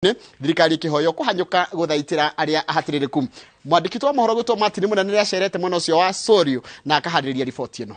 Thirikari ĩkĩhoywo kũhanyũka gũthaitĩra arĩa ahatĩrĩrĩku. Mwandĩki wa mohoro gwĩtwo Martin Mũnene nĩacerete mwena ũcio wa Sorio na akaharĩrĩria riboti ĩno.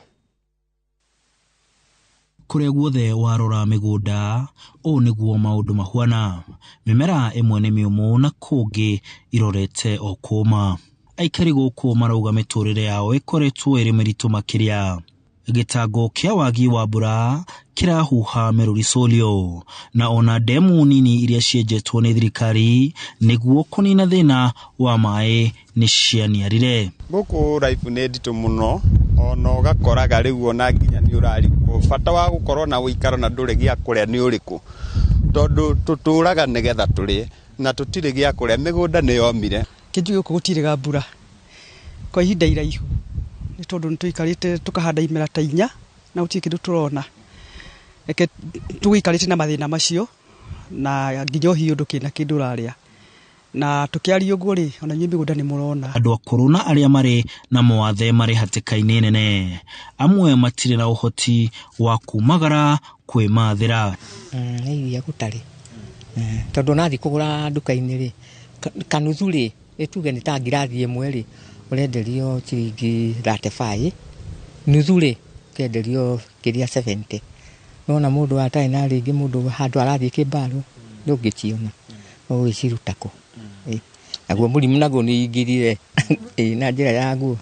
Kũrĩa guothe warora mĩgũnda, ũũ nĩguo maũndũ mahuana. Mĩmera ĩmwe nĩ mĩũmũ na kũngĩ irorete o kũma. Aikari gũkũ marauga mĩtũrĩre yao ĩkoretwo ĩrĩ mĩritũ makĩria. Gĩtango kĩa wagi wa mbura kĩrahuha mĩrũri Solio, na ona ndemu nini iria cienjetwo nĩ thirikari nĩguo kũnina thĩna wa maĩ nĩ cianiarire. Gũkũ raibu nĩ nditũ mũno, ona ũgakoraga rĩu ona nginya nĩ ũrarigwo bata wa gũkorwo na ũikaro na ndũrĩ gĩa kũrĩa nĩ ũrĩkũ, tondũ tũtũraga nĩgetha tũrĩe na tũtirĩ gĩa kũrĩa, mĩgũnda nĩ yomire. Kĩnjũ gũkũ gũtirĩ ga mbura kwa ihinda iraihu, nĩ tondũ nĩ tũikarĩte tũkahanda imera ta inya na gũtirĩ kĩndũ tũrona. Reke tũgĩikarĩte na mathĩna macio na nginya ũhiũ ndũkĩrĩ na kĩndũ ũrarĩa. Na tũkĩaria ũguo rĩ, ona inyuĩ mĩgũnda nĩ mũrona. Andũ akũrũ na arĩa marĩ na mawathe marĩ hatĩka-inĩ nene, amwe matirĩ na ũhoti wa kumagara kwĩmathĩra. Nĩ iria gũtarĩ. Tondũ onathiĩ kũgũra nduka-inĩ rĩ, kanuthu rĩ, ĩtuge nĩ ta ngirathi ĩmwe rĩ, ũrenderio ciringi 35, nuthu rĩ, ũkenderio kĩrĩa 70. Nona mũndũ atarĩ na rĩngĩ mũndũ handũ arathiĩ kĩmbaro, ndũngĩciona, ũgũgĩciruta kũ? Naguo mũrimũ naguo nĩ ingirire, na njĩra yaguo.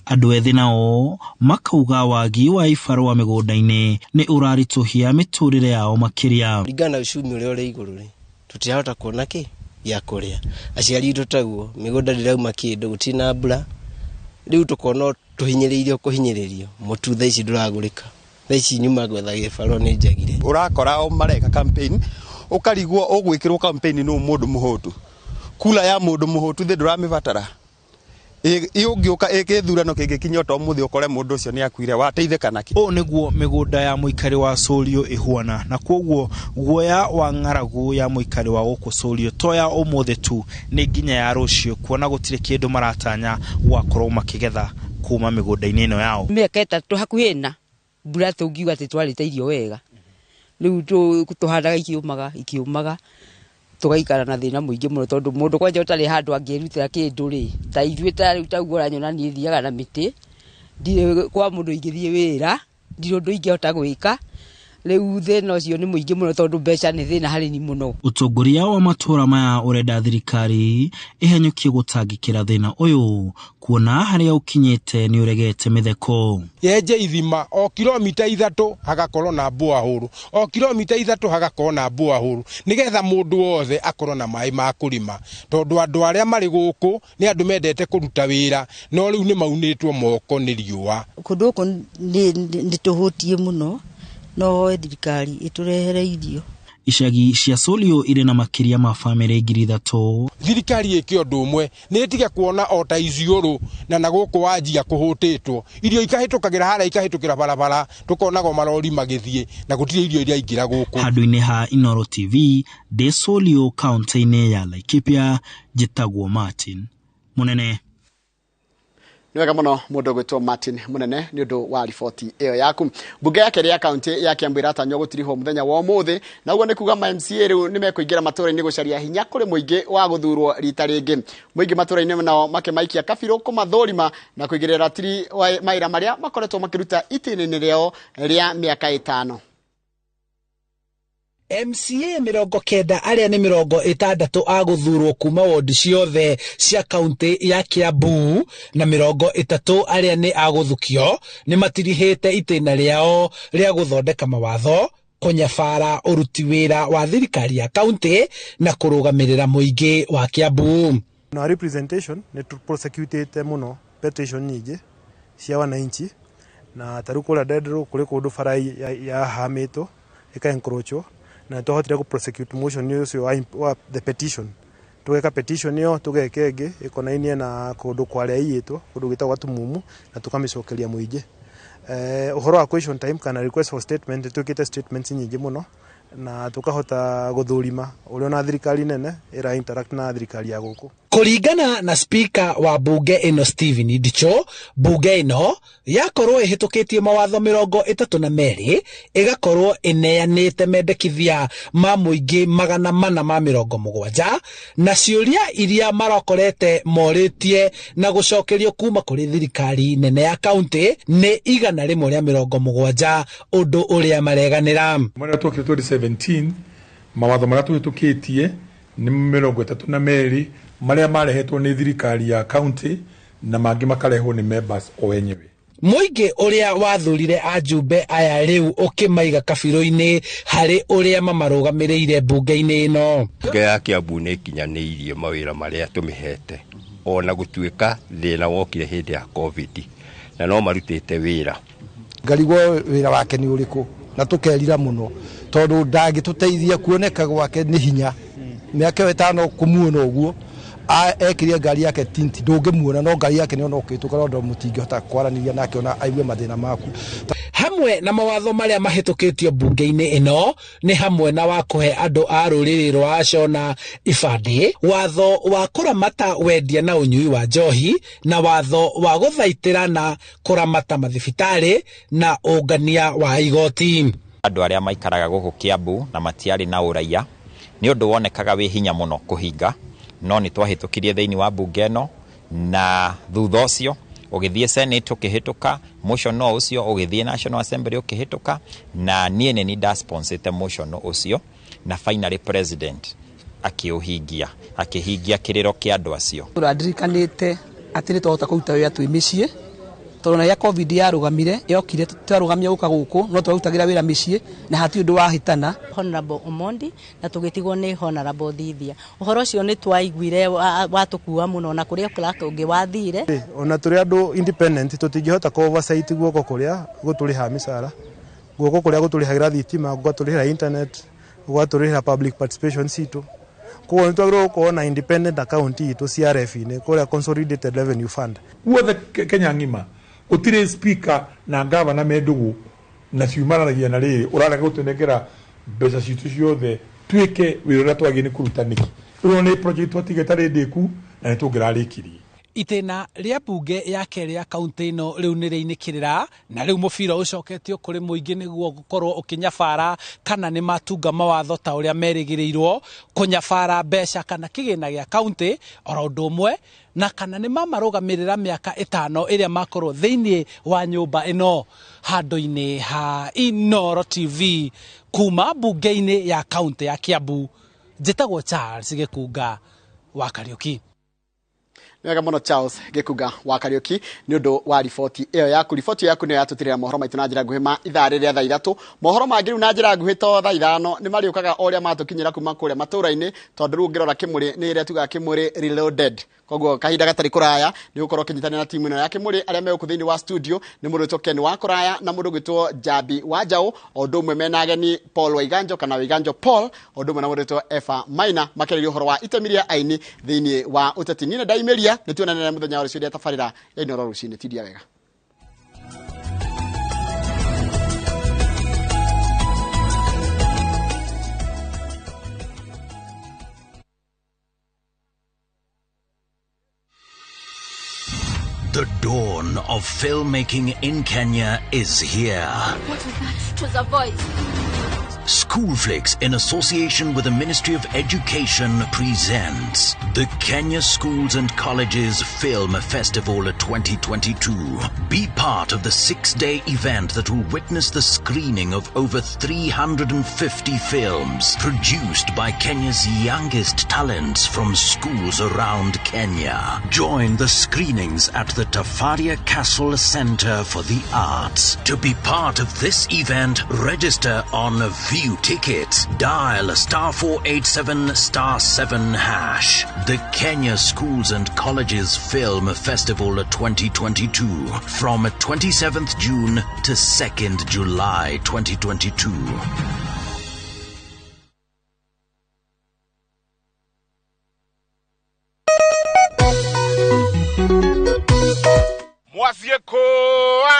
Andũ ethĩ nao makauga wagi wa ibarũa mĩgũnda-inĩ nĩ ũraritũhia mĩtũrĩre yao makĩria. Kũringana na uchumi ũrĩa ũrĩ igũrũ rĩ, tũtirahota kuona kĩ gĩa kũrĩa. Aciari aitũ taguo, mĩgũnda ndĩrauma kĩndũ, gũtirĩ na mbura. Rĩu tũkona tũhinyĩrĩirio kũhinyĩrĩrio, mũtu thaa ici ndũragũrĩka. Thaa ici nyuma gwetha gĩbarũa nĩ njagire. Ũrakora o mareka campaign, ũkarigwo ũgwĩkĩrwo campaign nĩ mũndũ mũhũtu. Kura ya mũndũ mũhũtu thĩ ndũramĩbatara. Ũngĩũka gĩthurano kĩngĩkinya ta ũmũthĩ ũkore mũndũ ũcio nĩ akuire, wateithĩka nakĩ? Ũũ nĩguo mĩgũnda ya mũikari wa Solio ĩhuana, na kwoguo guoya wa ng'aragu ya mũikari wa gũkũ Solio to ya ũmũthĩ tu, nĩ nginya ya rũciũ, kuona gũtirĩ kĩndũ maratanya gũgakorwo makĩgetha kuma mĩgũnda-inĩ ĩno yao. Mĩaka ĩtatũ hakuhĩ ĩna, mbura tũngiuga atĩ twarĩte irio wega. Rĩu tũhandaga ikĩũmaga, ikĩũmaga, tũgaikara na thĩna mũingĩ mũno, tondũ mũndũ kwanja ũtarĩ handũ angĩrutĩra kĩndũ rĩ, ta ithuĩ ta rĩu ta ũguo ũranyona niĩ thiaga na mĩtĩ, ndirĩ kwa mũndũ ingĩthiĩ wĩra, ndirĩ ũndũ ingĩhota gwĩka. Rĩu thĩna ũcio nĩ mũingĩ mũno, tondũ mbeca nĩ thĩna harĩ ni mũno. Ũtongoria wa matũũra maya ũrenda thirikari ĩhanyũkie gũtangĩkĩra thĩna ũyũ, kuona harĩa ũkinyĩte nĩ ũregete mĩtheko. Yenje ithima o kilomita 3 hagakorwo na borehole, o kilomita 3 hagakorwo na borehole, nĩgetha mũndũ wothe akorwo na maĩ ma kũrĩma, tondũ andũ arĩa marĩ gũkũ nĩ andũ mendete kũruta wĩra, no rĩu nĩ maunĩtwo moko nĩ riũa. Kũndũ gũkũ nĩ tũhũtiĩ mũno, no thirikari ĩtũrehere irio. Icagi cia Solio irĩ na makĩria ma bamĩrĩ 3,000. Thirikari ĩke ũndũ ũmwe, nĩ ĩtige kuona o ta Isiolo na gũkũ wanjia kũhũtĩtwo, irio ikahĩtũkagĩra harĩa, ikahĩtũkĩra barabara, tũkonago marori magĩthiĩ na gũtirĩ irio iraingĩra gũkũ. Handũ-inĩ ha Inooro TV, ndĩ Solio kaunti-inĩ ya Laikipia, njĩtagwo Martin Mũnene. Nĩ wega mũno mũndũ ũgwĩtwo Martin Mũnene nĩ ũndũ wa riboti ĩyo yaku. Mbunge ya kerĩ ya kaunti ya Kiambu ĩratanywo gũtirihwo mũthenya wa ũmũthĩ, na ũguo nĩ kuga ma MCA rĩu nĩ mekũingĩra matũũra-inĩ gũcaria hinya kũrĩ mũingĩ wa gũthurwo rita rĩngĩ. Mũingĩ matũũra-inĩ nao makĩmaikia kabirũ kũmathũrima na kũigĩrĩra ratiri wa mawĩra marĩa makoretwo makĩruta itĩna-inĩ rĩao rĩa mĩaka 5. MCA 90 arĩa nĩ 60 a gũthurwo kuma ward ciothe cia kaunti ya Kiambu na 30 arĩa nĩ a gũthukio nĩ matirihĩte itĩna rĩao rĩa gũthondeka mawatho, kũnyabara ũruti wĩra wa thirikari ya kaunti na kũrũgamĩrĩra mũingĩ wa Kiambu. Na representation nĩ prosecutĩte mũno petition nyingĩ cia wananchi, na ta rĩu kũrĩa Ndendero kũrĩ kũndũ bara yahamĩtwo ĩka encroachwo, na twahotire kũ prosecute motion ũcio wa the petition. Tũgeka petition ĩyo, tũgeka ĩngĩ ĩkonainie na kũndũ kwarĩa iyĩtwo, kũndũ gwĩtagwo Gatumumu, na tũkamĩcokeria mũingĩ. Ũhoro wa question time kana request for statement, nĩ twĩkĩte statements nyingĩ mũno, Na tukahota guthurima uria na thirikari nene ira interact na thirikari ya guku. Kũringana na speaker wa bunge ĩno Stephen Ndicho, bunge ĩno yakorwo ĩhĩtũkĩtie mawatho 32, ĩgakorwo ĩneanĩte mendekithia ma mũingĩ 470, na ciũria iria marokorete morĩtie na gũcokerio kuma kũrĩ thirikari nene ya kaunti nĩ 170, ũndũ ũrĩa mareganĩra. Mwena twokire 2017 mawatho marĩa tũhĩtũkĩtie nĩ 32 marĩa marehetwo nĩ thirikari ya county na mangĩ makarehwo nĩ members o enyewe. Mũingĩ ũrĩa wathurire ajumbe aya rĩu ũkĩmaiga kabirũ-inĩ harĩ ũrĩa mamarũgamĩrĩire mbunge-inĩ ĩno. Mbunge ya Kiambu nĩ ĩkinyanĩirie mawĩra marĩa tũmĩhete, ona gũtuĩka thĩna wokire hĩndĩ ya COVID, na no marutĩte wĩra. Ngarigwo wĩra wake nĩ ũrĩkũ, na tũkerira mũno tondũ ndangĩtũteithia, kuoneka gwake nĩ hinya. Mĩaka ĩtano kũmuona ũguo ekirie ngari yake tinti ndũngĩmuona, no ngari yake nĩona ũkĩhĩtũka, no mũtingĩhota kwaranĩria nake ona aigue mathĩna maku. Hamwe na mawatho marĩa mahĩtũkĩtio mbunge-inĩ ĩno nĩ hamwe na wa kũhe andũ a rũrĩrĩ rwa Shona ibandĩ, watho wa kũramata wendia na ũnyui wa njohi, na watho wa gũthaitĩra na kũramata mathibitarĩ na ũngania wa igoti. Andũ arĩa maikaraga gũkũ Kiambu na matiarĩ na ũraiya nĩ ũndũ wonekaga wĩ hinya mũno kũhinga, no nĩ twahĩtũkirie thĩinĩ wa mbunge ĩno, na thutha ũcio ũgĩthiĩ Senate ũkĩhĩtũka, motion ũcio ũgĩthiĩ National Assembly ũkĩhĩtũka, na niĩ nĩ niĩ ndasponsete motion ũcio, na finally president akĩũhingia, akĩhingia kĩrĩro kĩa andũ acio. Ũrandirikanĩte atĩ nĩ twahota kũruta wĩra twĩ mĩciĩ, tondũ na rĩrĩa COVID yarũgamire yokire twarũgamia gũka gũkũ, no twarutagĩra wĩra mĩciĩ na hatirĩ ũndũ wahĩtana. Honorable Omondi na tũgĩtigwo nĩ Honorable Thithia. Ũhoro ũcio nĩ twaiguire watũkua mũno, na kũrĩa clerk ũngĩ wathire. Ona tũrĩ andũ independent tũtingĩhota kũ oversight guoko kũrĩa gũtũrĩhaga mĩcara, guoko kũrĩa gũtũrĩhagĩra thitima, gũgatũrĩhĩra internet, gũgatũrĩhĩra public participation citũ. Koguo nĩ twagĩrĩirwo gũkorwo na independent account itũ CRF-inĩ, kũrĩa Consolidated Revenue Fund. Guothe Kenya ng'ima gũtirĩ speaker na gavana me ndũgũ na ciumananagia na rĩrĩ ũrarega gũtũnengera mbeca citũ ciothe twĩke wĩra ũrĩa twagĩrĩire nĩ kũruta nĩkĩ. Ĩno nĩ project twatiga ĩtarĩ ndĩku na nĩ tũngĩrarĩkirie. Itĩna rĩa mbunge ya kerĩ ya kaunti ĩno rĩu nĩ rĩinĩkĩrĩra, na rĩu mũbira ũcoketio kũrĩ mũingĩ nĩguo gũkorwo ũkĩnyabara kana nĩ matunga mawatho ta ũrĩa merĩgĩrĩirwo kũnyabara mbeca kana kĩgĩna gĩa kaunti oro ũndũ ũmwe, na kana nĩ mamarũgamĩrĩra mĩaka 5 ĩrĩa makorwo thĩinĩ wa nyũmba ĩno. Handũ-inĩ ha Inooro TV kuma mbunge-inĩ ya kaunti ya Kiambu, njĩtagwo Charles Gĩkunga wa Kariũki. Wega mũno Charles Gĩkunga wa Kariũki nĩ ũndũ wa riboti ĩyo yaku. Riboti ĩyo yaku nĩyo yatũtirĩra mohoro maitũ na njĩra nguhĩ ma ithaa rĩrĩa thaa 3. Mohoro mangĩ rĩu na njĩra nguhĩ to thaa 5 nĩ marĩũkaga o ũrĩa matũkinyĩra kuma kũrĩa matũũra-inĩ, tondũ rĩu ũngĩrora Kĩmũrĩ nĩ ĩrĩa tugaga Kĩmũrĩ reloaded. Koguo kahinda gatarĩ kũraya nĩ ũgũkorwo ũkĩnyitanĩra na timu ĩno ya Kĩmũrĩ. Arĩa me gũkũ thĩinĩ wa studio nĩ mũndũ ũgwĩtwo Ken wa Kũraya na mũndũ ũgwĩtwo Njambi wa Njaũ, o ũndũ ũmwe mena ageni Paul Waiganjo kana Waiganjo Paul, o ũndũ ũmwe na mũndũ ũgwĩtwo Eva Maina, makĩarĩria ũhoro wa itemi rĩa aini thĩinĩ wa ũteti. Niĩ nĩ ndaimĩria, nĩ tuonane mũthenya wa rũciũ rĩa tabarĩra ya Inooro rũcinĩ. Tindia wega. The dawn of filmmaking in Kenya is here. What was that? It was a voice. Schoolflix, in association with the Ministry of Education, presents the Kenya Schools and Colleges Film Festival 2022. Be part of the 6-day event that will witness the screening of over 350 films produced by Kenya's youngest talents from schools around Kenya. Join the screenings at the Tafaria Castle Center for the Arts. To be part of this event, register on View Tickets. Dial *487*7#. The Kenya Schools and Colleges Film Festival 2022 from 27th June to 2nd July 2022. Mwathie kũ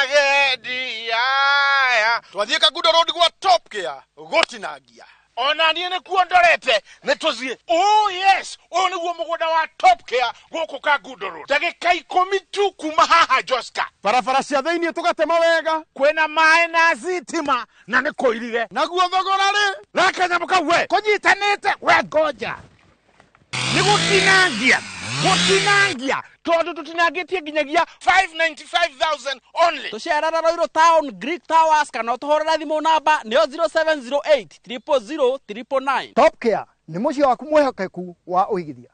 agendi aya twathiĩ Kangundo Road gwa Top Care gũtinangia. Ona niĩ nĩkuo ndorete nĩ tũthiĩ. Oh yes, ũyũ nĩguo mũgũnda wa Top Care gũkũ Kangundo Road, ndagĩka 10 tu kuma haha Joska. Barabara cia thĩiniĩ tũgatema wega. Kwĩna maĩ na thitima na nĩ kũirige. Naguo thogora rĩ? Gaka kau we kũnyitanĩte we, ngoja nĩ gũtinangia gũtinangia tondũ tũtinangĩtie nginyagia 595,000 only. Tũcerere Ruiru Town Greek Towers kana ũtũhũrĩre thimũ namba nĩyo 0708 000 999. Top Care nĩ mũciĩ waku mwĩhokeku wa ũigithia.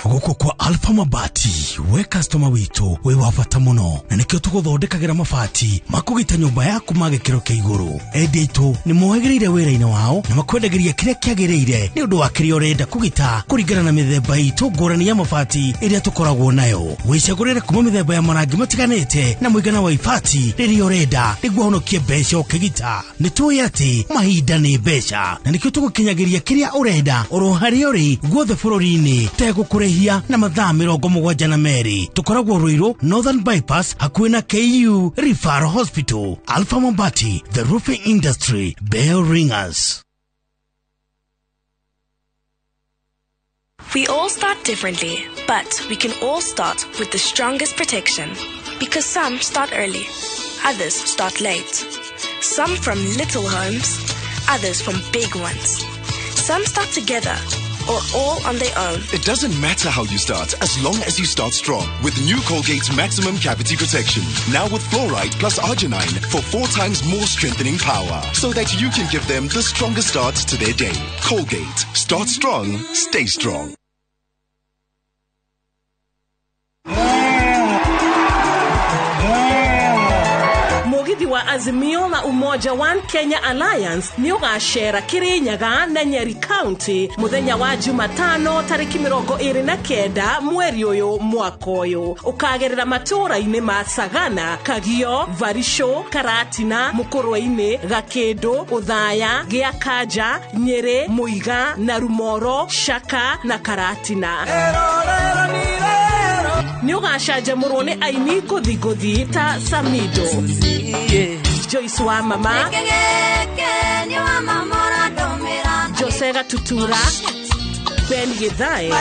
Gũkũ kwa Alpha Mabati, we customer witũ wĩ wa bata mũno, na nĩkĩo tũgũthondekagĩra mabati makũgita nyũmba yaku ma gĩkĩro kĩa igũrũ. Endia aitũ nĩ mohĩgĩrĩire wĩra-inĩ wao na makwendagĩria kĩrĩa kĩagĩrĩire nĩ ũndũ wa kĩrĩa ũrenda kũgita kũringana na mĩthemba itũ ngũrani ya mabati ĩrĩa tũkoragwo nayo. Wĩcagũrĩre kuma mĩthemba ya marangi matiganĩte na mũigana wa ibati rĩrĩa ũrenda nĩguo ũhonokie mbeca ũkĩgita. Nĩ tũĩ atĩ mahinda nĩ mbeca, na nĩkĩo tũgũkinyagĩria kĩrĩa ũrenda oro harĩa ũrĩ guothe bũrũri-inĩ tegũkũrĩhia na mathaa 72. Tũkoragwo Ruiru Northern Bypass hakuhĩ na KU Referral Hospital. Alpha Mabati, the roofing industry bell ringers. We all start differently, but we can all start with the strongest protection. Because some start early, others start late. Some from little homes, others from big ones. Some start together or all on their own. It doesn't matter how you start, as long as you start strong with new Colgate's Maximum Cavity Protection. Now with fluoride plus arginine for 4 times more strengthening power, so that you can give them the strongest start to their day. Colgate. Start strong, stay strong. Mũgithi wa Azimio la Umoja One Kenya Alliance nĩ ũgacera Kirinyaga na Nyeri County mũthenya wa Jumatano tarĩki 29 mweri ũyũ mwaka ũyũ. Ũkagerera matũũra-inĩ ma Sagana, Kagio, Varisho, Karatina, Mũkũrwe-inĩ, Gakĩndũ, Ũthaya, Gĩakanja, Nyĩrĩ, Mũiga, Narumoro, Shaka na Karatina. Nĩ ũgacanjamũrwo nĩ aini ngũthi ngũthi ta Samido, Joyce wa Mama, Jose Gatutura, Ben Githae,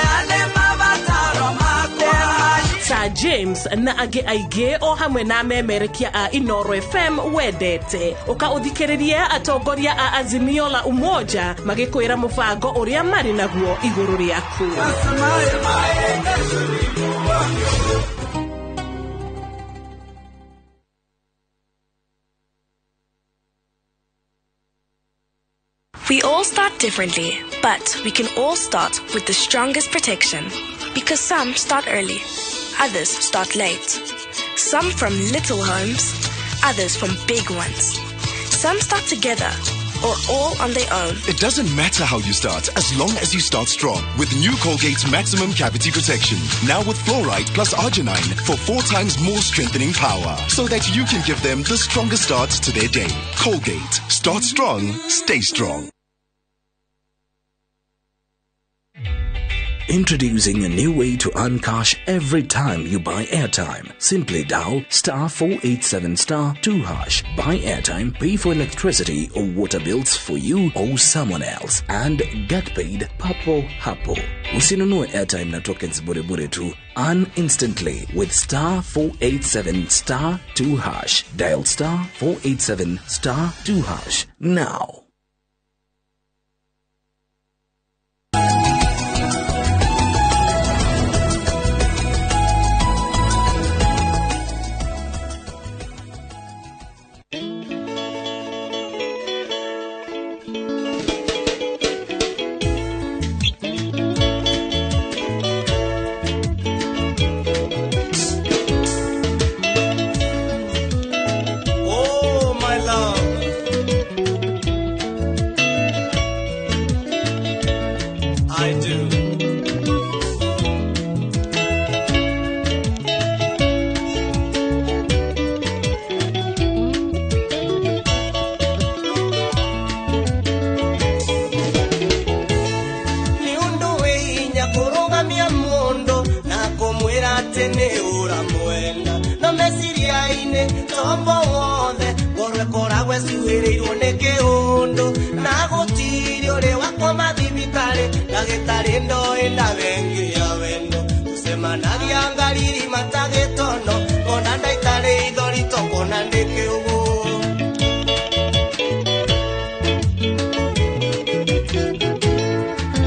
Sir James na angĩ aingĩ o hamwe na memerekia a Inoro FM wendete. Ũka ũthikĩrĩrie atongoria a Azimio la Umoja magĩkwĩra mũbango ũrĩa marĩ naguo igũrũ rĩaku. We all start differently, but we can all start with the strongest protection. Because some start early, others start late. Some from little homes, others from big ones. Some start together or all on their own. It doesn't matter how you start, as long as you start strong with new Colgate's Maximum Cavity Protection. Now with fluoride plus arginine for 4 times more strengthening power, so that you can give them the strongest start to their day. Colgate. Start strong, stay strong. Introducing a new way to earn cash every time you buy airtime. Simply dial *487*2#. Buy airtime, pay for electricity or water bills for you or someone else, and get paid papo hapo. Usinunue airtime na tokens bure bure tu. Earn instantly with *487*2#. Dial *487*2# now. Oh, my love. ciuhĩrĩirwo nĩ kĩũndũ na gũtirĩ ũrĩ wakwa mathibitarĩ ndagĩtarĩ ndoĩ ndawengi ya wendo tũcemanagia ngariri matagĩtono ngona ndaitarĩ ithori tokona nĩ kĩũgũ.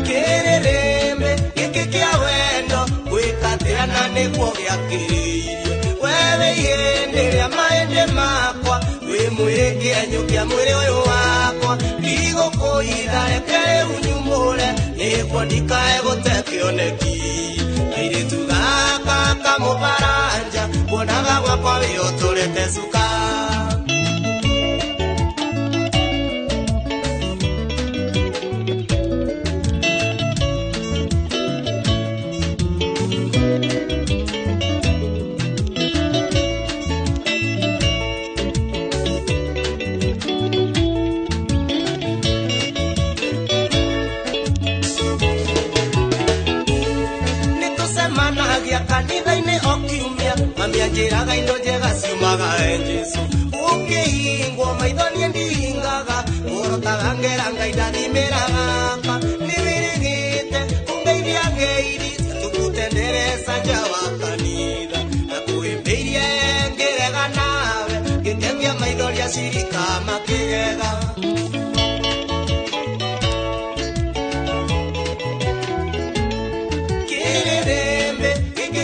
Kĩrĩrĩmbĩ gĩkĩ kĩa wendo gwĩkatĩra na nĩguo gĩakĩrĩirie wewe ihĩndĩ rĩa maĩndĩ makwa wĩ mwĩrĩ kĩenyũ kĩa mwĩrĩ ũyũ wakwa ndigũkũitha reke rĩu nyumũre nĩguo ndikae gũte kĩoneki kairĩtu gaka kamũbaranja kuonaga gwakwa wĩũtũrĩte cuka. Kanitha-inĩ o kiumia mami anjĩraga indo njega ciumaga he Jesũ ũkĩhingwo maitho niĩ ndihingaga ngũrotaga ngera Ngai ndathimĩra gaka nĩwĩrĩgĩte kũngeithia ngeithi tũkũtendereza nja wa kanitha na kũhĩmbĩirie ngĩrega nawe ngĩkemia maitho rĩa cirika makĩgega.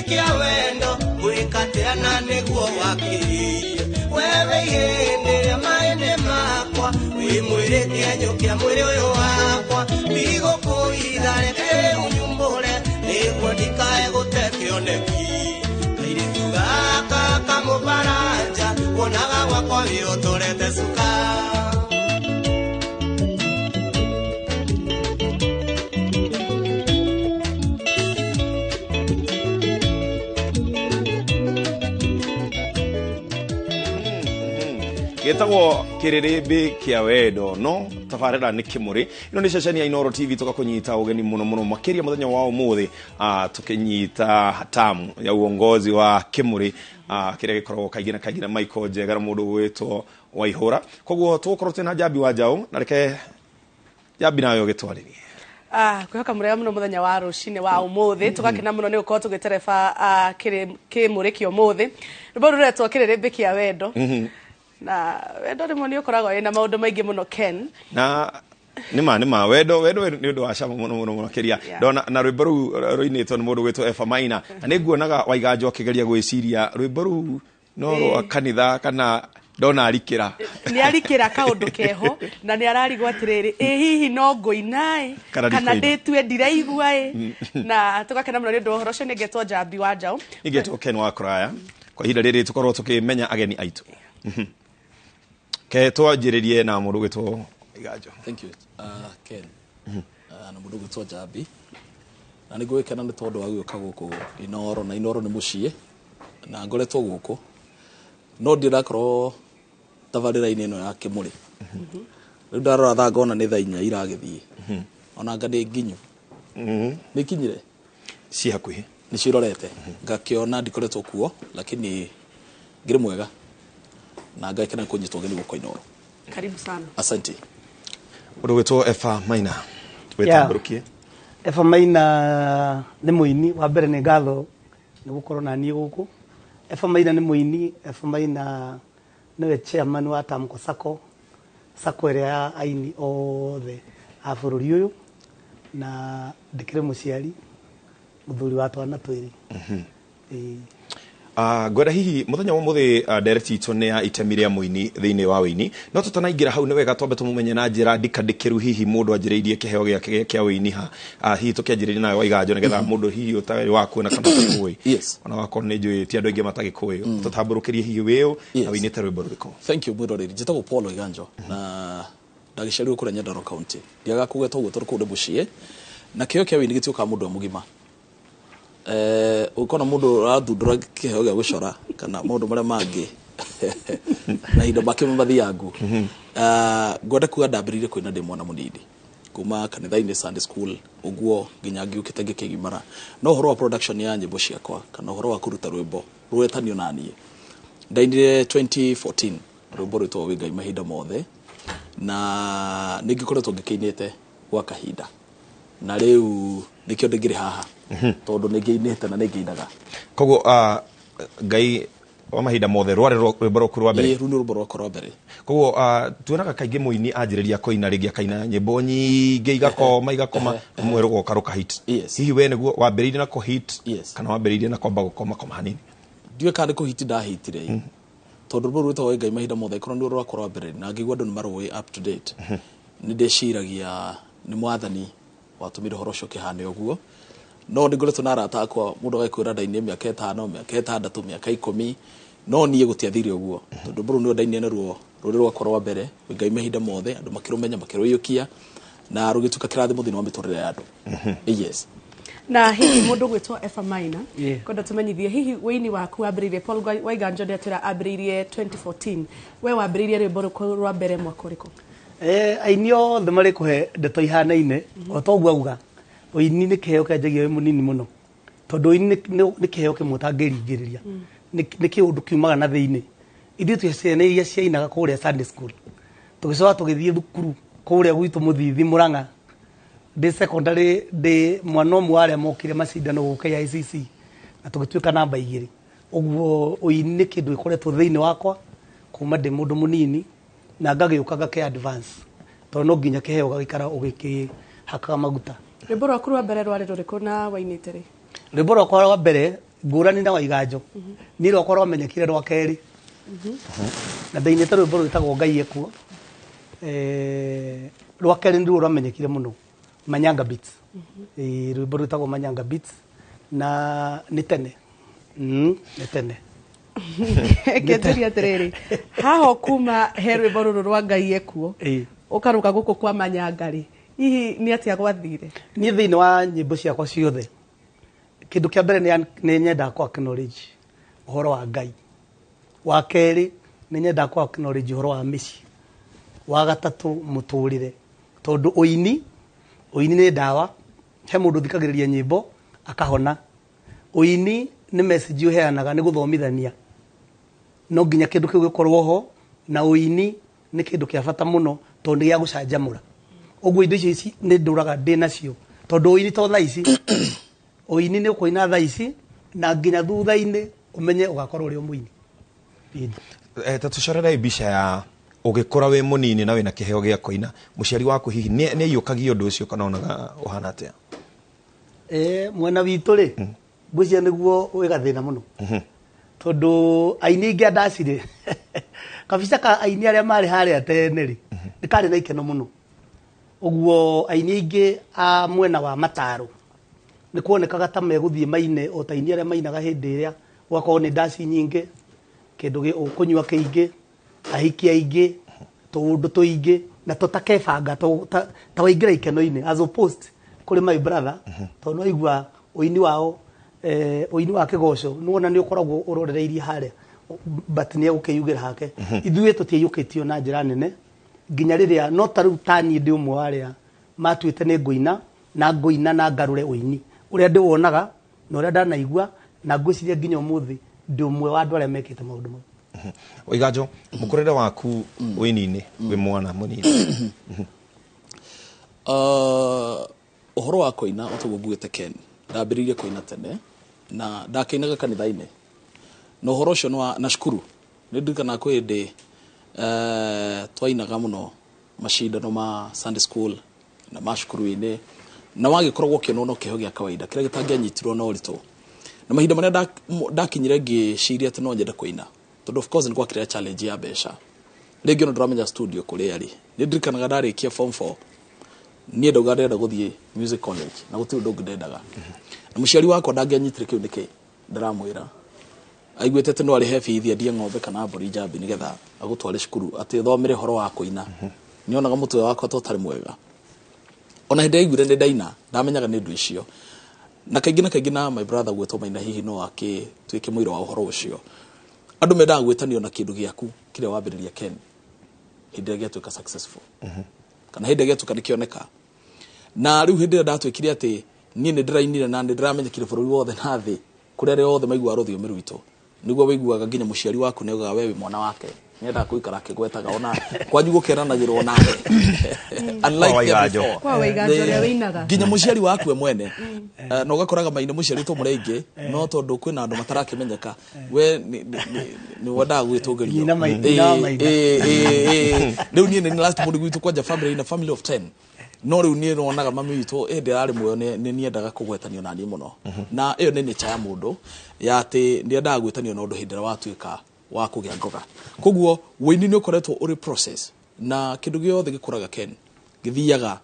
Kĩa wendo gwĩkatĩra na nĩguo wakĩrĩirie wewe ihĩndĩ rĩa maĩndĩ makwa wĩ mwĩrĩ kĩenyũ kĩa mwĩrĩ ũyũ wakwa ndigũkũitha reke rĩu nyumbũre nĩguo ndikae gũte kĩoneki kairĩtu gaka kamũbaranja wonaga gwakwa wĩũtũrete cuka. Gĩtagwo kĩrĩrĩmbĩ kĩa wendo no tabarĩra nĩ kĩmũrĩ ĩno nĩ ceceni ya Inooro TV tũgakũnyita ũgeni mũno mũno makĩria mũthenya wa ũmũthĩ tũkĩnyita hatamu ya uongozi wa kĩmũrĩ kĩrĩa gĩkoragwo kaingĩ na kaingĩ na Michael Njega na mũndũ ũgwĩtwo Waihũra koguo tũgũkorwo twĩna Njambi wa Njaũ na reke Njambi nayo gĩtwarĩrie. Kwihoka murega muno muthenya wa rucini wa umuthi tugakena muno ni gukorwo tugitereba kimuri kia umuthi rwimbo ruretwo kĩrĩrĩmbĩ kĩa wendo na wendo rĩmwe nĩ ũkoragwo wĩna maũndũ maingĩ mũno Ken na nĩma wendo nĩ ũndũ wa cama mũno mũno mũno makĩria ndona na rwĩmbo rũu rũinĩtwo nĩ mũndũ ũgwĩtwo Eva Maina na nĩ nguonaga Waiganjo akĩgeria gwĩciria rwĩmbo rũu no rwa kanitha kana ndona arikĩra nĩ arikĩra kaũndũ keho na nĩ ararigwo atĩrĩrĩ ĩ hihi no ngũina ĩ kana ndĩtue ndiraigua ĩ na tũgakena mũno nĩ ũndũ wa ũhoro ũcio. Nĩ ngetwo Njambi wa Njaũ, nĩngetwo Ken wa Kũraya. Kwa ihinda rĩrĩ tũkorwo tũkĩmenya ageni aitũ. Ke twanjĩrĩrie na mũndũ ũgwĩtwo Waiganjo. Thank you Ken na mũndũ ũgwĩtwo Njambi na nĩ ngwĩkena nĩ tondũ wa gũka gũkũ Inooro na Inooro nĩ mũciĩ na ngoretwo gũkũ no ndirakorwo tabarĩra-inĩ ĩno ya kĩmũrĩ. Rĩu ndarora thaa ngona nĩ thaa 4 iragĩthiĩ ona anga nĩ nginyu nĩ kinyire ci hakuhĩ nĩ cirorete ngakĩona ndikoretwo kuo lakini ngĩrĩ mwega na ngakena kũnyitwo ũgeni gũkũ Inooro. Karibu sana. Asante. Ũndũ ũgwĩtwo Eva Maina wĩtambũrũkie. Eva Maina nĩ mũini wa mbere nĩ ngatho nĩ gũkorwo na niĩ gũkũ. Eva Maina nĩ mũini. Eva Maina nĩwe chairman wa Tamko Sacco, Sacco ĩrĩa ya aini othe a bũrũri ũyũ na ndĩkĩrĩ mũciari mũthuri wa twana twĩrĩ. Ngwenda hihi muthenya wa muthi ndereti itũ nĩ ya itemi rĩa mũini thĩinĩ wa wĩini no tũtanaingĩra hau nĩ wega twambe tũmũmenye na njĩra ndikandĩkĩru hihi mũndũ anjĩrĩirie kĩheo gĩake kĩa wĩini ha hihi tũkĩanjĩrĩria nawe Waiganjo nĩgetha mũndũ hihi ũtarĩ wa kuona kana ũtakũĩ ona wakorwo nĩ njũĩ ti andũ aingĩ matagĩkũĩ tũtambũrũkĩrie hihi wĩũ na wĩinĩte rwĩmbo rũrĩkũ. Thank you mwĩroreri. Njĩtagwo Paul Waiganjo na ndagĩciarirwo kũrĩa Nyandarua County ndiaga kũgweta ũguo tondũ kũu nĩ mũciĩ na kĩheo kĩa wĩini gĩtiũkaga mũndũ e mũgima. Ukona mundu arathundura kiheo gĩa gũcora kana maũndũ marĩa mangĩ na indo make mathiangu. Ngwenda kuga ndambĩrĩirie kũina ndĩ mwana mũnini kuma kanitha-inĩ Sunday school ũguo nginya ngĩũkĩte ngĩkĩgimara no ũhoro wa production ya nyĩmbo ciakwa kana ũhoro wa kũruta rwĩmbo rũretanio na niĩ ndainire 2014 Rwĩmbo rwĩtagwo Wĩ Ngai Mahinda Mothe, na nĩ ngĩkoretwo ngĩkĩinĩte gwa kahinda, na rĩu nĩkĩo ndĩngĩrĩ haha tondũ nĩ ngĩinĩte na nĩ ngĩinaga. Koguo Ngai wa Mahinda Mothe rwarĩ rwĩmbo rwaku rwa mbere? Ĩĩ, rũu nĩ rwĩmbo rwakwa rwa mbere. Koguo tuonaga kaingĩ mũini anjĩrĩria kũina rĩngĩ akaina nyĩmbo nyingĩ igakoma igakoma, rũmwe rũgoka rũkahit. Hihi we nĩguo wambĩrĩirie na kũhit kana wambĩrĩirie na kwamba gũkoma koma hanini? Ndiũĩ kana nĩ kũhiti ndahitire, tondũ rwĩmbo rwĩtagwo Wĩ Ngai Mahinda Mothe korwo nĩ rwakwa rwa mbere na ngĩigua andũ nĩ marũĩ up to date, nĩ ndĩciragia nĩ Mwathani watũmire ũhoro ũcio ũkĩhane ũguo. No nĩ ngoretwo na arata akwa, mũndũ agagĩkwĩra ndainire mĩaka 5, mĩaka 6, mĩaka 10, no niĩ gũtiathire ũguo, tondũ rwĩmbo rũu nĩruo ndainire naruo rũrĩ rwakwa rwa mbere, Wĩ Ngai Mahinda Mothe, andũ makĩrũmenya, makĩrũiyũkia na rũgĩtuĩka kĩrathimo thĩinĩ wa mĩtũrĩre ya andũ. Yes. Na hihi mũndũ gwĩtwo Eva Maina, kwenda tũmenyithie hihi wĩini waku wambĩrĩirie. Paul Waiganjo nĩatwĩra ambĩrĩirie 2014, we wambĩrĩirie rwĩmbo rũkũ rwa mbere mwaka ũrĩkũ? Aini othe marĩ kũhe ndeto ihanaine o toguo auga. Ũini nĩ kĩheo kĩanjagia wĩ mũnini mũno, tondũ ũini nĩ kĩheo kĩmwe ũtangĩringĩrĩria, nĩ kĩũndũ kiumaga na thĩinĩ. Ithuĩ twĩ ciana iria ciainaga kũrĩa Sunday school, tũgĩcoka tũgĩthiĩ thukuru kũrĩa gwitũ Mũthithi Mũrang'a. Ndĩ secondary ndĩ mwana ũmwe wa arĩa mokire macindano gũkũ KICC na tũgĩtuĩka namba 2. Ũguo ũini nĩ kĩndũ gĩkoretwo thĩinĩ wakwa kuma ndĩ mũndũ mũnini, na ngagĩũka ngake advance, tondũ no nginya kĩheo gagĩikara ũgĩkĩhakaga maguta. Rwĩmbo rwaku rwa mbere rwarĩ rũrĩkũ na wainĩte rĩ? Rwĩmbo rwakwa rwa mbere, ngũrani na Waiganjo, niĩ rwakwa rwamenyekire rwa kerĩ, na ndainĩte rwĩmbo rwĩtagwo Ngai Ekuo. Rwa kerĩ nĩruo rwamenyekire mũno, Manyanga Beats. Rwĩmbo rwĩtagwo Manyanga Beats, na nĩ tene. Nĩ tene. Kĩnjũria atĩrĩrĩ, haho kuma he rwĩmbo rũrũ rwa Ngai Ekuo ũkarũka gũkũ kwa Manyanga rĩ, hihi nĩ atĩa gwathire? Niĩ thĩinĩ wa nyĩmbo ciakwa ciothe, kĩndũ kĩa mbere nĩ nyendaga kũ acknowledge ũhoro wa Ngai. Wa kerĩ nĩ nyendaga kũ acknowledge ũhoro wa mĩciĩ. Wa gatatũ mũtũrĩre, tondũ ũini nĩ ndawa. He mũndũ ũthikagĩrĩria nyĩmbo akahona. Ũini nĩ message ũheanaga, nĩ gũthomithania, no nginya kĩndũ kĩu gĩkorwo ho. Na ũini nĩ kĩndũ kĩa bata mũno, tondũ nĩ gĩa gũcanjamũra. Ũguo indo icio ici nĩ ndũraga ndĩ nacio, tondũ ũini to thaa ici, ũini nĩ ũkũina thaa ici na nginya thutha-inĩ ũmenye ũgakorwo ũrĩ o mũini. Ta tũcorere mbica ya ũgĩkũra wĩ mũnini na wĩna kĩheo gĩa kũina, mũciari waku hihi nĩ aiyũkagia ũndũ ũcio kana onaga ũhana atĩa? Mwena witũ rĩ, ngwĩciria nĩguo wĩ gathĩna mũno, tondũ aini aingĩ a ndacirĩ, kabica ka aini arĩa marĩ harĩa tene rĩ, nĩ karĩ na ikeno mũno. Ũguo aini aingĩ a mwena wa mataro nĩ kuonekaga ta megũthiĩ maine o ta aini arĩa mainaga hĩndĩ ĩrĩa, gũgakorwo nĩ ndaci nyingĩ, kĩndũ ũkũnyua kĩingĩ, ahiki aingĩ, tũũndũ tũingĩ, na tũtakebanga ta waingĩra ikeno-inĩ, as opposed kũrĩ my brother, tondũ no aigua ũini wao, ũini wa kĩgoco nĩwona nĩ ũkoragwo ũrorereirie harĩa, but nĩ egũkĩyugĩra hake. Ithuĩ tũtiaiyũkĩtio na njĩra nene nginya rĩrĩa no ta rĩu ta niĩ ndĩ ũmwe wa arĩa matuĩte nĩ ngũina na ngũina na ngarũre ũini ũrĩa ndĩwonaga na ũrĩa ndanaigua, na ngwĩciria nginya ũmũthĩ ndĩ ũmwe wa andũ arĩa mekĩte maũndũ mau. Waiganjo, mũkũrĩre waku ũini-inĩ wĩ mwana mũnini? Ũhoro wa kũina o toguo nguĩte Ken, ndambĩrĩirie kũina tene na ndakĩinaga kanitha-inĩ, na ũhoro ũcio na cukuru nĩ ndirikanaga kwĩ hĩndĩ twainaga mũno macindano ma Sunday school na ma cukuru-inĩ, na wagĩkoragwo ũkĩonwo no kĩheo gĩa kawaida kĩrĩa gĩtangĩanyitirwo na ũritũ. Na mahinda marĩa ndakinyire ngĩciria atĩ no nyende kũina, tondũ of course nĩ gwakĩrĩ challenge ya mbeca, rĩngĩ ona ndũramenya studio kũrĩa rĩ. Nĩ ndirikanaga ndarĩkia form 4, niĩ ndauga ndĩrenda gũthiĩ music college na gũtirĩ ũndũ ũngĩ ndendaga, na mũciari wakwa ndangĩanyitire kĩu nĩkĩ ndĩramwĩra. Aiguĩte atĩ no arĩhe bithi endie ng'ombe kana mbũri njambi nĩgetha agũtware cukuru atĩ ũthomere ũhoro wa kũina. Nĩonaga mũtwe wakwa ta ũtarĩ mwega. Ona hĩndĩ aiguire nĩ ndaina, ndamenyaga nĩ ũndũ icio. Na kaingĩ na kaingĩ na my brother gwĩtwo Maina hihi no akĩtuĩke mũira wa ũhoro ũcio. Andũ mendaga gwĩtanio na kĩndũ gĩaku kĩrĩa wambĩrĩria Ken hĩndĩ ĩrĩa gĩatuĩka successful, kana hĩndĩ ĩrĩa gĩatuĩka nĩkĩoneka. Na rĩu hĩndĩ ĩrĩa ndatuĩkire atĩ niĩ nĩ ndĩrainire na nĩ ndĩramenyekire bũrũri wothe na thĩ, kũrĩa arĩa othe maiguaga rũthiomi rwitũ, nĩguo wĩiguaga nginya mũciari waku nĩ augaga we wĩ mwana wake. Nĩendaga gũikara akĩgwetaga ona kwanyu gũkeranagĩrwo nake, unlike Kwa them Waiganjo. before. Kwa Waiganjo ũrĩa wĩinaga. Nginya mũciari waku we mwene. Na ũgakoraga maina mũciari to mũrĩa aingĩ, no tondũ kwĩna andũ matarakĩmenyeka, we nĩ wendaga gwĩtũgĩrio. Nyina nyina wa maina. Rĩu niĩ nĩ last born gwitũ kwanja family na family of 10, no rĩu niĩ nonaga mami witũ ĩndĩ ararĩ muoyo, nĩ niendaga kũgwetanio na niĩ mũno, na ĩyo nĩ nature ya mũndũ ya atĩ nĩendaga gwĩtanio na ũndũ hĩndĩ ĩrĩa watuĩka wa kũgĩa ngoga. Koguo wĩini nĩ ũkoretwo ũrĩ process, na kĩndũ gĩothe gĩkũraga, Ken, gĩthiaga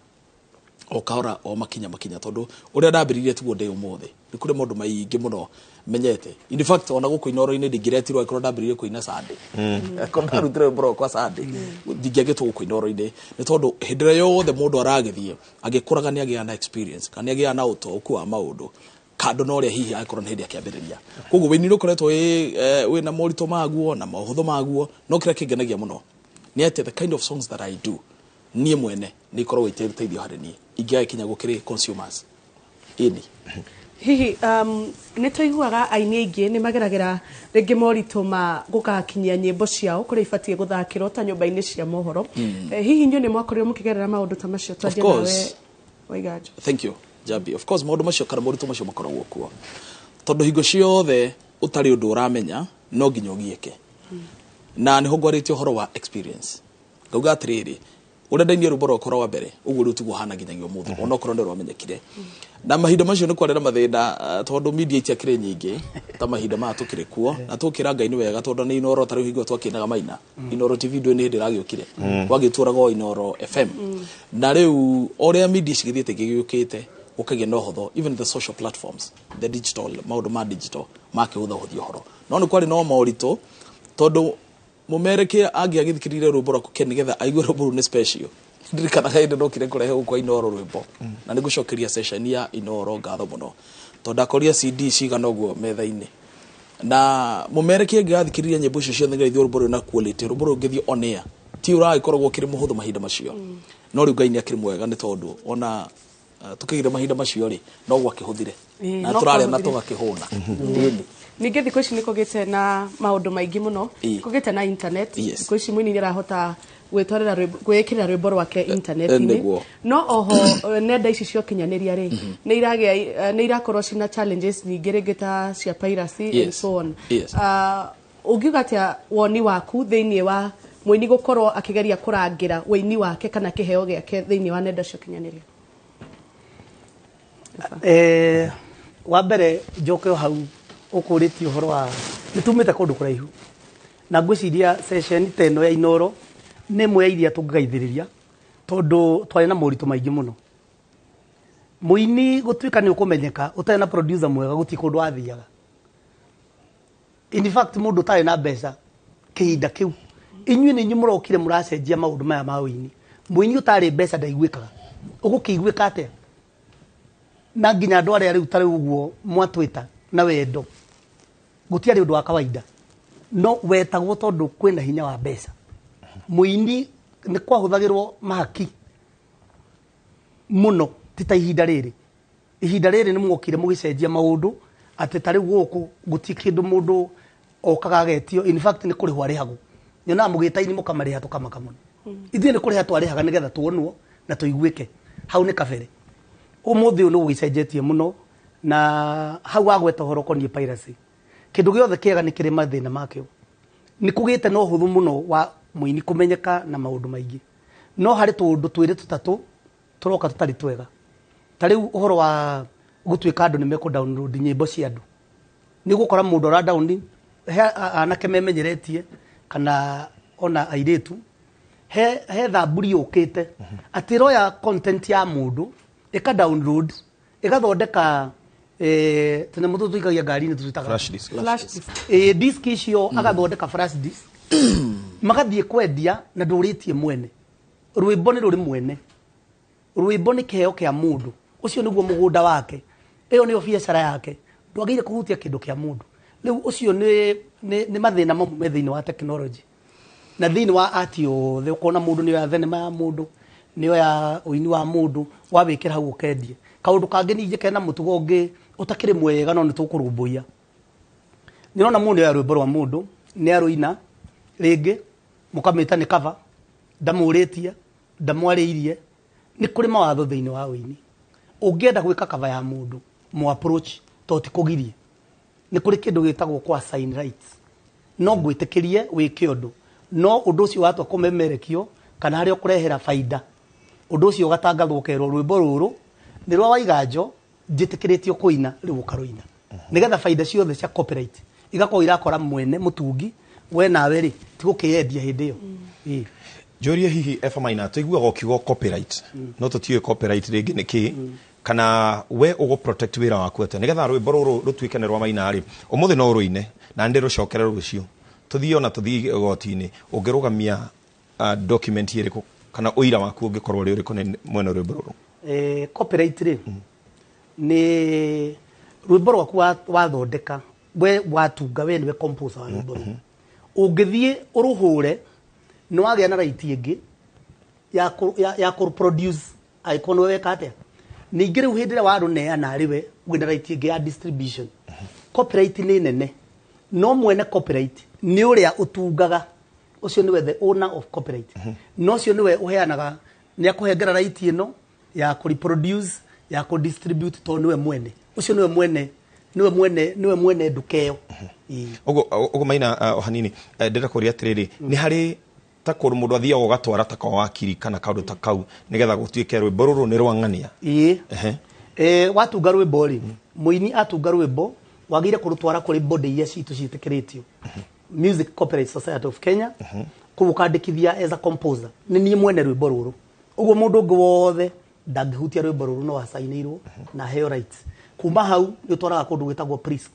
o kahora, o makinya makinya, tondũ ũrĩa ndambĩrĩirie tiguo ndĩ ũmũthĩ. Nĩ kũrĩ maũndũ maingĩ mũno menyete. In fact, ona gũkũ Inooro-inĩ ndingĩretirwo angĩkorwo ndambĩrĩirie kũina Sunday. Angĩkorwo ndarutire rwĩmbo rwakwa Sunday, ndingĩagĩtwo gũkũ Inooro-inĩ, nĩ tondũ hĩndĩ ĩrĩa yothe mũndũ aragĩthiĩ agĩkũraga, nĩ agĩaga na experience kana nĩ agĩaga na ũtaũku wa maũndũ kando na ũrĩa hihi angĩkorwo nĩ hĩndĩ akĩambĩrĩria. Koguo wĩini nĩ ũkoretwo wĩna moritũ maguo na maũhũthũ maguo, no kĩrĩa kĩngenagia mũno nĩ atĩ the kind of songs that I do, niĩ mwene nĩ ikoragwo iteithio harĩ niĩ ingĩgagĩkinya gũkĩrĩ consumers ĩni. Hihi nĩ tũiguaga aini aingĩ nĩ mageragĩra rĩngĩ moritũ ma gũgakinyia nyĩmbo ciao kũrĩa ibatiĩ gũthakĩrwo ta nyũmba-inĩ cia mohoro. Hihi inyuĩ nĩ mwakorirwo mũkĩgerera maũndũ ta macio? Twanjie nawe. Course. Waiganjo. Thank you, Jabi. Of course, maũndũ macio kana moritũ macio makoragwo kuo, tondũ hingo ciothe ũtarĩ ũndũ ũramenya no nginya ũgiĩke, na nĩho ngwarĩtie ũhoro wa experience, ngauga atĩrĩrĩ, ũrĩa ndainie rwĩmbo rwakwa rwa mbere ũguo rĩu tiguo hana nginyagia ũmũthĩ, onokorwo nĩ rwamenyekire. Na mahinda macio nĩ kwarĩ na mathĩna, tondũ media itiakĩrĩ nyingĩ ta mahinda maya tũkĩrĩ kuo, na tũkĩra Ngai nĩ wega tondũ nĩ Inoro. Ta rĩu hingo twakĩinaga maina, Inoro TV ndũĩ nĩ hĩndĩ ĩragĩũkire, gwagĩtũraga o Inoro FM. Na rĩu o ũrĩa media cigĩthiĩte gĩgĩũkĩte, gũkagĩa na ũhũthũ, even the social platforms, the digital, maũndũ ma digital makĩhũthahũthia ũhoro, no nĩ kwarĩ no moritũ, tondũ mũmerekia angĩagĩthikĩrĩire rwĩmbo rwaku, Ken, nĩgetha aigue rwĩmbo rũu nĩ special. Ndirikanaga hĩndĩ ndokire kũrehe gũkũ Inoro rwĩmbo, na nĩ ngũcokeria session ya Inoro ngatho mũno, tondũ ndakorire CD cigana ũguo metha-inĩ, na mũmerekia angĩgathikĩrĩria nyĩmbo icio ciothe nĩgetha ithuĩ rwĩmbo rũu na quality, rwĩmbo rũu rũngĩthiĩ on air ti ũragĩkoragwo ũkĩrĩ mũhũthũ mahinda macio. No rĩu Ngai nĩ akĩrĩ mwega, nĩ tondũ ona tukĩgire mahinda macio rĩ, no gwakĩhũthire na no tũrarĩa na kwahũthire. Tũgakĩhũna. Ĩni. Ningĩ thikũ ici nĩ kũgĩte na maũndũ maingĩ mũno, kũgĩte na internet. Thikũ ici mũini nĩ arahota gwĩtwarĩra rwĩmbo, gwĩkĩrĩra rwĩmbo rwake internet-inĩ. No oho nenda ici cia ũkinyanĩria rĩ, nĩ iragĩa nĩ irakorwo cina challenges nyingĩ, rĩngĩ ta cia piracy and so on. Ũngiuga atĩa woni waku thĩinĩ wa mũini gũkorwo akĩgeria kũrangĩra wĩini wake kana kĩheo gĩake thĩinĩ wa nenda cia ũkinyanĩria? Wa mbere njoke o hau ũkũrĩtie ũhoro wa nĩ tumĩte kũndũ kũraihu, na ngwĩciria session ta ĩno ya Inoro nĩ ĩmwe ya iria tũngĩgaithĩrĩria, tondũ twarĩ na moritũ maingĩ mũno. Mũini gũtuĩka nĩ ũkũmenyeka ũtarĩ na producer mwega, gũtirĩ kũndũ wathiaga. In fact, mũndũ ũtarĩ na mbeca kĩhinda kĩu, inyuĩ nĩ inyuĩ mũrokire mũracenjia maũndũ maya ma ũini. Mũini ũtarĩ mbeca ndaiguĩkaga, ũgũkĩiguĩka atĩa? Na nginya andũ arĩa rĩu ta rĩu ũguo mwatwĩta na wendo, gũtiarĩ ũndũ wa kawaida, no wetagwo tondũ kwĩna hinya wa mbeca. Mũini nĩ kwahũthagĩrwo mahaki mũno, ti ta ihinda rĩrĩ. Ihinda rĩrĩ nĩ mwokire mũgĩcenjia maũndũ, atĩ ta rĩu gũkũ gũtirĩ kĩndũ mũndũ okaga agetio. In fact, nĩ kũrĩhwo arĩhagwo. Nyonaga mũgĩta-inĩ mũkamarĩha, tũkamaka mũno. Ithuĩ nĩ kũrĩha twarĩhaga nĩgetha tuonwo na tũiguĩke. Hau nĩ kabere. Ũmũthĩ ũyũ nĩ gũgĩcenjetie mũno, na hau wagweta ũhoro ũkoniĩ piracy, kĩndũ gĩothe kĩega nĩ kĩrĩ mathĩna makĩo. Nĩ kũgĩte na ũhũthũ mũno wa mũini kũmenyeka na maũndũ maingĩ, no harĩ tũũndũ twĩrĩ tũtatũ tũroka tũtarĩ twega. Ta rĩu ũhoro wa gũtuĩka andũ nĩ mekũ download nyĩmbo cia andũ, nĩ ũgũkora mũndũ ara download he anake memenyeretie kana ona airĩtu, he thamburi yũkĩte atĩ ĩroya content ya mũndũ, ĩka download, ĩgathondeka tũnyamũ tũtũ tũikagia ngari-inĩ tũtwĩtaga Flash disk. Flash disk. Disk icio, agathondeka flash disk, magathiĩ kwendia na ndũrĩtie mwene. Rwĩmbo nĩ rũrĩ mwene, rwĩmbo nĩ kĩheo kĩa mũndũ ũcio, nĩguo mũgũnda wake, ĩyo nĩyo biacara yake. Ndwagĩrĩire kũhutia kĩndũ kĩa mũndũ. Rĩu ũcio nĩ mathĩna mamwe me thĩinĩ wa technology na thĩinĩ wa art yothe. Ũkona mũndũ nĩoya thenema ya mũndũ, nĩoya ũini wa mũndũ, wawĩkĩra hau ũkendie. Kaũndũ kangĩ ningĩ kena mũtugo ũngĩ ũtakĩrĩ mwega, no nĩ tũkũrũmbũiya. Nĩrona mũndũ nĩoya rwĩmbo rwa mũndũ, nĩ arũina rĩngĩ. Mũkamĩta nĩ cover, ndamũrĩtie, ndamwarĩirie. Nĩ kũrĩ mawatho thĩinĩ wa ũini. Ũngĩenda gwĩka cover ya mũndũ, mũ approach, to ti kũgirie. Nĩ kũrĩ kĩndũ gĩtagwo kwa sign rights. No ngwĩtĩkĩrie wĩke ũndũ, no ũndũ ũcio watua kũmemerekio kana harĩa ũkũrehera baida, ũndũ ũcio ũgatangathwo, ũkerwo rwĩmbo rũrũ nĩ rwa Waiganjo, njĩtĩkĩrĩtio kũina, rĩu ũkarũina, nĩgetha baida ciothe cia copyright igakorwo irakora mwene mũtungi. We nawe rĩ, ti gũkĩendia hĩndĩ ĩyo. Ĩĩ. Njũrie hihi, Eva Maina, tũiguaga ũkiuga copyright, no tũtiũĩ copyright rĩngĩ nĩ kĩ, kana we ũgũ protect wĩra waku atĩa nĩgetha rwĩmbo rũrũ rũtuĩke nĩ rwa Maina rĩ, ũmũthĩ no ũrũine na nĩ rũcokere rũciũ, tũthiĩ ona tũthiĩ igoti-inĩ, ũngĩrũgamia document ĩrĩkũ kana ũira waku ũngĩkorwo ũrĩ ũrĩkũ nĩ mwene rwĩmbo rũrũ? Copyright rĩ, nĩ rwĩmbo rwaku wathondeka, we watunga, we nĩwe composer wa rwĩmbo rũu, ũngĩthiĩ ũrũhũre, nĩ wagĩa na right ĩngĩ ya kũ produce, angĩkorwo nĩwe weka atĩa. Ningĩ rĩu hĩndĩ ĩrĩa warũneana harĩ we, wĩna right ĩngĩ ya distribution. Copyright nĩ nene, no mwene copyright nĩ ũrĩa ũtungaga, ũcio nĩwe the owner of copyright. No ũcio nĩwe ũheanaga, nĩ akũhengera right ĩno ya kũ reproduce, ya kũ distribute, tondũ nĩwe mwene, ũcio nĩwe mwene nduka ĩyo. Ĩĩ. Ũguo Maina, o hanini, ndĩrenda kũria atĩrĩrĩ, nĩ harĩ ta kũndũ mũndũ athiaga ũgatwara ta kwa wakiri kana kaũndũ ta kau nĩgetha gũtuĩke rwĩmbo rũrũ nĩ rwa ng'ania? Ĩĩ. Watunga rwĩmbo rĩ, mũini atunga rwĩmbo, wagĩrĩire kũrũtwara kũrĩ body iria citũ ciĩtĩkĩrĩtio, Music Copyright Society of Kenya, kũu ũkandĩkithia as a composer, nĩ niĩ mwene rwĩmbo rũrũ. Ũguo mũndũ ũngĩ wothe ndangĩhutia rwĩmbo rũrũ, no acainĩirwo na aheo rights. Kuma hau nĩ ũtwaraga kũndũ gwĩtagwo PRISK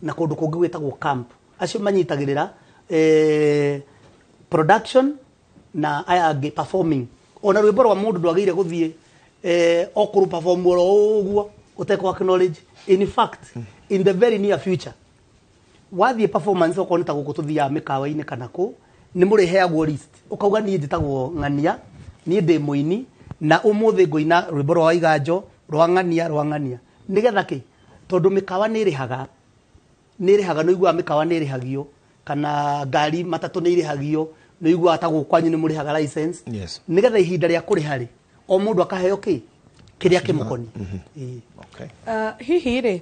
na kũndũ kũngĩ gwĩtagwo KAMP, acio manyitagĩrĩra production na aya angĩ performing. Ona rwĩmbo rwa mũndũ ndwagĩrĩire gũthiĩ o kũrũ perform oro ũguo ũtekũ acknowledge. In fact, in the very near future, wathiĩ performance, okorwo nĩ ta gũkũ tũthiaga mĩkawa-inĩ kana kũ, nĩ mũrĩheagwo list, ũkauga niĩ njĩtagwo ng'ania, niĩ ndĩ mũini, na ũmũthĩ ngũina rwĩmbo rwa Waiganjo, rwa ng'ania, rwa ng'ania. Nĩgetha kĩ? Tondũ mĩkawa nĩ ĩrĩhaga, nĩ ũiguaga mĩkawa nĩ ĩrĩhagio, kana ngari matatũ nĩ irĩhagio, nĩ ũiguaga ta gũkũ kwanyu nĩ mũrĩhaga license. Nĩgetha ihinda rĩa kũrĩha rĩ, o mũndũ akaheo kĩ kĩrĩa kĩmũkoniĩ. Ĩĩ. Hihi rĩ,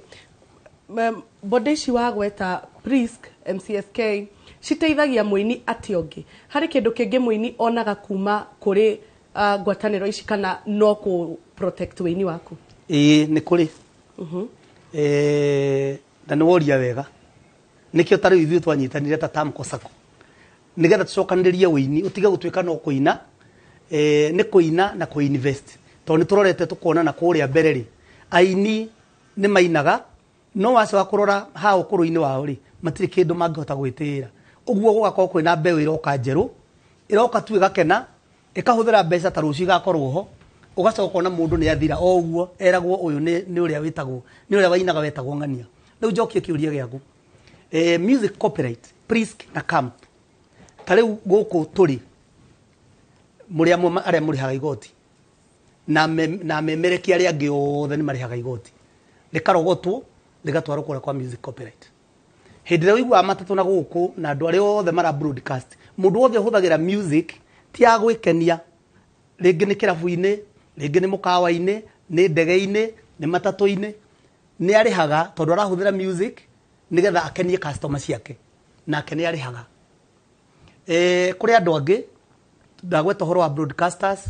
body ici wagweta, PRISK, MCSK, citeithagia mũini atĩa ũngĩ? Harĩ kĩndũ kĩngĩ mũini onaga kuma kũrĩ ngwatanĩro ici, kana no kũ protect wĩini waku? Ĩĩ, nĩ kũrĩ. Na nĩ woria wega. Nĩkĩo ta rĩu ithuĩ twanyitanire ta Tamco Sacco, nĩgetha tũcokanĩrĩrie ũini ũtige gũtuĩka no kũina, nĩ kũina na kũ invest, tondũ nĩ tũrorete tũkona na kũrĩa mbere rĩ, aini nĩ mainaga, no wacoka kũrora ha ũkũrũ-inĩ wao rĩ, matirĩ kĩndũ mangĩhota gwĩtĩĩra. Ũguo gũgakorwo kwĩna mbeũ ĩroka njerũ, ĩroka tu ĩgakena, ĩkahũthĩra mbeca, ta rũciũ igakorwo ho, ũgacoka ũkona mũndũ nĩ athira o ũguo, eragwo ũyũ nĩ ũrĩa wĩtagwo, nĩ ũrĩa wainaga wetagwo ng'ania. Rĩu njokie kĩũria gĩaku, music copyright, PRISK na KAMP, ta rĩu gũkũ tũrĩ mũrĩ amwe arĩa mũrĩhaga igoti, na memerekia arĩa angĩ othe nĩ marĩhaga igoti, rĩkarogotwo, rĩgatwarwo kũrĩa kwa music copyright. Hĩndĩ ĩrĩa ũiguaga matatũ na gũkũ na andũ arĩa othe mara broadcast, mũndũ wothe ũhũthagĩra music ti ya gwĩkenia, rĩngĩ nĩ kĩrabu-inĩ, rĩngĩ nĩ mũkawa-inĩ, nĩ ndege-inĩ, nĩ matatũ-inĩ, nĩ arĩhaga, tondũ arahũthĩra music nĩgetha akenie customer ciake, nake nĩ arĩhaga. Kũrĩ andũ angĩ ndagweta ũhoro wa broadcasters,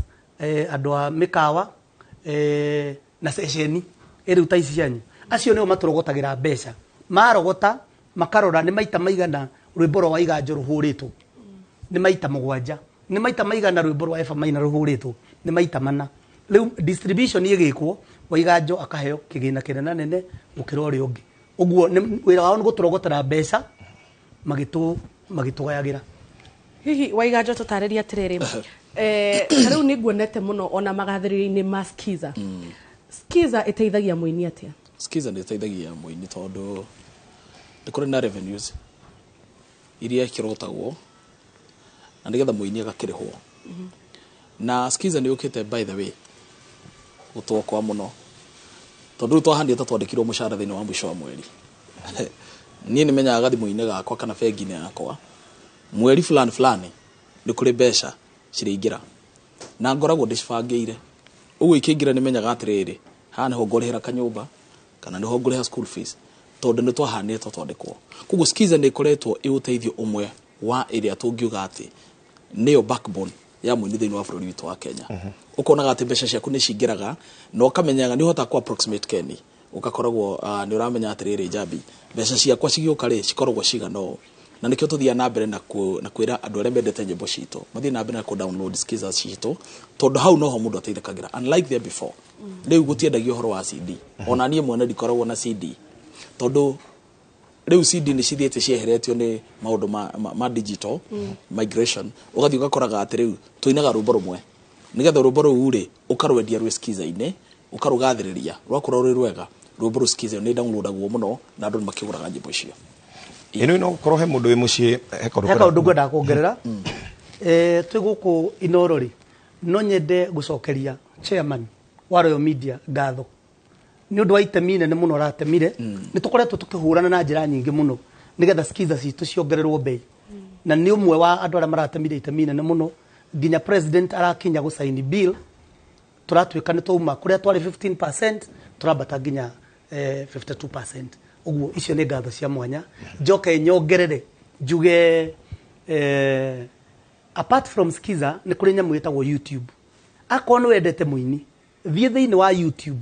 andũ a mĩkawa, na ceceni ĩrĩu ta ici cianyu, acio nĩo matũrogotagĩra mbeca. Marogota makarora nĩ maita maigana rwĩmbo rwa Waiganjo rũhũrĩtwo, nĩ maita 7, nĩ maita maigana rwĩmbo rwa Eva Maina rũhũrĩtwo, nĩ maita 4. Rĩu distribution ĩgĩkwo, Waiganjo akaheo kĩgĩna kĩnene nene gũkĩra ũrĩa ũngĩ. Ũguo wĩra wao nĩ gũtũrogotera mbeca magĩtũgayagĩra. Hihi Waiganjo, tũtarĩrie atĩrĩrĩ, ta rĩu nĩ nguonete mũno ona magathĩrĩrio-inĩ ma Skiza. Skiza ĩteithagia mũini atĩa? Skiza nĩ ĩteithagia mũini tondũ nĩ kũrĩ na revenues iria ikĩrotagwo na nĩgetha mũini agakĩrĩhwo. Na Skiza nĩ yũkĩte, by the way, gũtwokoa mũno, tondũ rĩu twahanire ta twandĩkirwo mũcara thĩinĩ wa mũico wa mweri. Niĩ nĩ menyaga gathimũ-inĩ gakwa kana bengi-inĩ yakwa, mweri fulani fulani. Nĩ kũrĩ mbeca ciraingĩra na ngoragwo ndĩcibangĩire ũguo ikĩingĩra nĩ menyaga atĩrĩrĩ, haha nĩho ngũrĩhĩra kanyũmba kana nĩho ngũrĩha school fees, tondũ nĩ twahanire twandĩkwo. Koguo Skiza nĩ ĩkoretwo ĩ ũteithio ũmwe wa ĩrĩa tũngiuga atĩ nĩyo backbone ya mũini thĩinĩ wa bũrũri witũ wa Kenya. Ũkonaga atĩ mbeca ciaku nĩ cingĩraga na ũkamenyaga nĩ ũhotaga ku approximate keni ũgakoragwo nĩ ũramenya atĩrĩrĩ, Njambi, mbeca ciakwa cigĩũka rĩ, cikoragwo cigana ũũ. Na nĩkĩo tũthiaga na mbere na kwĩra andũ arĩa mendete nyĩmbo citũ mathiĩ na mbere na kũ download Skiza citũ, tondũ hau noho mũndũ ateithĩkagĩra, unlike there before. Rĩu gũtiendagio ũhoro wa CD. Ona niĩ mwene ndikoragwo na CD, tondũ rĩu CD nĩ cithiĩte cieheretio nĩ maũndũ ma digital migration. Ũgathiĩ ũgakoraga atĩ rĩu tũinaga rwĩmbo rũmwe, nĩgetha rwĩmbo rũu rĩ, ũkarwendia rwĩ Skiza-inĩ, ũkarũgathĩrĩria, rwakorwo rwĩ rwega rwĩmbo rũu, Skiza nĩ downloadagwo mũno na andũ nĩ makĩgũraga nyĩmbo icio. Ĩno no gũkorwo he mũndũ wĩ mũciĩ, he kaũndũ He kaũndũ ngwendaga kuongerera. Twĩ gũkũ Inoro rĩ, no nyende gũcokeria chairman wa Royal Media ngatho nĩ ũndũ wa itemi inene mũno aratemire. Nĩ tũkoretwo tũkĩhũrana na njĩra nyingĩ mũno nĩgetha Skiza citũ ciongererwo bei, na nĩ ũmwe wa andũ arĩa maratemire itemi inene mũno nginya president arakinya gũcaini bill. Tũratuĩka nĩ twauma kũrĩa twarĩ 15%, tũrambata nginya 52%. Ũguo icio nĩ ngatho cia mwanya. Njoke nyongerere njuge, apart from Skiza, nĩ kũrĩ nyamũ ĩtagwo YouTube. Akorwo nĩ wendete mũini, thiĩ thĩinĩ wa YouTube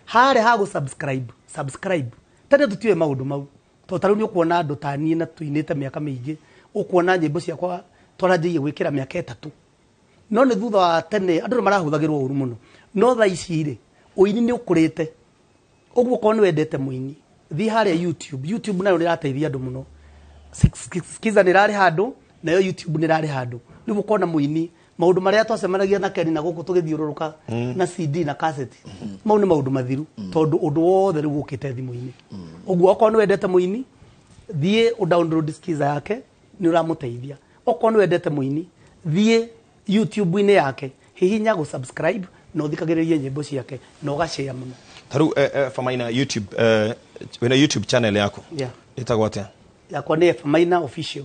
harĩa ha gũ subscribe, subscribe. Tene tũtiũĩ maũndũ mau, tondũ ta rĩu nĩ ũkuona andũ ta niĩ na tũinĩte mĩaka mĩingĩ, ũkuona nyĩmbo ciakwa twaranjĩirie gwĩkĩra mĩaka 3, no nĩ thutha wa tene andũ nĩ marahũthagĩrwo ũru mũno. No thaa ici rĩ, ũini nĩ ũkũrĩte. Ũguo korwo nĩ wendete mũini, thiĩ harĩa YouTube. YouTube nayo nĩ ĩrateithia andũ mũno. Skiza nĩ ĩrarĩ handũ, nayo YouTube nĩ ĩrarĩ handũ. Rĩu ũkona mũini, maũndũ marĩa twacemanagia na Ken na gũkũ tũgĩthiũrũrũka na CD na cassette, mau nĩ maũndũ mathiru, tondũ ũndũ wothe rĩu ũkĩte thimũ-inĩ. Ũguo okorwo nĩ wendete mũini, thiĩ ũ download Skiza yake, nĩ ũramũteithia. Okorwo nĩ wendete mũini, thiĩ YouTube-inĩ yake, hihinya gũ subscribe na ũthikagĩrĩrie nyĩmbo ciake na ũgashare mũno. Ta rĩu Famaina, YouTube, wĩna YouTube channel yaku? Yeah. Ĩtagwo atĩa? Yakwa nĩ Famaina Official.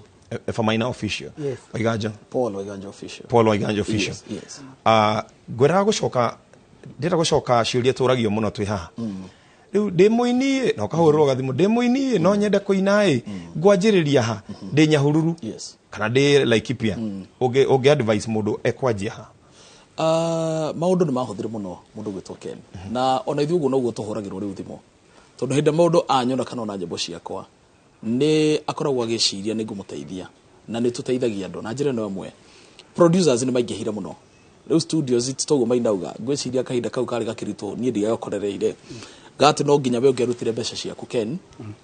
Famaina Official. Yes. Waiganjo? Paul Waiganjo Official. Paul Waiganjo Official. Yes. Ngwendaga gũcoka, ndĩrenda gũcoka ciũria tũragio mũno twĩ haha. Rĩu ndĩ mũini ĩ, na ũkahũrĩrwo gathimũ, ndĩ mũini ĩ, no nyende kũina ĩ, ngwanjĩrĩria ha ndĩ Nyahururu kana ndĩ Laikipia? Ũngĩ advice mũndũ ekwanjia ha? Maũndũ nĩ mahũthire mũno, mũndũ gwĩtwo Ken, na ona ithuĩ ũguo noguo tũhũragĩrwo rĩu thimũ, tondũ hĩndĩ ĩrĩa mũndũ anyona kana ona nyĩmbo ciakwa, nĩ akoragwo agĩciria nĩ ngũmũteithia, na nĩ tũteithagia andũ na njĩra ĩno ĩmwe. Producers nĩ maingĩhire mũno rĩu, studios ti toguo mainauga. Ngwĩciria kahinda kau karĩ gakĩritũ, niĩ ndigakorereire gati, no nginya we ũngĩarutire mbeca ciaku, Ken,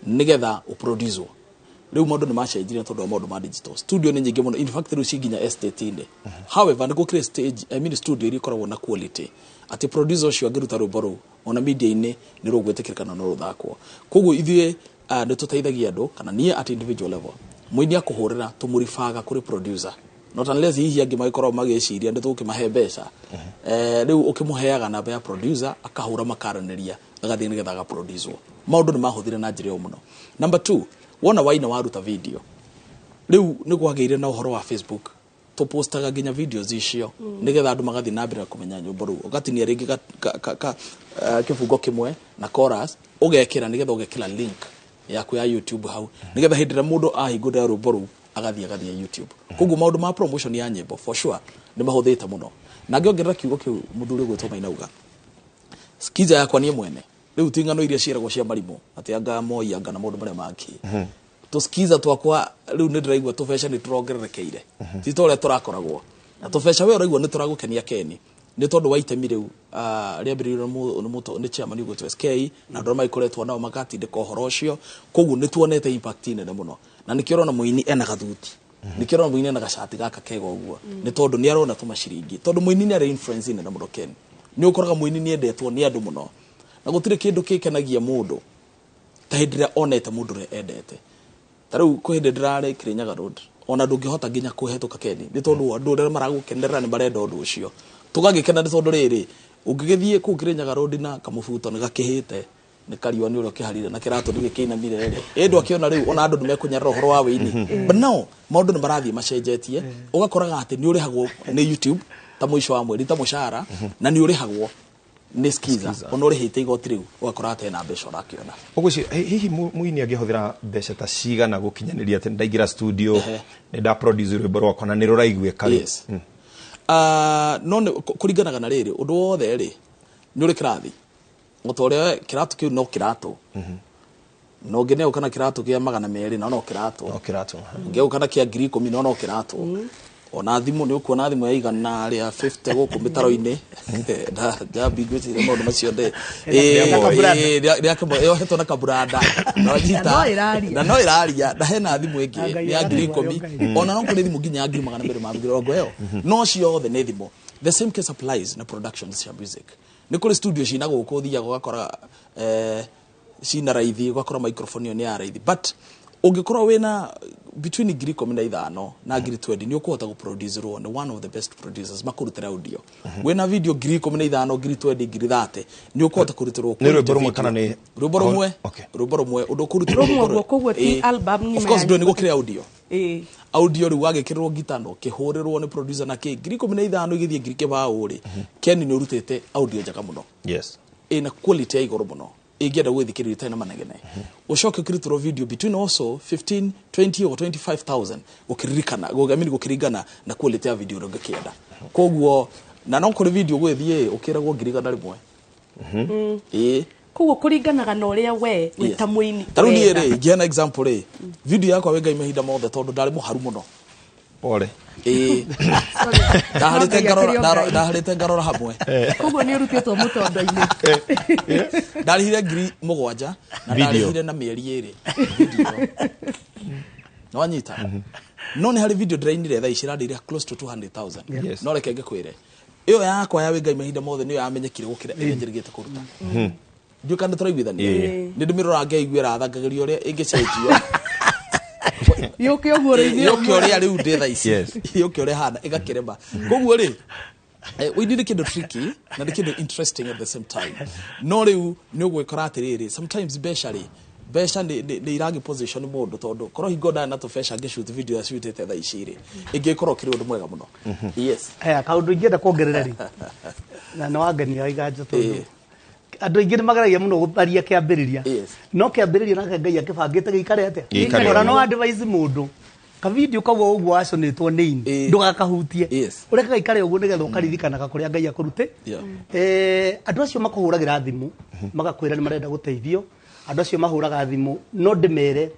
nĩgetha ũproduce. Rĩu maũndũ nĩ macenjirie tondũ wa maũndũ ma digital. Studio nĩ nyingĩ mũno, in fact rĩu ci nginya estate-inĩ. However, nĩ gũkĩrĩ stage, I mean studio iria ikoragwo na quality, atĩ producer ũcio angĩruta rwĩmbo rũu ona media-inĩ nĩ rũgwĩtĩkĩrĩka na no rũthakwo. Koguo ithuĩ nĩ tũteithagia andũ, kana niĩ at individual level, mũini akũhũrĩra, tũmũribaga kũrĩ producer, not unless hihi angĩ magĩkorwo magĩciria nĩ tũgũkĩmahe mbeca. Rĩu ũkĩmũheaga namba ya producer, akahũra, makaranĩria, agathiĩ nĩgetha agaproducewo. Maũndũ nĩ mahũthire na njĩra ĩyo mũno. Number two, wona waina, waruta video, rĩu nĩ kwagĩire na ũhoro wa Facebook, tũpostaga nginya videos icio nĩgetha andũ magathiĩ na mbere na kũmenya nyũmbo rũu. Ũgatinia rĩngĩ ka kĩbungo kĩmwe na chorus, ũgekĩra nĩgetha ũgekĩra link yaku ya YouTube hau, nĩgetha hĩndĩ ĩrĩa mũndũ ahingũrĩra rwĩmbo rũu, agathiĩ YouTube. Koguo maũndũ ma promotion ya nyĩmbo for sure nĩ mahũthĩte mũno. Na ngĩongerera kiugo kĩu mũthuri ũgwĩtwo Mainauga, Skiza yakwa niĩ mwene rĩu ti ng'ano iria ciĩragwo cia marimũ atĩ anga moi anga na maũndũ marĩa mangĩ. Tũskiza twakwa rĩu nĩ ndĩraigua tũbeca nĩ tũrongererekeire, ti ta ũrĩa tũrakoragwo na tũbeca. We ũraigua nĩ tũragũkenia, Keni, nĩ tondũ wa itemi rĩu rĩambĩrĩirio nĩ chairman ũgwĩtwo SK na andũ arĩa magĩkoretwo nao magatindĩka ũhoro ũcio. Koguo nĩ tuonete impact nene mũno, na nĩkĩo ũrona mũini ena gathuti, nĩkĩo ũrona mũini ena gacati gaka kega ũguo, nĩ tondũ nĩ arona tũmaciringi, tondũ mũini nĩ arĩ influence nene mũno. Ken, nĩ ũkoraga mũini nĩ endetwo nĩ andũ mũno, na gũtirĩ kĩndũ gĩkenagia mũndũ ta hĩndĩ ĩrĩa onete mũndũ ũrĩa endete. Ta rĩu kwĩ hĩndĩ ndĩrarĩ Kirinyaga Road, ona ndũngĩhota nginya kũhetũka, Keni, nĩ tondũ andũ arĩa maragũkenerera nĩ marenda ũndũ ũcio. Tũgagĩkena nĩ tondũ rĩrĩ, ũngĩgĩthiĩ kũu Kirinyaga Road na kamũbuto nĩ gakĩhĩte, Nĩ kariũa nĩ ũrĩa ũkĩharire na kĩratũ nĩ gĩkĩinamire rĩ. Ĩndũ akĩona rĩu ona andũ nĩ mekũnyarara ũhoro wa wĩini. But now maũndũ nĩ marathiĩ macenjetie, ũgakoraga atĩ nĩ ũrĩhagwo nĩ YouTube ta mũico wa mweri ta mũcara, na nĩ ũrĩhagwo nĩ Skiza ona ũrĩhĩte igoti rĩu, ũgakora atĩ hena mbeca ũrakĩona. Ũgwĩciria hihi mũini angĩhũthĩra mbeca ta cigana gũkinyanĩria atĩ ndaingĩra studio, nĩ nda produce rwĩmbo rwakwa na nĩ rũraiguĩka rĩ? Yes. No kũringanaga na rĩrĩ, ũndũ wothe rĩ nĩ ũrĩ kĩrathi. O ta ũrĩa kĩratũ kĩu no kĩratũ, no ũngĩnegũka na kĩratũ kĩa 200 no kĩratũ, no kĩratũ, ũngĩegũka na kĩa 10,000 no kĩratũ. Ona thimũ nĩ ũkuona thimũ ya 150 gũkũ mĩtaro-inĩ na Njambi ngwĩciria maũndũ macio ndĩ yohetwo na kaburanda na wanyita na no ĩraria, na hena thimũ ĩngĩ nĩ ya 10,000, ona no kũrĩ thimũ nginya ya 220,000 ĩyo, no ciothe nĩ thimũ. The same case applies na productions cia music. Nĩ kũrĩ studio cina gũkũ ũthiaga ũgakora cina raithi, ũgakora microphone ĩyo nĩ ya raithi, but ũngĩkorwo wĩna between 15,000 na 20,000 nĩ ũkũhota gũproducerwo nĩ one of the best producers makũrutĩra audio. Wĩna video 15,000, 20,000, 30,000 nĩ ũkũhota kũrutĩrwo. Nĩ rwĩmbo rũmwe kana nĩ rwĩmbo rũmwe? Rwĩmbo rũmwe ũndũ ũkũrutĩrwo rũmwe ũguo, koguo ti album ng'ima. Of course ndũĩ nĩ gũkĩrĩ audio. Audio rĩu wagĩkĩrĩrwo ngita no kĩhũrĩrwo nĩ producer na kĩ 15,000 igĩthiĩ 20,000 rĩ, Ken nĩ ũrutĩte audio njega mũno. Yes. Ĩna quality ya igũrũ mũno, ingĩenda gwĩthikĩrĩria itarĩ na manegene. Ũcoke ũkĩrutĩrwo video between also 15 20 or 25,000 gũkĩririkana gũgamini gũkĩringana na quality ya video ũrĩa ũngĩkĩenda. Koguo na no kũrĩ video gwĩthiĩ ũkĩragwo 100,000. Ĩĩ. Koguo kũringanaga na ũrĩa we wĩ ta mũini. Ta rĩu niĩ rĩ, ingĩheana example rĩ, video yakwa wĩ Ngai mahinda mothe tondũ ndarĩ mũharu mũno. Pole. Ĩĩ. Ndaharĩte ngarora hamwe. Koguo nĩ ũrutĩtwo mũtondo-inĩ. Ndarĩhire 7,000 na ndarĩhire na mĩeri 2. No wanyita. No nĩ harĩ video ndĩrainire thaa ici ĩrandĩire close to 200,000. No reke ngĩkwĩre, ĩyo yakwa ya wĩ Ngai mahinda mothe nĩyo yamenyekire gũkĩra ĩrĩa njĩrĩgĩte kũruta. Ndiũĩ kana nĩtũraiguithania. Nĩ ndĩmĩroraga ngaigua ĩrathangagĩria ũrĩa ĩngĩcenjio. Yũke ũguo rĩu. Yũke ũrĩa rĩu ndĩ thaa ici. Yũke ũrĩa hana ĩgakĩrema. Koguo rĩ, ũini nĩ kĩndũ tricky na nĩ kĩndũ interesting at the same time. No rĩu nĩ ũgwĩkora atĩrĩrĩ, sometimes mbeca rĩ, mbeca nĩ iragĩ position mũndũ, tondũ korwo hingo ndarĩ na tũbeca ngĩshoot video ya shootĩte thaa ici rĩ, ĩngĩkorwo kĩrĩ ũndũ mwega mũno. Yes. Haya, kaũndũ ingĩenda kuongerera rĩ, na nĩ wangenia Waiganjo, tondũ andũ aingĩ nĩ mageragia mũno gũtharia kĩambĩrĩria, no kĩambĩrĩria nake Ngai akĩbangĩte gĩikare atĩa. Ona no advise mũndũ kavideo kau ũguo waconĩtwo nĩ ini ndũgakahutie, ũreke gaikare ũguo nĩgetha ũkaririkanaga kũrĩa Ngai akũrute. Andũ acio makũhũragĩra thimũ magakwĩra nĩ marenda gũteithio, andũ acio mahũraga thimũ no ndĩmere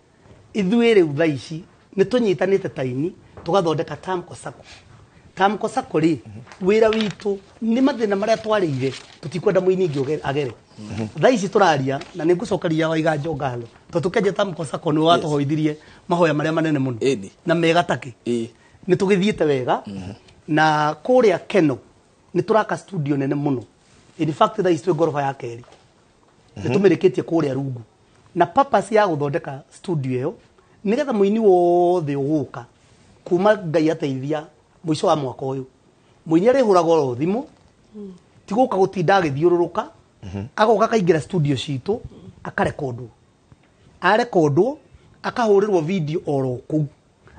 ithuĩ rĩu thaa ici nĩ tũnyitanĩte ta ini tũgathondeka Tamko Sacco. Tamko Sacco rĩ, wĩra witũ nĩ mathĩna marĩa twarĩire, tũtikwenda mũini ingĩ agere. Thaa ici tũraria na nĩ ngũcokeria Waiganjo ngatho, tondũ tũkĩanjia Tamko Sacco nĩ watũhoithirie mahoya marĩa manene mũno na mega takĩ. Nĩ tũgĩthiĩte wega na kũrĩa Keno nĩ tũraka studio nene mũno. In fact thaa ici twĩ ngoroba ya kerĩ, nĩ tũmĩrĩkĩtie kũrĩa rungu, na purpose ya gũthondeka studio ĩyo nĩgetha mũini wothe ũgũka kuma Ngai ateithia mũico wa mwaka ũyũ, mũini arĩhũraga oro thimũ, ti gũka gũtinda agĩthiũrũrũka, agoka akaingĩra studio citũ akarekondwo, arekondwo akahũrĩrwo video oro kũu,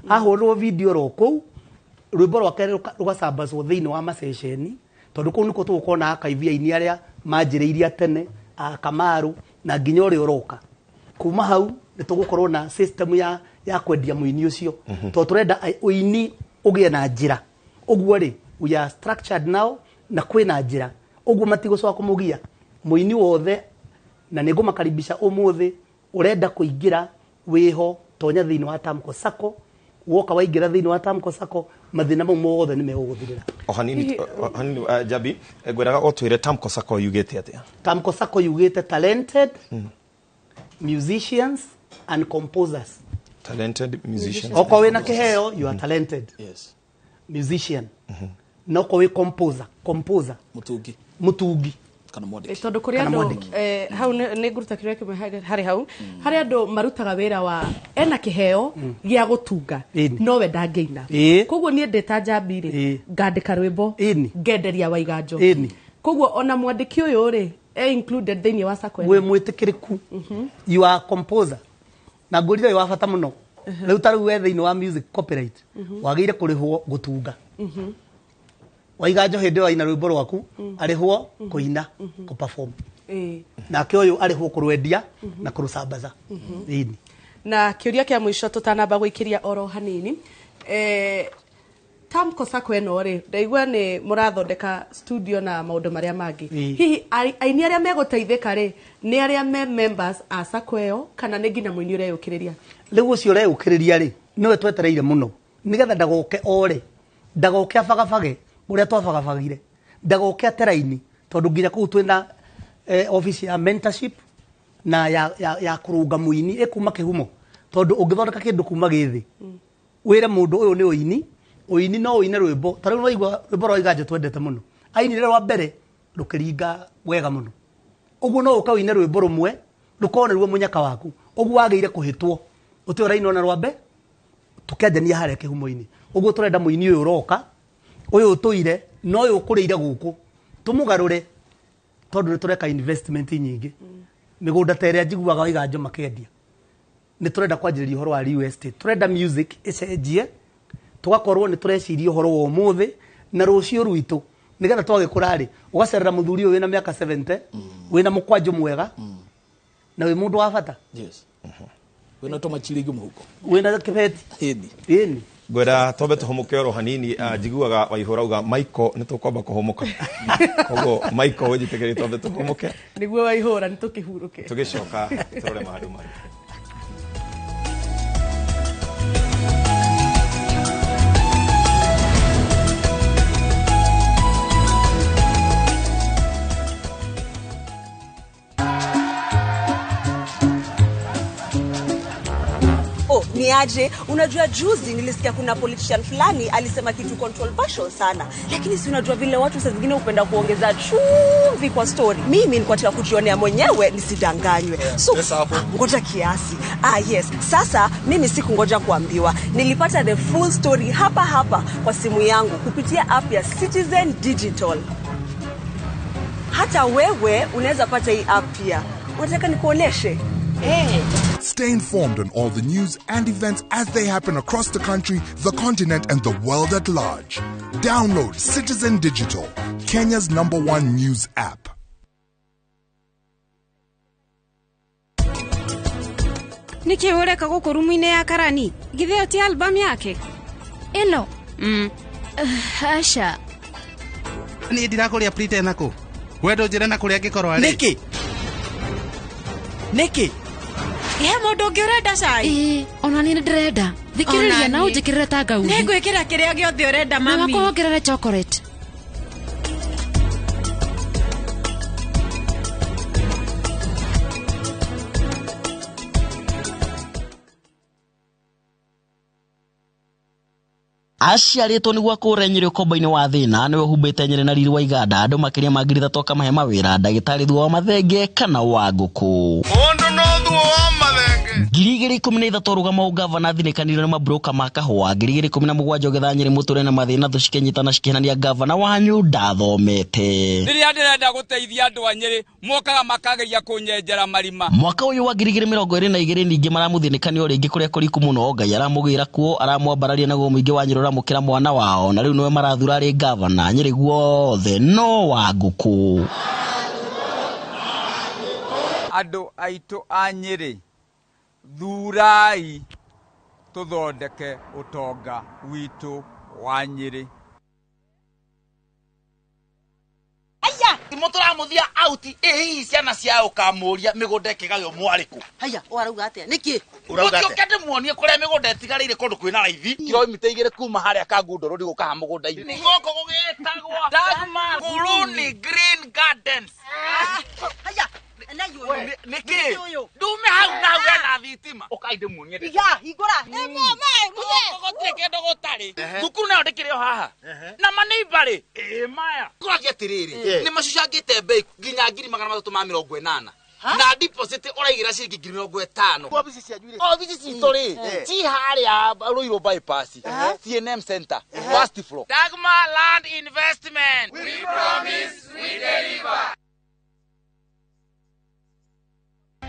ahũrĩrwo video oro kũu, rwĩmbo rwake rũgacambacwo thĩinĩ wa maceceni, tondũ kũu nĩkuo tũgũkorwo na archive aini arĩa manjĩrĩirie tene, a Kamaru na nginya ũrĩa ũroka. Kuma hau nĩ tũgũkorwo na system ya kwendia mũini ũcio, tondũ tũrenda ũini ũgĩe na njĩra. Ũguo rĩ, we are structured now na kwĩna njĩra, ũguo matigũcoka kũmũgia mũini wothe. Na nĩ ngũmakaribisha ũmũthĩ, ũrenda kũingĩra wĩho, tonya thĩinĩ wa Tamko Sacco. Woka waingĩra thĩinĩ wa Tamko Sacco, mathĩna mau mothe nĩ megũgũthirĩra. O hanini Njambi, ngwendaga ũtwĩre Tamko Sacco yugĩte atĩa? Tamko Sacco yugĩte talented musicians and composers. Talented musicians. Okorwo wĩna kĩheo, you are talented. Yes. Musician. Na okorwo wĩ composer. Mũtungi. Kana mwandĩki. Tondũ kũrĩ andũ hau nĩ ngũruta kĩrĩa kĩmwe harĩ hau, harĩ andũ marutaga wĩra wa ena kĩheo gĩa gũtunga nowe ndangĩina. Koguo niĩ ndĩ ta Njambi rĩ, ngandĩka rwĩmbo ngenderia Waiganjo. Koguo ona mwandĩki ũyũ rĩ, E included thĩinĩ wa sacco ĩno? Wĩ mwĩtĩkĩrĩku, you are composer, na ngũrire wĩ wa bata mũno. Rĩu ta rĩu we thĩinĩ wa music copyright, wagĩrĩire kũrĩhwo gũtunga. Waiganjo hĩndĩ ĩyo aina rwĩmbo rwaku, arĩhwo kũina, kũperform. Nake ũyũ arĩhwo kũrwendia na kũrũcambaza. Ĩni. Na kĩũria kĩa mũico tũtanamba gũikĩria oro hanini, Tamco Sacco ĩno rĩ, ndaigua nĩ mũrathondeka studio na maũndũ marĩa mangĩ. Hihi aini arĩa megũteithĩka rĩ, nĩ arĩa me members a sacco ĩyo kana nĩ nginya mũini ũreyũkĩrĩria? Rĩu ũcio ũreyũkĩrĩria rĩ, nĩwe twetereire mũno nĩgetha ndagoke ore, ndagoke abagabage ũrĩa twabagabagire, ndagoke ateraini, tondũ nginya kũu twĩna office ya mentorship na ya kũrũnga mũini ĩkuma kĩhumo, tondũ ũngĩthondeka kĩndũ kuma gĩthĩ, wĩre mũndũ ũyũ nĩ ũini, ũini no ũine rwĩmbo ta rĩu waigua rwĩmbo rwa Iganjo twendete mũno, ainire rwa mbere rũkĩringa wega mũno, ũguo no ũka ũine rwĩmbo rũmwe rũkorwo nĩruo mũnyaka waku, ũguo wagĩire kũhĩtwo ũtĩ ũraina ona rwa mbere, tũkĩanjania harĩa kĩhumo-inĩ. Ũguo tũrenda mũini ũyũ ũroka, ũyũ ũtũire na ũyũ ũkũrĩire gũkũ, tũmũgarũre, tondũ nĩ tũreka investment nyingĩ. Mĩgũnda ta ĩrĩa njiguaga Waiganjo makĩendia, nĩ tũrenda kwanjĩrĩria ũhoro wa real estate, tũrenda music ĩcenjie, tũgakorwo nĩ tũreciria ũhoro wa ũmũthĩ na rũciũ rwitũ, nĩgetha twagĩkũra rĩ, ũgacerera mũthuri ũyũ wĩna mĩaka 70, wĩna mũkwanjũ mwega, na wĩ mũndũ wa bata. Yes. Wĩna tũmachiringi mũhuko. Wĩna kĩbeti. Ĩni. Ĩni. Ngwenda twambe tũhũmũke oro hanini, njiguaga Waihũra auga Michael nĩ tũkwamba kũhũmũka. Koguo Michael wĩnjĩtĩkĩrie twambe tũhũmũke. Nĩguo Waihũra nĩ tũkĩhurũke. Tũgĩcoka tũrore maũndũ mangĩ. Ni aje, unajua juzi nilisikia kuna politician fulani alisema kitu controversial sana, lakini si unajua vile watu saa zingine hupenda kuongeza chumvi kwa story. Mimi nilikuwa nataka kujionea mwenyewe nisidanganywe. So ngoja kiasi. Yes, sasa mimi sikungoja kuambiwa, nilipata the full story hapa hapa kwa simu yangu kupitia app ya Citizen Digital. Hata wewe unaweza pata hii app pia. Unataka nikuoneshe? Hey. Stay informed on all the news and events as they happen across the country, the continent, and the world at large. Download Citizen Digital, Kenya's #1 news app. Niki ureka gũkũ rumu-inĩ ya karani? Githĩ ĩyo ti album yake? Ĩno? Aca. Niĩ ndirakũrĩa prite nakũ? We ndũnjĩre na kũrĩa angĩkorwo arĩ. Nĩkĩ? Nĩkĩ? He mũndũ ũngĩ ũrenda cai? Ĩĩ, ona niĩ nĩndĩrenda. Thikĩrĩria na ũnjĩkĩrĩre tangauthi. Nĩngwĩkĩra kĩrĩa gĩothe ũrenda mami. Na wakwa wongerere chocolate. Aciarĩtwo nĩguo akũre Nyĩrĩ ũkombo-inĩ wa thĩna, nĩwe ũhumbĩte Nyĩrĩ na riri wa iganda, andũ makĩria ma 3,000 akamahe mawĩra, ndagĩtarĩ thuo wa mathenge kana wa ngũkũ. Mũndũ no thuo wa mathenge. 2013 rũgama ũgavana thinĩkanire na mabroka ma kahũa. 2017 ũgetha Nyĩrĩ mũtũre na mathĩna thũ cikĩnyitana cikĩhenania gavana wanyu ndathomete. Rĩrĩa ndĩrenda gũteithia andũ a Nyĩrĩ mokaga makageria kũnyenjera marima. Mwaka ũyũ wa 2022 ningĩ maramũthĩnĩkania o rĩngĩ kũrĩa kũriku mũno, Ngai aramũgĩra kuo, aramwambararia naguo mũingĩ wa Nyĩrĩ ũramũkĩra mwana wao, na rĩu nĩwe marathura arĩ gavana Nyĩrĩ guothe no wa ngũkũ. Andũ aitũ a Nyĩrĩ, thurai tũthondeke ũtonga witũ wa Nyĩrĩ. Aya, mũtũramuthia out ĩ hihi ciana cia ũkamũria mĩgũnda ĩkĩgaywo mwarĩkũ. Haya, ũrauga atĩa? Nĩkĩ? Ũrauga atĩa? Muonie kũrĩa mĩgũnda ĩtigarĩire kũndũ kwĩna raithi kilomita 2 kuma harĩa Kangundo Road gũka ha mũgũnda-inĩ. Gũkũ gũgĩtagwo Dagmar Kuluni Green Gardens. Haya, na yũ. Nĩkĩ? Ndume hau na hau hena thitima. Ũkai ndĩmuonie. Iga, hingũra. Gũtirĩ kĩndũ gũtarĩ. Thukuru nayo ndĩkĩrĩ o haha. Na maneiba rĩ, ĩ maya. Kũragia atĩrĩrĩ, nĩ macucangĩte mbei nginya 380,000. Na deposit ũraigĩra ciringi 50,000. Obici cianyu rĩ? Obici citũ rĩ, ci harĩa Ruiru bypass, CNM Center, first floor. Dagmar Land Investment. We promise, we deliver.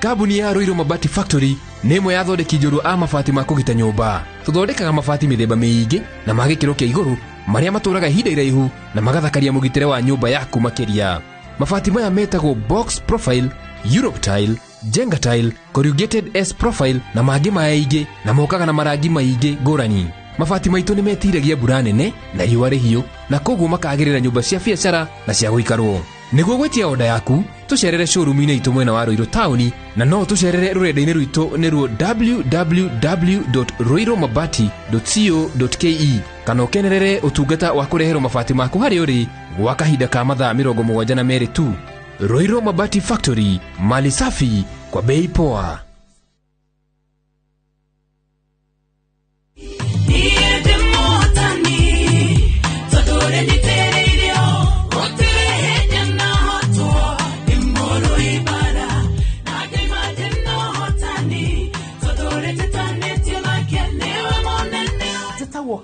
Kambuni ya Ruiru Mabati Factory nĩ ĩmwe ya athondeki njorua a mabati ma kũgita nyũmba. Tũthondekaga mabati mĩthemba mĩingĩ na ma gĩkĩro kĩa igũrũ marĩa matũraga ihinda iraihu na magathakaria mũgitĩre wa nyũmba yaku makĩria. Mabati maya metagwo box profile, Europe tile, Jenga tile, corrugated S profile na mangĩ maingĩ na mokaga na marangi maingĩ ngũrani. Mabati maitũ nĩ metiragia mbura nene na riũa rĩhiũ na koguo makagĩrĩra nyũmba cia biacara na cia gũikarwo. Nĩguo gwĩtia oda yaku, tũcerere showroom-inĩ itũ mwena wa Ruiru taũni na no tũcerere rũrenda-inĩ rwitũ nĩruo www.ruirumabati.co.ke kana ũkenerere ũtungata wa kũreherwo mabati maku harĩa ũrĩ gwa kahinda ka mathaa 72 tu. Ruiru Mabati Factory, mali safi kwa bei poa.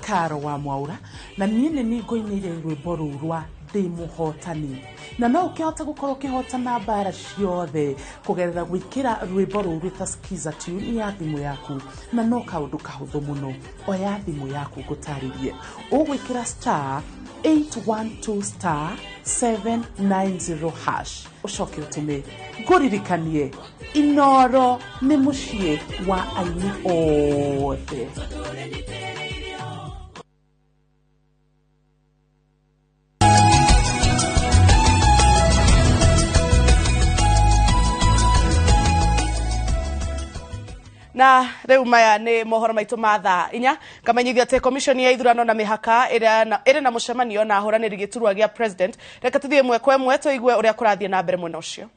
Karo wa Mwaura na niĩ nĩ niĩ ngũinĩire rwĩmbo rũu rwa ndĩ mũhotani na no ũkĩhota gũkorwo ũkĩhotana mbara ciothe kũgerera gwĩkĩra rwĩmbo rũu rwĩta Skiza tune ya thimũ yaku na no kaũndũ kahũthũ mũno. Oya thimũ yaku ngũtarĩrie, ũgwĩkĩra star 812 star 790 hash ũcoke ũtũme ngũririkanie Inoro nĩ mũciĩ wa aini othe. Na rĩu maya nĩ mohoro maitũ ma thaa inya ngamenyithia atĩ commission ya ithurano na mĩhaka ĩrĩ na mũcemanio na ahũranĩri gĩturwa gĩa president. Reke tũthiĩ ĩmwe kwa ĩmwe tũigue ũrĩa kũrathiĩ na mbere mwena ũcio.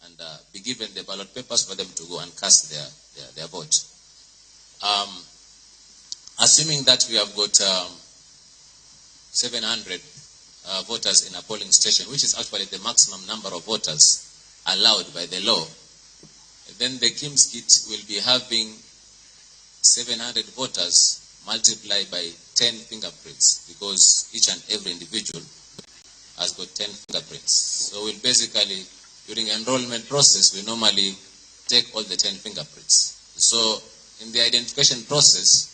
And be given the ballot papers for them to go and cast their vote. Assuming that we have got 700 voters in a polling station, which is actually the maximum number of voters allowed by the law, then the KIMS kit will be having 700 voters multiplied by 10 fingerprints, because each and every individual has got 10 fingerprints. So we'll basically, during enrollment process, we normally take all the 10 fingerprints. So in the identification process,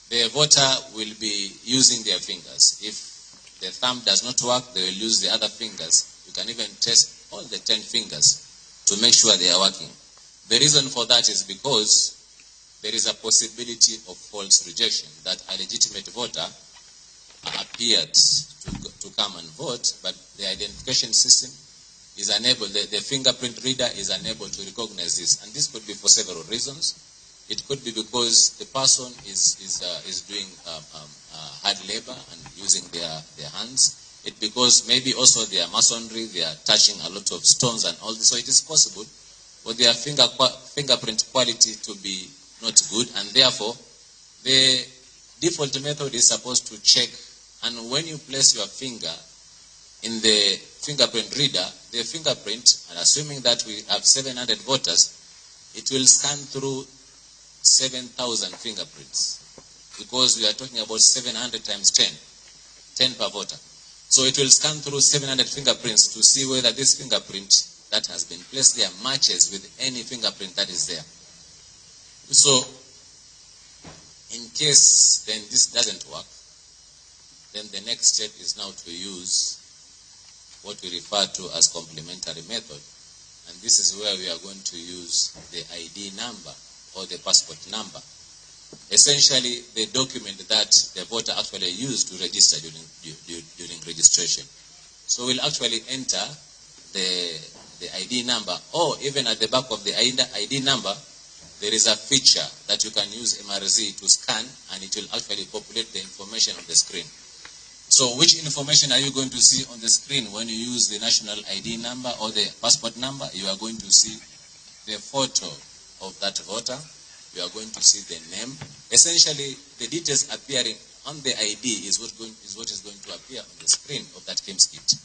the voter will be using their fingers. If the thumb does not work, they will use the other fingers. You can even test all the 10 fingers to make sure they are working. The reason for that is because there is a possibility of false rejection, that a legitimate voter appeared to come and vote, but the identification system is unable, the fingerprint reader is unable to recognize this. And this could be for several reasons. It could be because the person is doing hard labor and using their hands. It because maybe also they are masonry, they are touching a lot of stones and all this. So it is possible for their fingerprint quality to be not good, and therefore the default method is supposed to check. And when you place your finger in the fingerprint reader, the fingerprint, and assuming that we have 700 voters, it will scan through 7,000 fingerprints, because we are talking about 700 times 10, 10 per voter. So it will scan through 700 fingerprints to see whether this fingerprint that has been placed there matches with any fingerprint that is there. So in case then this doesn't work, then the next step is now to use what we refer to as complementary method. And this is where we are going to use the ID number or the passport number. Essentially, the document that the voter actually used to register during registration. So we'll actually enter the ID number, or even at the back of the ID number, there is a feature that you can use MRZ to scan, and it will actually populate the information on the screen. So which information are you going to see on the screen when you use the national ID number or the passport number? You are going to see the photo of that voter. You are going to see the name. Essentially, the details appearing on the ID is what is going to appear on the screen of that KIMS kit.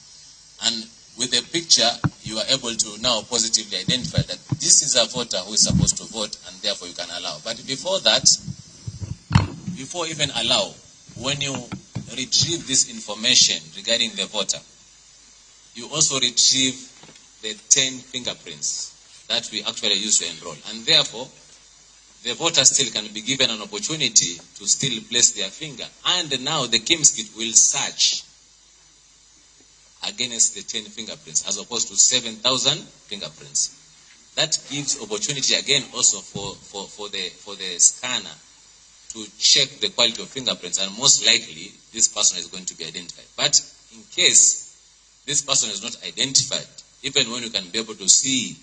And with a picture, you are able to now positively identify that this is a voter who is supposed to vote, and therefore you can allow. But before that, before even allow, when you retrieve this information regarding the voter, you also retrieve the 10 fingerprints that we actually use to enroll. And therefore, the voter still can be given an opportunity to still place their finger. And now the KIEMS kit will search against the 10 fingerprints as opposed to 7,000 fingerprints. That gives opportunity again also for the scanner to check the quality of fingerprints, and most likely this person is going to be identified. But in case this person is not identified, even when you can be able to see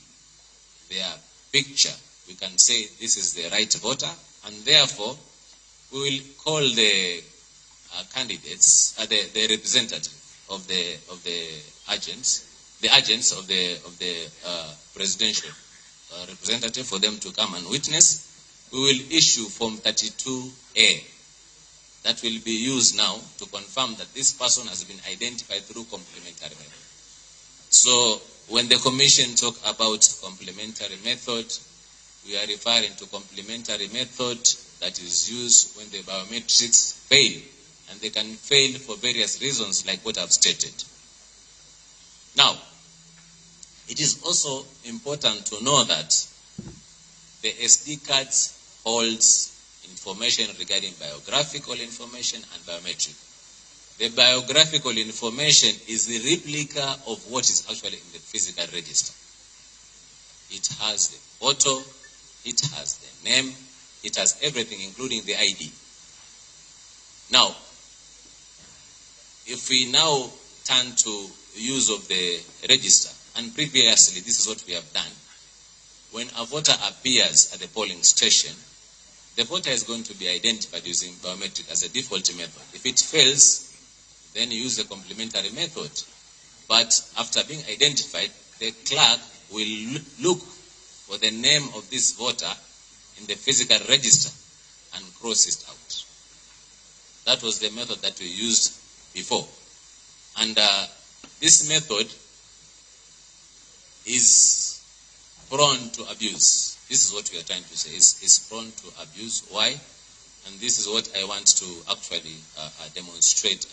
their picture, we can say this is the right voter, and therefore we will call the candidates, the representative of the agents, the agents of the presidential representative, for them to come and witness. We will issue Form 32A that will be used now to confirm that this person has been identified through complementary method. So when the Commission talk about complementary method, we are referring to complementary method that is used when the biometrics fail, and they can fail for various reasons like what I've stated. Now, it is also important to know that the SD cards holds information regarding biographical information and biometric. The biographical information is the replica of what is actually in the physical register. It has the photo, it has the name, it has everything, including the ID. Now, if we now turn to use of the register, and previously this is what we have done. When a voter appears at the polling station, the voter is going to be identified using biometric as a default method. If it fails, then you use the complementary method. But after being identified, the clerk will look for the name of this voter in the physical register and cross it out. That was the method that we used before. And this method is prone to abuse. This is what we are trying to say. It's prone to abuse. Why? And this is what I want to actually demonstrate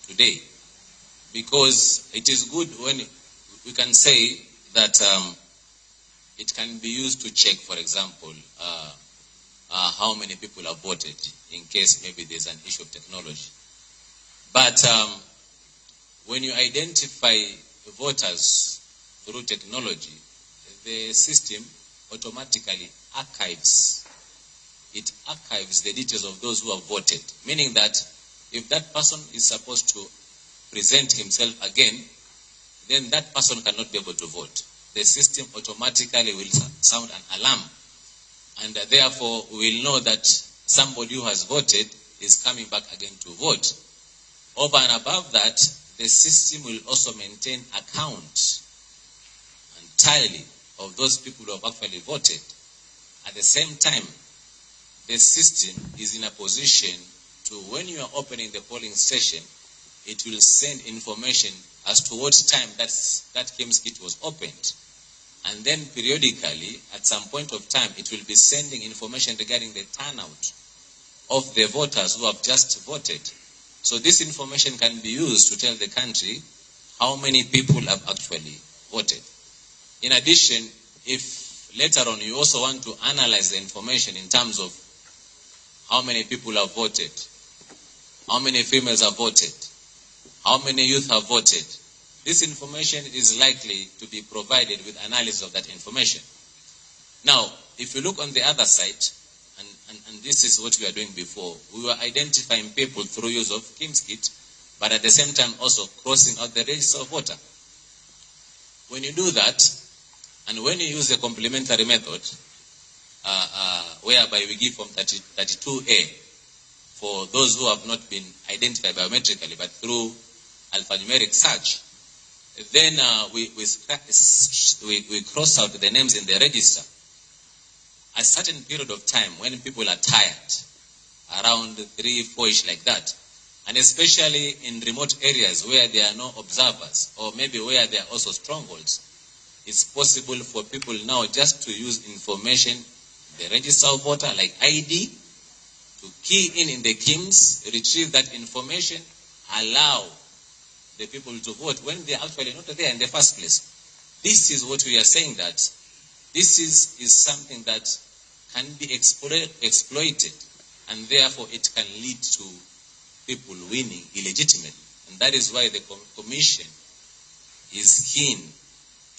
today. Because it is good when we can say that it can be used to check, for example, how many people have voted in case maybe there's an issue of technology. But when you identify voters through technology, the system automatically archives. It archives the details of those who have voted, meaning that if that person is supposed to present himself again, then that person cannot be able to vote. The system automatically will sound an alarm, and therefore we will know that somebody who has voted is coming back again to vote. Over and above that, the system will also maintain account entirely of those people who have actually voted. At the same time, the system is in a position to, when you are opening the polling station, it will send information as to what time that KIEMS kit was opened. And then periodically, at some point of time, it will be sending information regarding the turnout of the voters who have just voted. So this information can be used to tell the country how many people have actually voted. In addition, if later on you also want to analyze the information in terms of how many people have voted, how many females have voted, how many youth have voted, this information is likely to be provided with analysis of that information. Now, if you look on the other side, and this is what we were doing before, we were identifying people through use of KIEMS kit, but at the same time also crossing out the register of voter. When you do that, and when you use the complementary method, whereby we give Form 32A for those who have not been identified biometrically, but through alphanumeric search, then we cross out the names in the register. A certain period of time when people are tired, around 3, 4-ish like that, and especially in remote areas where there are no observers, or maybe where there are also strongholds, it's possible for people now just to use information, the register of voter, like ID, to key in the KIEMS, retrieve that information, allow the people to vote when they're actually not there in the first place. This is what we are saying, that this is something that can be exploited, and therefore it can lead to people winning illegitimately. And that is why the Commission is keen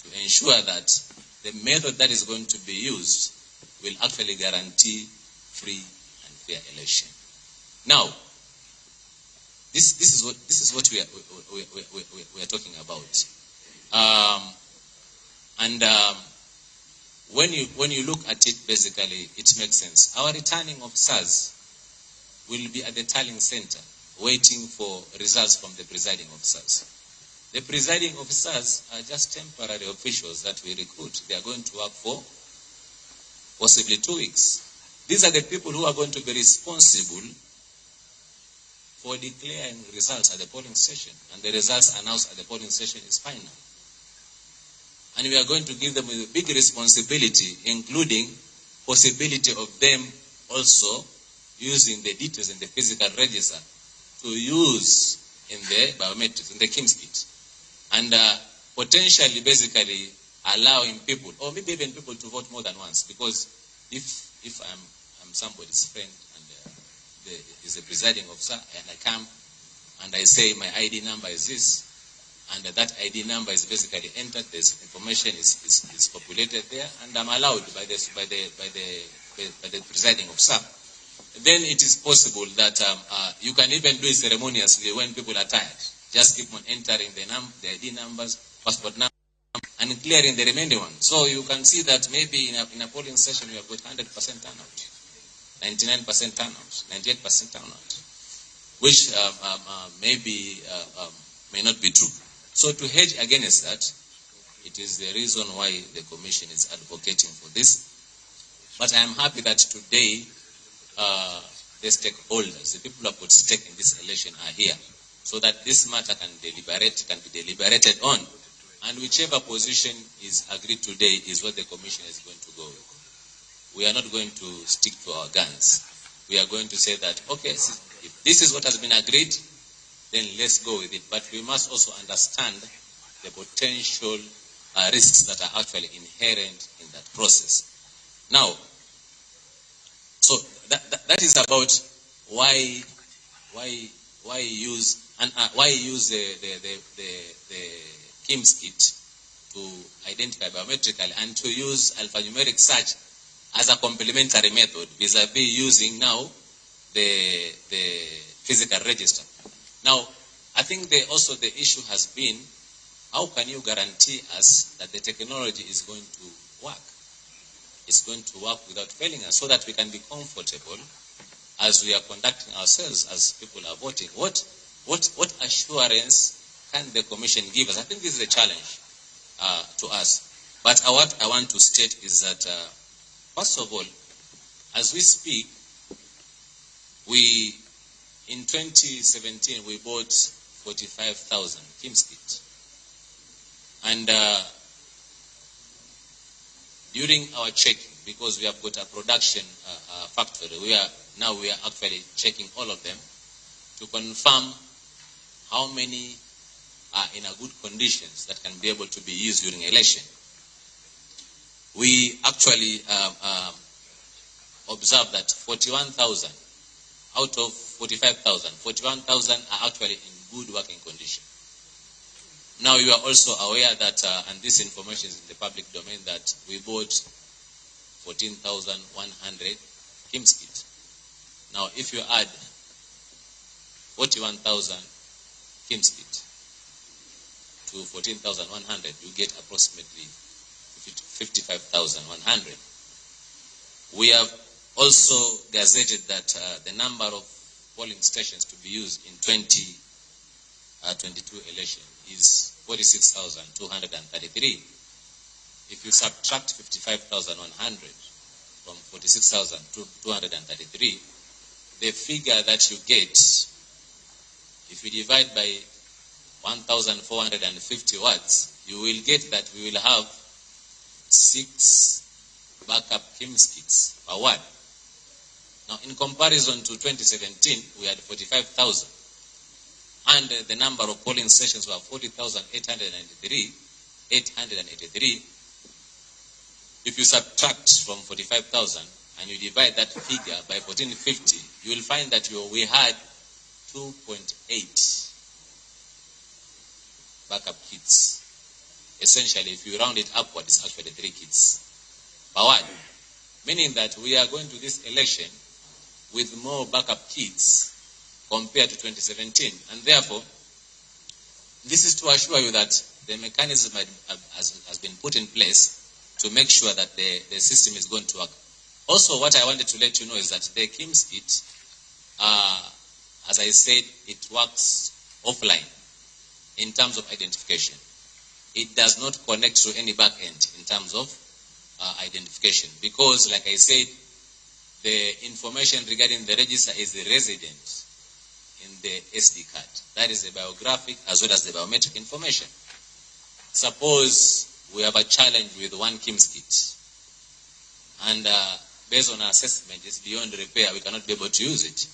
to ensure that the method that is going to be used will actually guarantee free and fair election. Now, this is what we are talking about. When you look at it, basically, it makes sense. Our returning officers will be at the tallying center waiting for results from the presiding officers. The presiding officers are just temporary officials that we recruit. They are going to work for possibly 2 weeks. These are the people who are going to be responsible for declaring results at the polling station, and the results announced at the polling station is final. And we are going to give them a big responsibility, including possibility of them also using the details in the physical register to use in the biometrics, in the KIMS kit. And potentially, basically, allowing people, or maybe even people to vote more than once, because if I'm somebody's friend and is a presiding officer, and I come and I say my ID number is this, and that ID number is basically entered, this information is populated there, and I'm allowed by the presiding officer. Then it is possible that you can even do it ceremoniously when people are tired. Just keep on entering the ID numbers, passport number, and clearing the remaining one. So you can see that maybe in a polling session we have got 100% turnout, 99% turnout, 98% turnout, which may not be true. So to hedge against that, it is the reason why the Commission is advocating for this. But I am happy that today the stakeholders, the people who have got stake in this election are here, so that this matter can be deliberated on. And whichever position is agreed today is what the Commission is going to go with. We are not going to stick to our guns. We are going to say that, okay, if this is what has been agreed, then let's go with it. But we must also understand the potential risks that are actually inherent in that process. Now, so that is about why use the KIMS kit to identify biometrically, and to use alphanumeric search as a complementary method vis-a-vis using now the physical register. Now, I think also the issue has been, how can you guarantee us that the technology is going to work? It's going to work without failing us, so that we can be comfortable as we are conducting ourselves, as people are voting. What assurance can the Commission give us? I think this is a challenge to us. But what I want to state is that, first of all, as we speak, in 2017, we bought 45,000 KIMS kits. And during our checking, because we have got a production factory, we are actually checking all of them to confirm how many are in a good conditions that can be able to be used during election. We actually observed that 41,000 out of 45,000, 41,000 are actually in good working condition. Now you are also aware that, and this information is in the public domain, that we bought 14,100 KIMS kits. Now if you add 41,000 KIMS kit to 14,100, you get approximately 55,100. We have also gazetted that the number of polling stations to be used in 2022 election is 46,233. If you subtract 55,100 from 46,233, the figure that you get, if you divide by 1,450 watts, you will get that we will have 6 backup KIMS kits per ward. Now, in comparison to 2017, we had 45,000. And the number of polling stations were 40,893. 883, if you subtract from 45,000 and you divide that figure by 1450, you will find that we had 2.8 backup kits. Essentially, if you round it upward, it's actually 3 kits per ward. Meaning that we are going to this election with more backup kits compared to 2017. And therefore, this is to assure you that the mechanism has been put in place to make sure that the system is going to work. Also, what I wanted to let you know is that the KIMS kit, as I said, it works offline in terms of identification. It does not connect to any back end in terms of identification because, like I said, the information regarding the register is the resident in the SD card. That is the biographic as well as the biometric information. Suppose we have a challenge with one KIMS kit, and based on our assessment, it's beyond repair. We cannot be able to use it.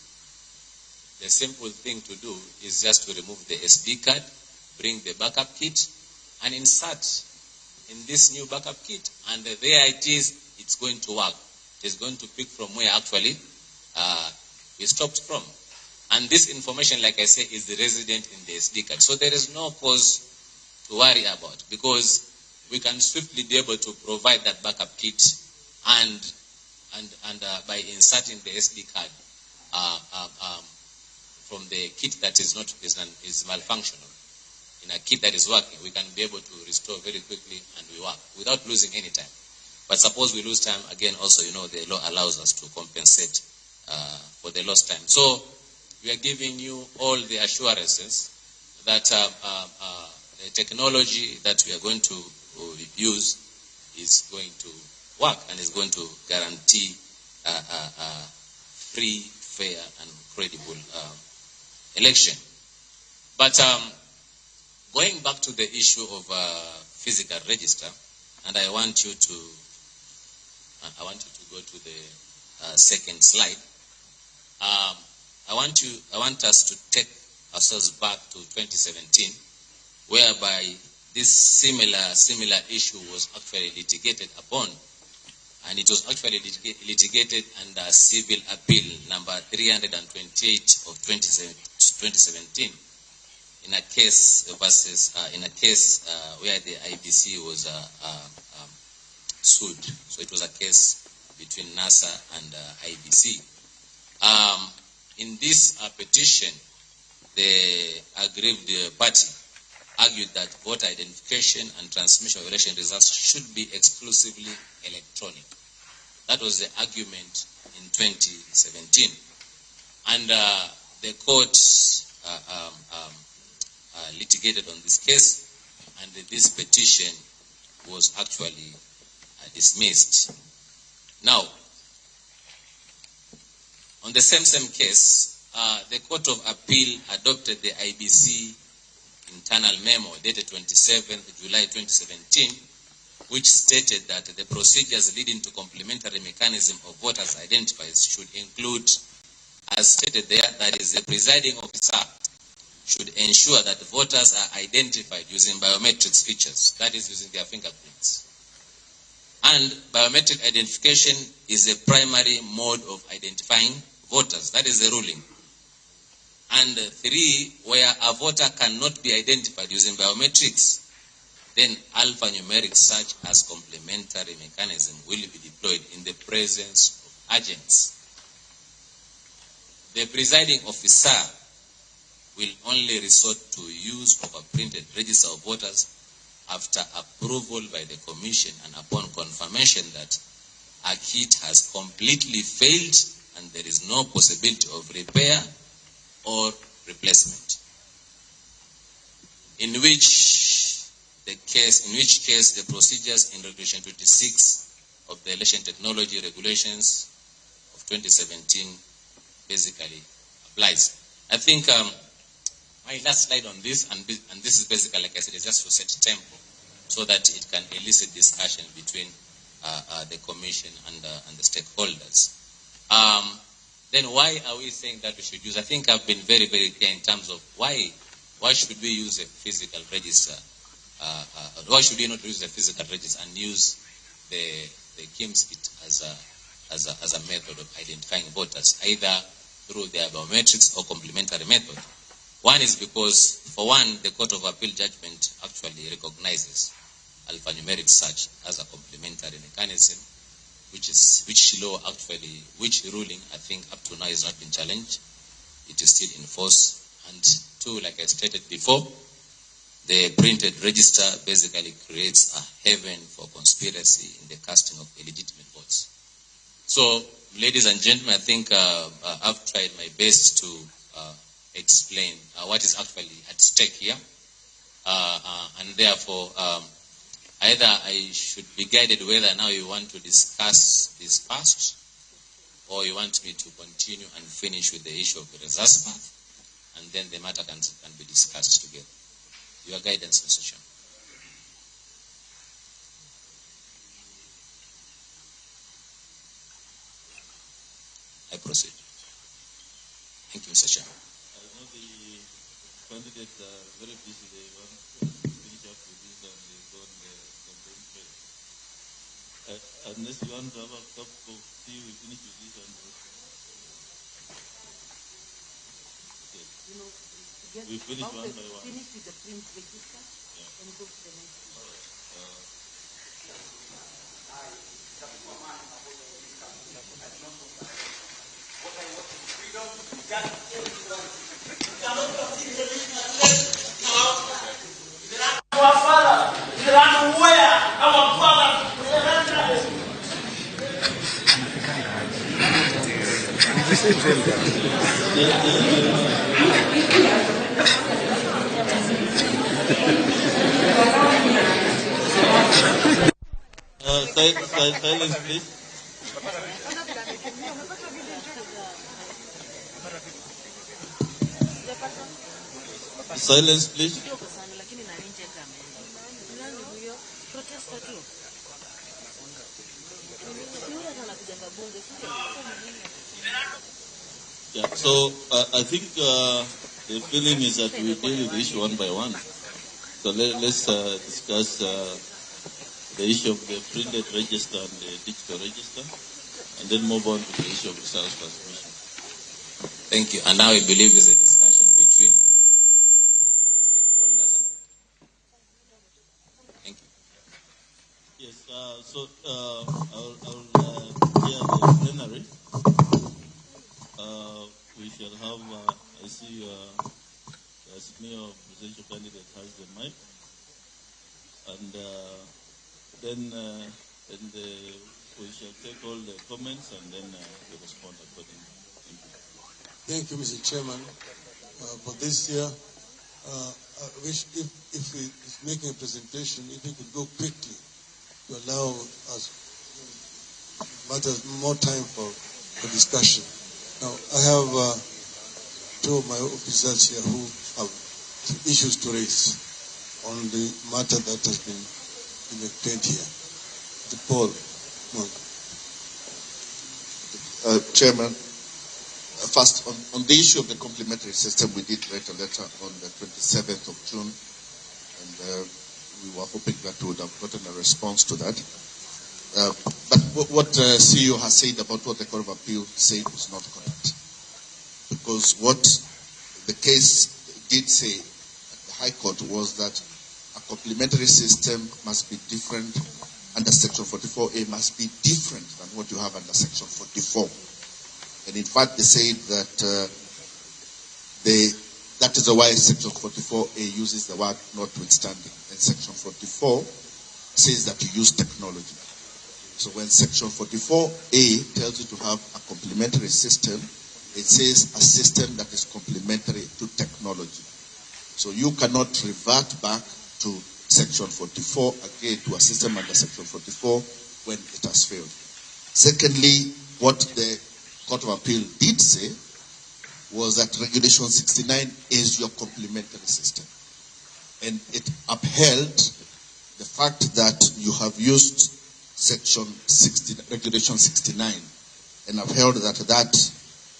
The simple thing to do is just to remove the SD card, bring the backup kit, and insert in this new backup kit, and there it is, it's going to work. It is going to pick from where actually we stopped from. And this information, like I say, is the resident in the SD card. So there is no cause to worry about, because we can swiftly be able to provide that backup kit and by inserting the SD card from the kit that is malfunctional. In a kit that is working, we can be able to restore very quickly and we work without losing any time. But suppose we lose time, again, also, you know, the law allows us to compensate for the lost time. So we are giving you all the assurances that the technology that we are going to use is going to work and is going to guarantee free, fair, and credible election. But going back to the issue of physical register, and I want you to go to the second slide. I want us to take ourselves back to 2017, whereby this similar issue was actually litigated upon, and it was actually litigated under Civil Appeal number 328 of 2017, in a case versus where the IBC was sued. So it was a case between NASA and IBC. In this petition, the aggrieved party argued that voter identification and transmission of election results should be exclusively electronic. That was the argument in 2017. And the court litigated on this case, and this petition was actually dismissed. Now, on the same case, the Court of Appeal adopted the IBC internal memo dated 27th July 2017, which stated that the procedures leading to complementary mechanism of voters identified should include, as stated there, that is, the presiding officer should ensure that voters are identified using biometrics features, that is, using their fingerprints. And biometric identification is a primary mode of identifying voters. That is the ruling. And 3, where a voter cannot be identified using biometrics, then alphanumeric search as complementary mechanism will be deployed in the presence of agents. The presiding officer will only resort to use of a printed register of voters after approval by the commission and upon confirmation that a kit has completely failed and there is no possibility of repair or replacement. In which case the procedures in Regulation 26 of the Election Technology Regulations of 2017 basically applies. I think my last slide on this, and this is basically, like I said, is just to set tempo so that it can elicit discussion between the commission and the stakeholders. Then why are we saying that we should use? I think I've been very, very clear in terms of why should we use a physical register why should we not use the physical register and use the KIEMS kit as a method of identifying voters, either through their biometrics or complementary method? One is because, for one, the Court of Appeal judgment actually recognizes alphanumeric search as a complementary mechanism, which ruling, I think, up to now has not been challenged. It is still in force. And two, like I stated before, the printed register basically creates a haven for conspiracy in the casting of illegitimate votes. So, ladies and gentlemen, I think I've tried my best to explain what is actually at stake here. And therefore, either I should be guided whether now you want to discuss this past, or you want me to continue and finish with the issue of the results path, and then the matter can be discussed together. Your guidance, Mr. Chairman. I proceed. Thank you, Mr. Chairman. I know the candidates are very busy. They want to finish up with this and they go on the campaign trail. Unless you want to have a cup of tea, we finish with this and okay. You know, we finish one by one. Finish with the print register, yeah, and go to the next one. Our father, the land where our fathers. Silence, please. Silence, please. Yeah, so I think the feeling is that we deal with the issue one by one. So let's discuss the issue of the printed register and the digital register, and then move on to the issue of results transmission. Thank you. And now I believe is a discussion between the stakeholders. And thank you. Yes, so I'll chair the plenary. We shall have, I see the senior presidential candidate has the mic. And then we shall take all the comments and then we respond accordingly. Thank you. Thank you, Mr. Chairman. For this year, I wish if he is making a presentation, if he could go quickly to allow us more time for discussion. Now, I have two of my officers here who have issues to raise on the matter that has been explained here. The Paul. Chairman, first, on the issue of the complementary system, we did write a letter on the 27th of June, and we were hoping that we would have gotten a response to that. But what the CEO has said about what the Court of Appeal said was not correct. Because what the case did say at the High Court was that a complementary system must be different under Section 44A, must be different than what you have under Section 44. And in fact, they said that that is why Section 44A uses the word notwithstanding. And Section 44 says that you use technology. So when Section 44A tells you to have a complementary system, it says a system that is complementary to technology. So you cannot revert back to Section 44 again, to a system under Section 44 when it has failed. Secondly, what the Court of Appeal did say was that Regulation 69 is your complementary system. And it upheld the fact that you have used Section 60, Regulation 69, and upheld that that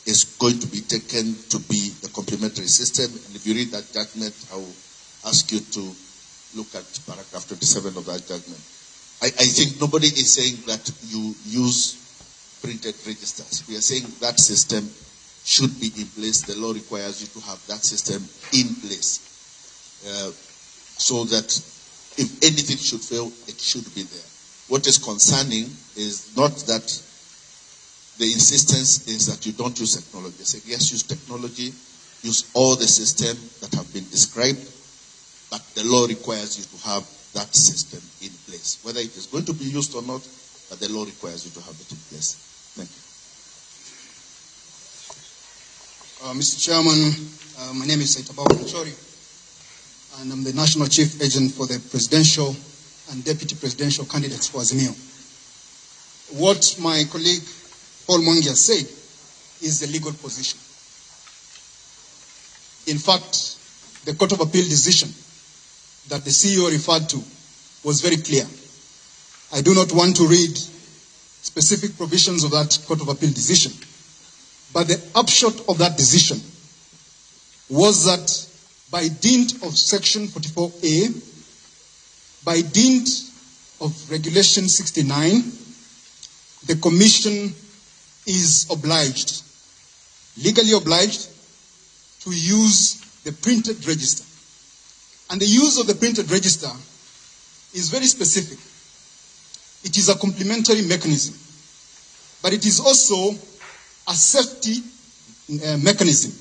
is going to be taken to be the complementary system. And if you read that judgment, I will ask you to look at paragraph 27 of that judgment. I think nobody is saying that you use printed registers. We are saying that system should be in place. The law requires you to have that system in place so that if anything should fail, it should be there. What is concerning is not that the insistence is that you don't use technology. They say, yes, use technology, use all the systems that have been described, but the law requires you to have that system in place. Whether it is going to be used or not, but the law requires you to have it in place. Thank you. Mr. Chairman, my name is Saitabao Kanchori, and I'm the National Chief Agent for the Presidential and Deputy Presidential candidates for Azimio. What my colleague Paul Mwangi has said is the legal position. In fact, the Court of Appeal decision that the CEO referred to was very clear. I do not want to read specific provisions of that Court of Appeal decision, but the upshot of that decision was that by dint of Section 44A, by dint of Regulation 69, the Commission is obliged, legally obliged, to use the printed register. And the use of the printed register is very specific. It is a complementary mechanism, but it is also a safety mechanism.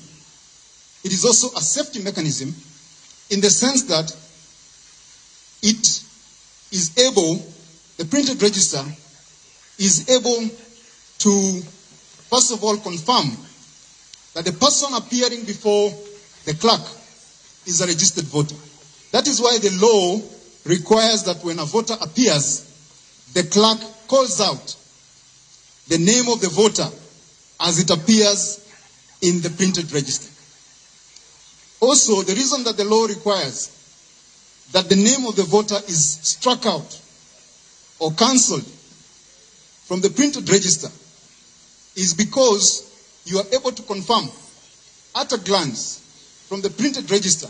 It is also a safety mechanism in the sense that it is able, the printed register is able to, first of all, confirm that the person appearing before the clerk is a registered voter. That is why the law requires that when a voter appears, the clerk calls out the name of the voter as it appears in the printed register. Also, the reason that the law requires that the name of the voter is struck out or cancelled from the printed register is because you are able to confirm at a glance from the printed register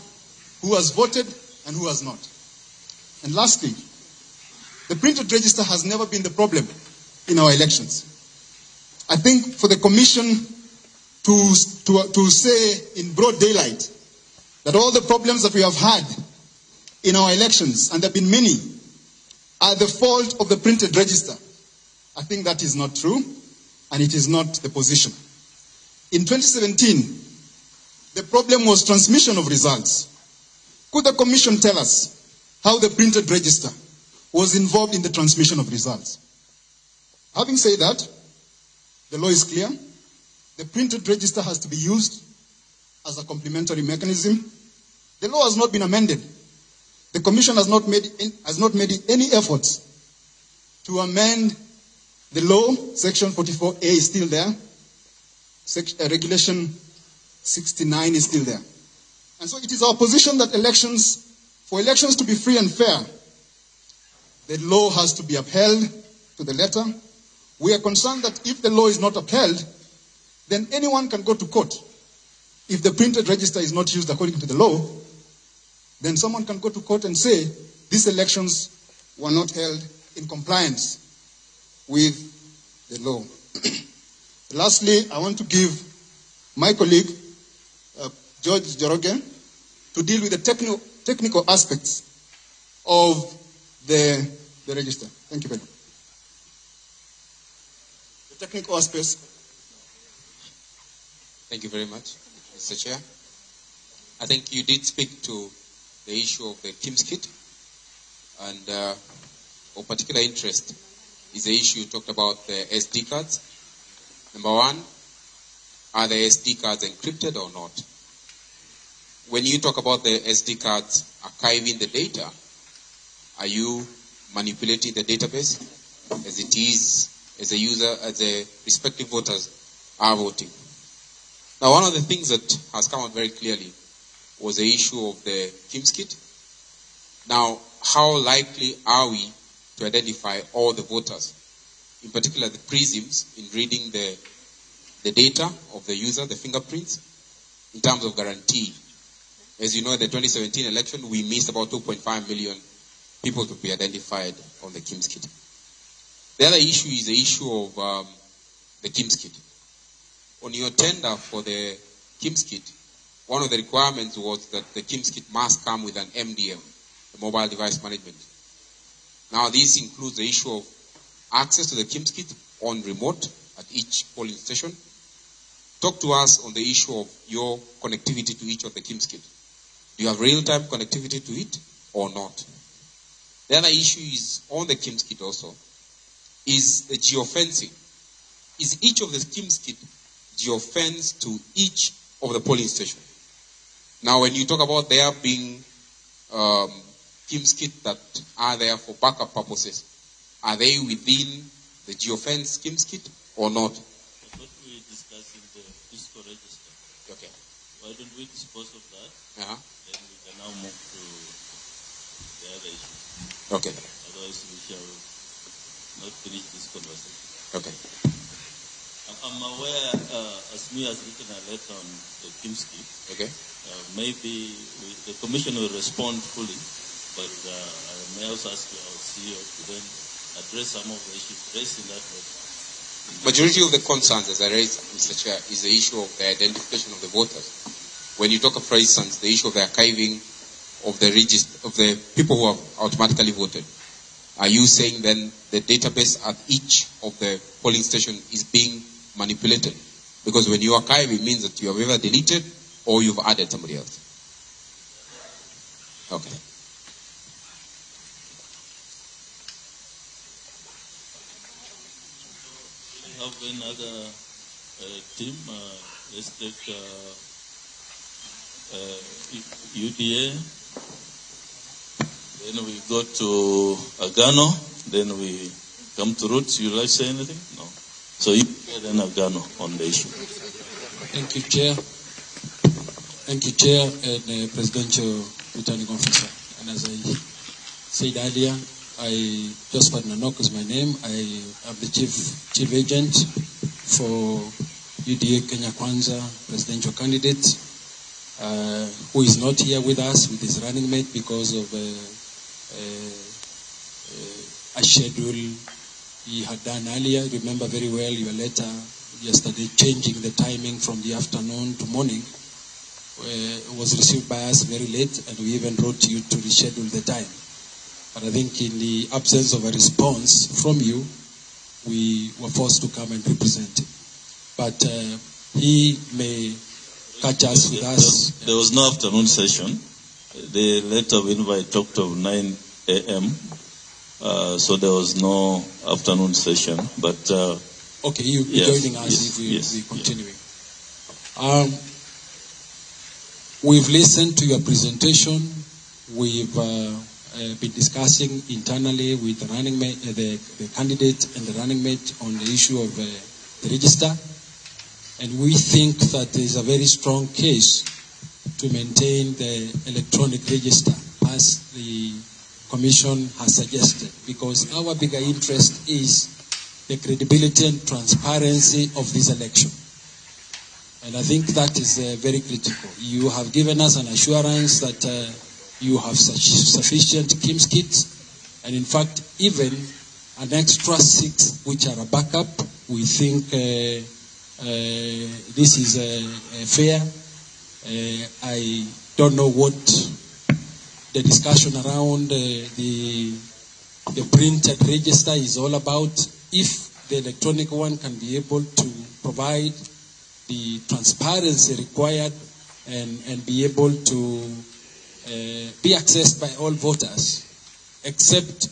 who has voted and who has not. And lastly, the printed register has never been the problem in our elections. I think for the Commission to say in broad daylight that all the problems that we have had in our elections, and there have been many, are the fault of the printed register, I think that is not true, and it is not the position. In 2017, the problem was transmission of results. Could the Commission tell us how the printed register was involved in the transmission of results? Having said that, the law is clear. The printed register has to be used as a complementary mechanism. The law has not been amended. The Commission has not made any efforts to amend the law. Section 44A is still there. Regulation 69 is still there. And so it is our position that elections, for elections to be free and fair, the law has to be upheld to the letter. We are concerned that if the law is not upheld, then anyone can go to court. If the printed register is not used according to the law, then someone can go to court and say, these elections were not held in compliance with the law. Lastly, I want to give my colleague, George Njoroge, to deal with the technical aspects of the register. Thank you very much. The technical aspects. Thank you very much, Mr. Chair. I think you did speak to the issue of the KIMS kit, and of particular interest is the issue you talked about, the SD cards. Number one, are the SD cards encrypted or not? When you talk about the SD cards archiving the data, are you manipulating the database as it is, as the user, as the respective voters are voting? Now, one of the things that has come out very clearly was the issue of the KIMS kit. Now, how likely are we to identify all the voters, in particular the prisms in reading the data of the user, the fingerprints, in terms of guarantee As you know, in the 2017 election, we missed about 2.5 million people to be identified on the KIMS kit. The other issue is the issue of the KIMS kit. On your tender for the KIMS kit, one of the requirements was that the KIMS kit must come with an MDM, the mobile device management. Now, this includes the issue of access to the KIMS kit on remote at each polling station. Talk to us on the issue of your connectivity to each of the KIMS kit. Do you have real-time connectivity to it or not? The other issue is on the KIMS kit also, is the geofencing. Is each of the KIMS kit geofenced to each of the polling station? Now, when you talk about there being KIMS kit that are there for backup purposes, are they within the geofence KIMS kit or not? What we discuss in the fiscal register. Okay. Why don't we dispose of that? Uh-huh. Then we can now move to the other issue. Okay. Otherwise, we shall not finish this conversation. Okay. I'm aware, Asmi has written a letter on the KIMS kit. Okay. Maybe the Commission will respond fully, but I may also ask our CEO to then address some of the issues raised in that letter. Majority of the concerns, as I raised, Mr. Chair, is the issue of the identification of the voters. When you talk of, for instance, the issue of the archiving of the register of the people who have automatically voted, are you saying then the database at each of the polling station is being manipulated? Because when you archive, it means that you have either deleted or you've added somebody else. Okay. We have another team. Let's take UDA. Then we go to Agano. Then we come to Roots. You like to say anything? No. So you then Agano on the issue. Thank you, Chair. Thank you, Chair and Presidential Returning Officer. And as I said earlier, Josephat Nanok is my name. I am the chief agent for UDA Kenya Kwanza presidential candidate, who is not here with us with his running mate because of a schedule he had done earlier. Remember very well your letter yesterday changing the timing from the afternoon to morning was received by us very late, and we even wrote to you to reschedule the time. But I think in the absence of a response from you, we were forced to come and represent him. But he may catch us with us. There was no afternoon session. The letter of invite talked of 9 a.m., so there was no afternoon session. But okay, you'll be joining us if we continuing. Yeah. We've listened to your presentation. We've been discussing internally with the running mate, the candidate and the running mate on the issue of the register. And we think that there is a very strong case to maintain the electronic register as the Commission has suggested, because our bigger interest is the credibility and transparency of this election. And I think that is very critical. You have given us an assurance that you have sufficient KIMS kits, and in fact, even an extra 6 which are a backup. We think this is fair. I don't know what the discussion around the printed register is all about. If the electronic one can be able to provide the transparency required and be able to be accessed by all voters, except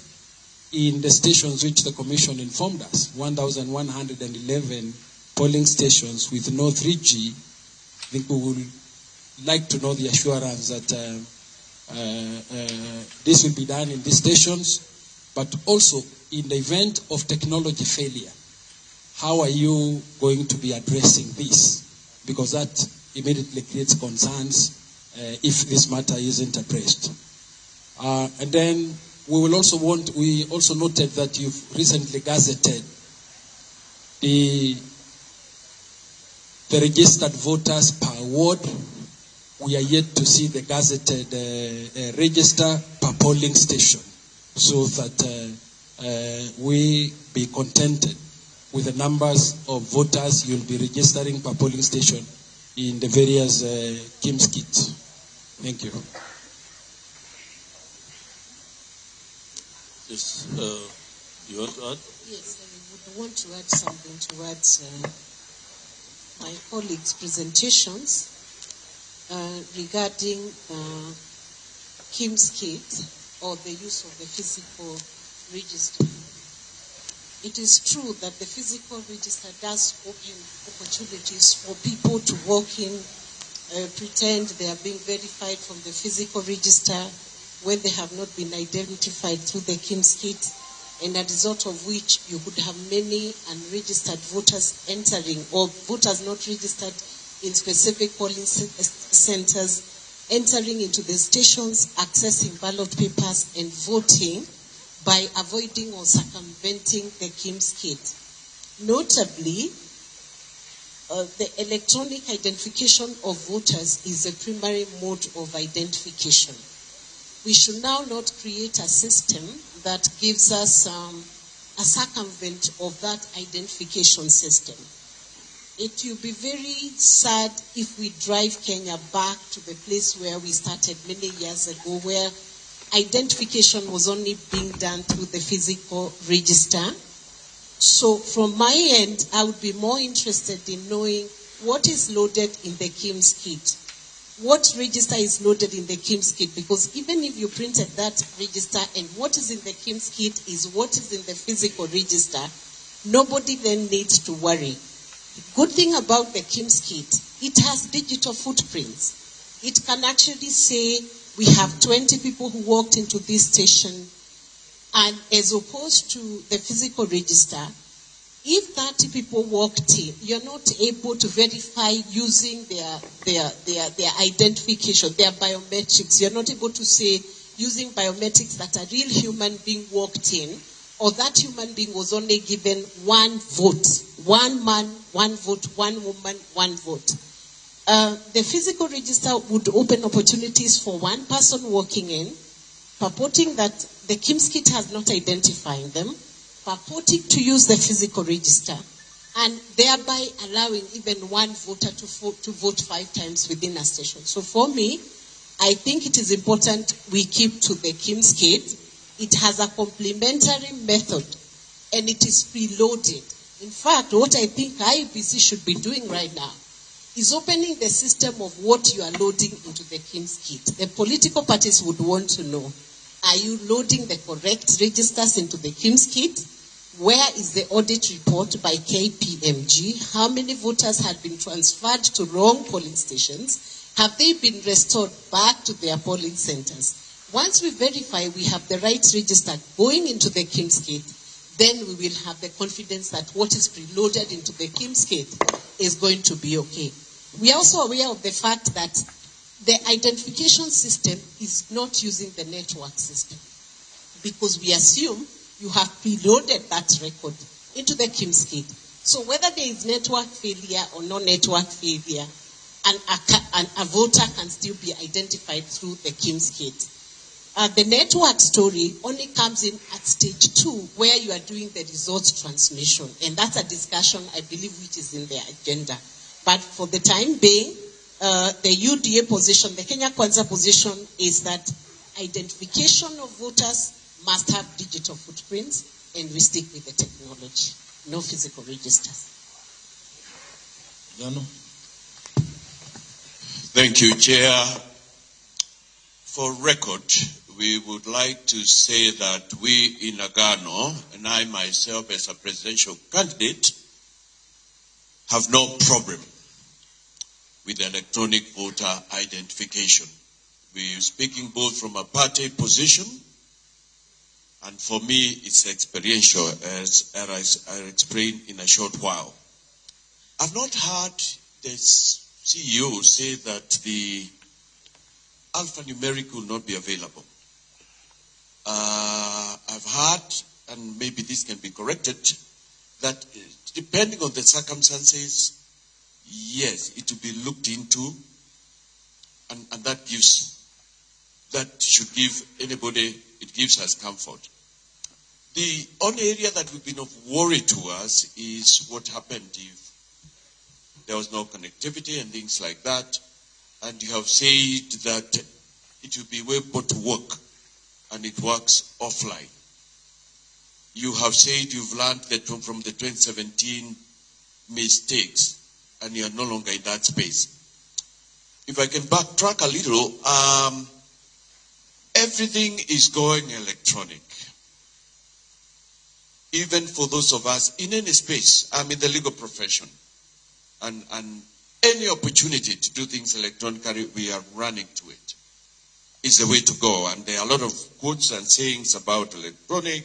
in the stations which the Commission informed us, 1,111 polling stations with no 3G. I think we would like to know the assurance that this will be done in these stations, but also in the event of technology failure, how are you going to be addressing this? Because that immediately creates concerns if this matter isn't addressed. And then we will also want, we also noted that you've recently gazetted the registered voters per ward. We are yet to see the gazetted register per polling station, so that we be contented with the numbers of voters you'll be registering per polling station in the various KIEMS kits. Thank you. Yes, you want to add? Yes, I would want to add something towards my colleagues' presentations regarding KIEMS kit or the use of the physical register. It is true that the physical register does open opportunities for people to walk in, pretend they are being verified from the physical register when they have not been identified through the KIEMS kit, and a result of which you could have many unregistered voters entering, or voters not registered in specific polling centers, entering into the stations, accessing ballot papers and voting by avoiding or circumventing the KIEMS kit. Notably, the electronic identification of voters is a primary mode of identification. We should now not create a system that gives us a circumvent of that identification system. It will be very sad if we drive Kenya back to the place where we started many years ago, where identification was only being done through the physical register. So from my end, I would be more interested in knowing what is loaded in the KIEMS kit. What register is loaded in the KIEMS kit? Because even if you printed that register and what is in the KIEMS kit is what is in the physical register, nobody then needs to worry. The good thing about the KIEMS kit, it has digital footprints. It can actually say, we have 20 people who walked into this station, and as opposed to the physical register, if 30 people walked in, you're not able to verify using their identification, their biometrics. You're not able to say using biometrics that a real human being walked in, or that human being was only given one vote. One man, one vote, one woman, one vote. The physical register would open opportunities for one person walking in, purporting that the KIEMS kit has not identified them, purporting to use the physical register, and thereby allowing even one voter to vote 5 times within a station. So for me, I think it is important we keep to the KIEMS kit. It has a complementary method, and it is preloaded. In fact, what I think IEBC should be doing right now is opening the system of what you are loading into the KIEMS kit. The political parties would want to know, are you loading the correct registers into the KIEMS kit? Where is the audit report by KPMG? How many voters had been transferred to wrong polling stations? Have they been restored back to their polling centers? Once we verify we have the right register going into the KIEMS kit, then we will have the confidence that what is preloaded into the KIEMS kit is going to be okay. We are also aware of the fact that the identification system is not using the network system, because we assume you have preloaded that record into the KIEMS kit. So whether there is network failure or no network failure, a voter can still be identified through the KIEMS kit. The network story only comes in at stage 2, where you are doing the results transmission. And that's a discussion, I believe, which is in the agenda. But for the time being, the UDA position, the Kenya Kwanza position, is that identification of voters must have digital footprints, and we stick with the technology, no physical registers. Jano. Thank you, Chair. For record, we would like to say that we in Agano, and I myself as a presidential candidate, have no problem with electronic voter identification. We are speaking both from a party position, and for me it's experiential, as I'll explain in a short while. I've not heard the CEO say that the alphanumeric will not be available. I've heard, and maybe this can be corrected, that depending on the circumstances, yes, it will be looked into. And that gives, that should give anybody, it gives us comfort. The only area that would be of worry to us is what happened if there was no connectivity and things like that. And you have said that it will be able to work, and it works offline. You have said you've learned that from the 2017 mistakes, and you are no longer in that space. If I can backtrack a little, everything is going electronic. Even for those of us in any space, I'm in the legal profession, and any opportunity to do things electronically, we are running to it. It's the way to go, and there are a lot of quotes and sayings about electronic,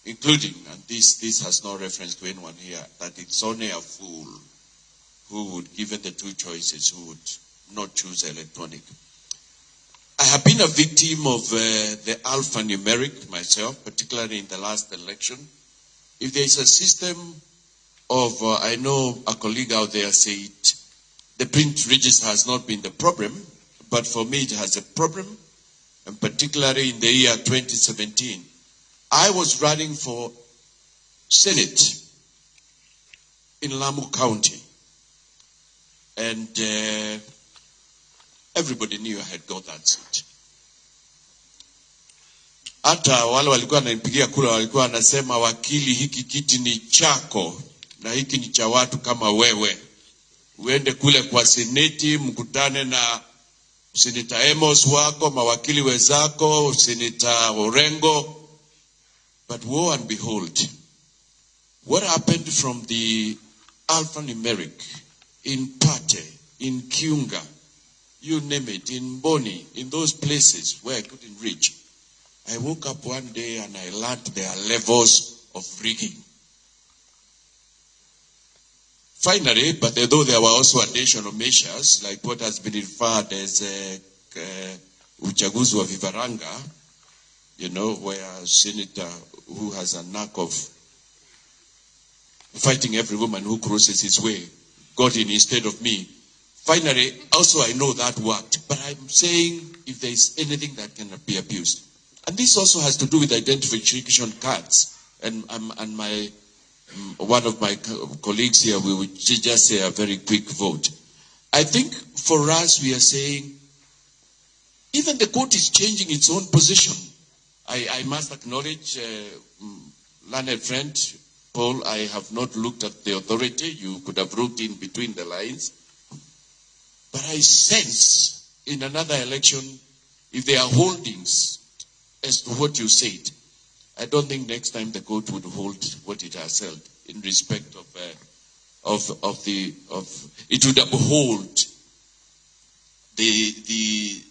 including, and this has no reference to anyone here, that it's only a fool who would, given the two choices, who would not choose electronic. I have been a victim of the alphanumeric myself, particularly in the last election. If there is a system of, I know a colleague out there said, the print register has not been the problem, but for me it has a problem, and particularly in the year 2017. I was running for Senate in Lamu County, and everybody knew I had got that seat. Hata wale walikuwa wananipigia kura walikuwa wanasema, wakili, hiki kiti ni chako na hiki ni cha watu kama wewe. Uende kule kwa seneti mkutane na Seneta Amos wako, mawakili wenzako, Seneta Orengo. But woe and behold, what happened from the alphanumeric in Pate, in Kiunga, you name it, in Boni, in those places where I couldn't reach. I woke up one day and I learned there are levels of rigging. Finally, but although there were also additional measures, like what has been referred as uchaguzi wa vifaranga, you know, where a senator who has a knack of fighting every woman who crosses his way got in instead of me. Finally, also I know that worked, but I'm saying if there is anything that can be abused. And this also has to do with identification cards. And my one of my colleagues here, we would just say a very quick vote. I think for us, we are saying, even the court is changing its own position. I must acknowledge, learned friend, Paul, I have not looked at the authority. You could have looked in between the lines. But I sense in another election, if there are holdings as to what you said, I don't think next time the court would hold what it has held in respect of it would uphold the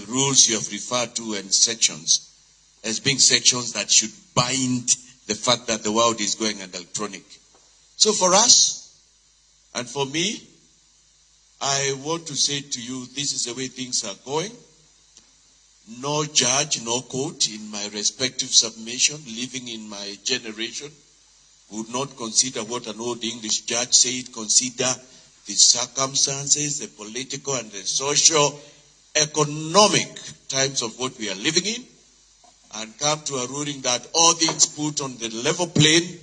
rules you have referred to and sections as being sections that should bind the fact that the world is going electronic. So for us and for me, I want to say to you, this is the way things are going. No judge, no court in my respective submission, living in my generation, would not consider what an old English judge said, consider the circumstances, the political and the social, economic times of what we are living in, and come to a ruling that all things put on the level plane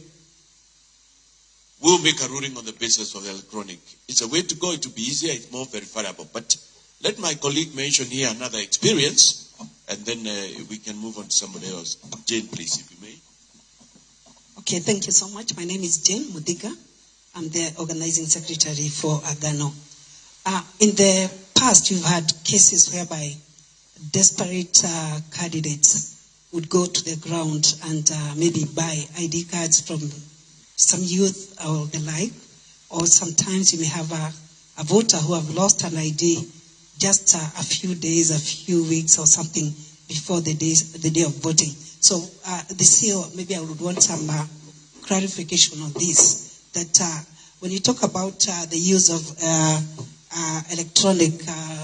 will make a ruling on the basis of the electronic. It's a way to go. It will be easier. It's more verifiable. But let my colleague mention here another experience, and then we can move on to somebody else. Jane, please, if you may. Okay, thank you so much. My name is Jane Mudiga. I'm the organizing secretary for Agano. In the past, we've had cases whereby desperate candidates would go to the ground and maybe buy ID cards from some youth or the like, or sometimes you may have a voter who have lost an ID just a few days, a few weeks or something before the day of voting. So the CEO, maybe I would want some clarification on this, that when you talk about the use of electronic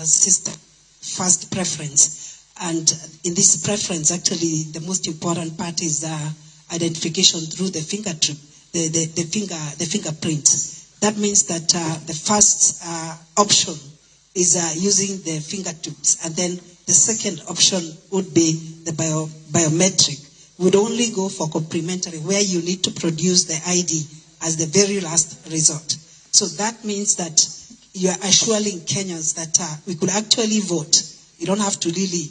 system, first preference, and in this preference, actually, the most important part is identification through the fingertip, the fingerprint. That means that the first option is using the fingertips, and then the second option would be the biometric. Would only go for complementary, where you need to produce the ID as the very last resort. So that means that you are assuring Kenyans that we could actually vote. You don't have to really,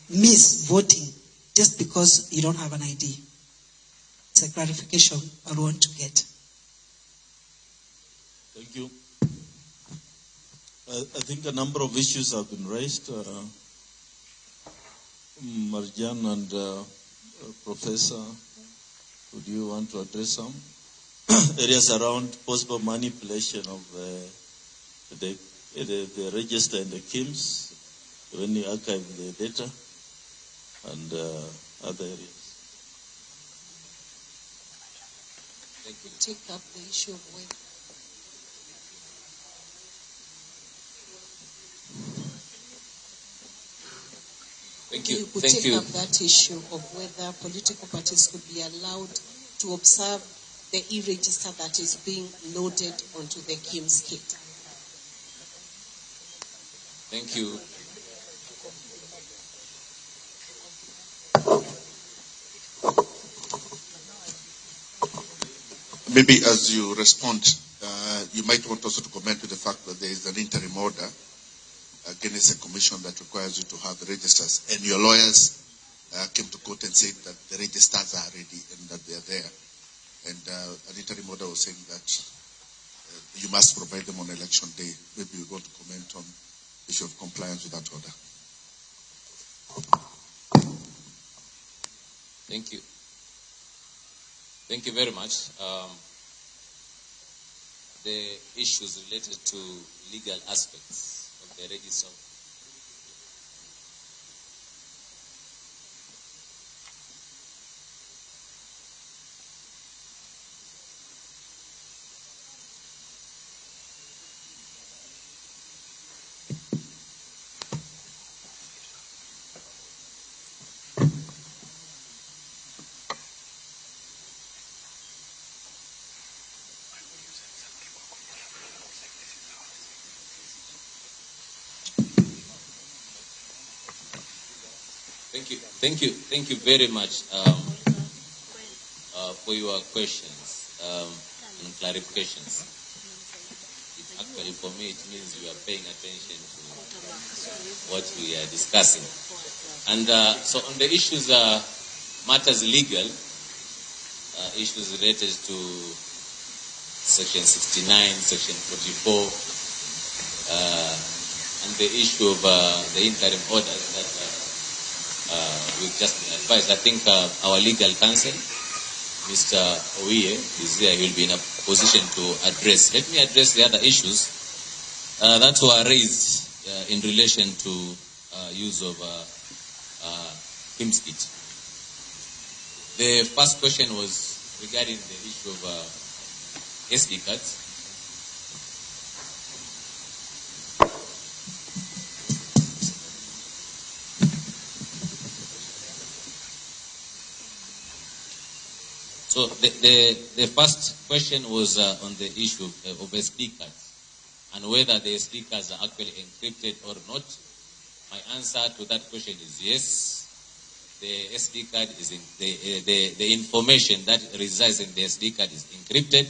miss voting just because you don't have an ID. It's a clarification I want to get. Thank you. I think a number of issues have been raised. Marjan and Professor, would you want to address some areas around possible manipulation of the register and the KIMS when you archive the data, and other areas? Thank you. Take up the issue of whether. Thank you. You could Thank take you. up that issue of whether political parties could be allowed to observe the e-register that is being loaded onto the KIMS kit. Thank you. Maybe as you respond, you might want also to comment to the fact that there is an interim order against a commission that requires you to have the registers. And your lawyers came to court and said that the registers are ready and that they are there. And an interim order was saying that you must provide them on election day. Maybe you want to comment on the issue of compliance with that order. Thank you. Thank you very much. The issues related to legal aspects of the register. Thank you, thank you, thank you very much for your questions and clarifications. It actually, for me, it means you are paying attention to what we are discussing. And so on the issues, matters legal, issues related to Section 69, Section 44, and the issue of the interim orders that we've just been advised. I think our legal counsel, Mr. Owiye, is there. He will be in a position to address. Let me address the other issues that were raised in relation to use of KIMS kit. The first question was regarding the issue of SD cards. So the first question was on the issue of SD cards and whether the SD cards are actually encrypted or not. My answer to that question is yes. The SD card is in the information that resides in the SD card is encrypted,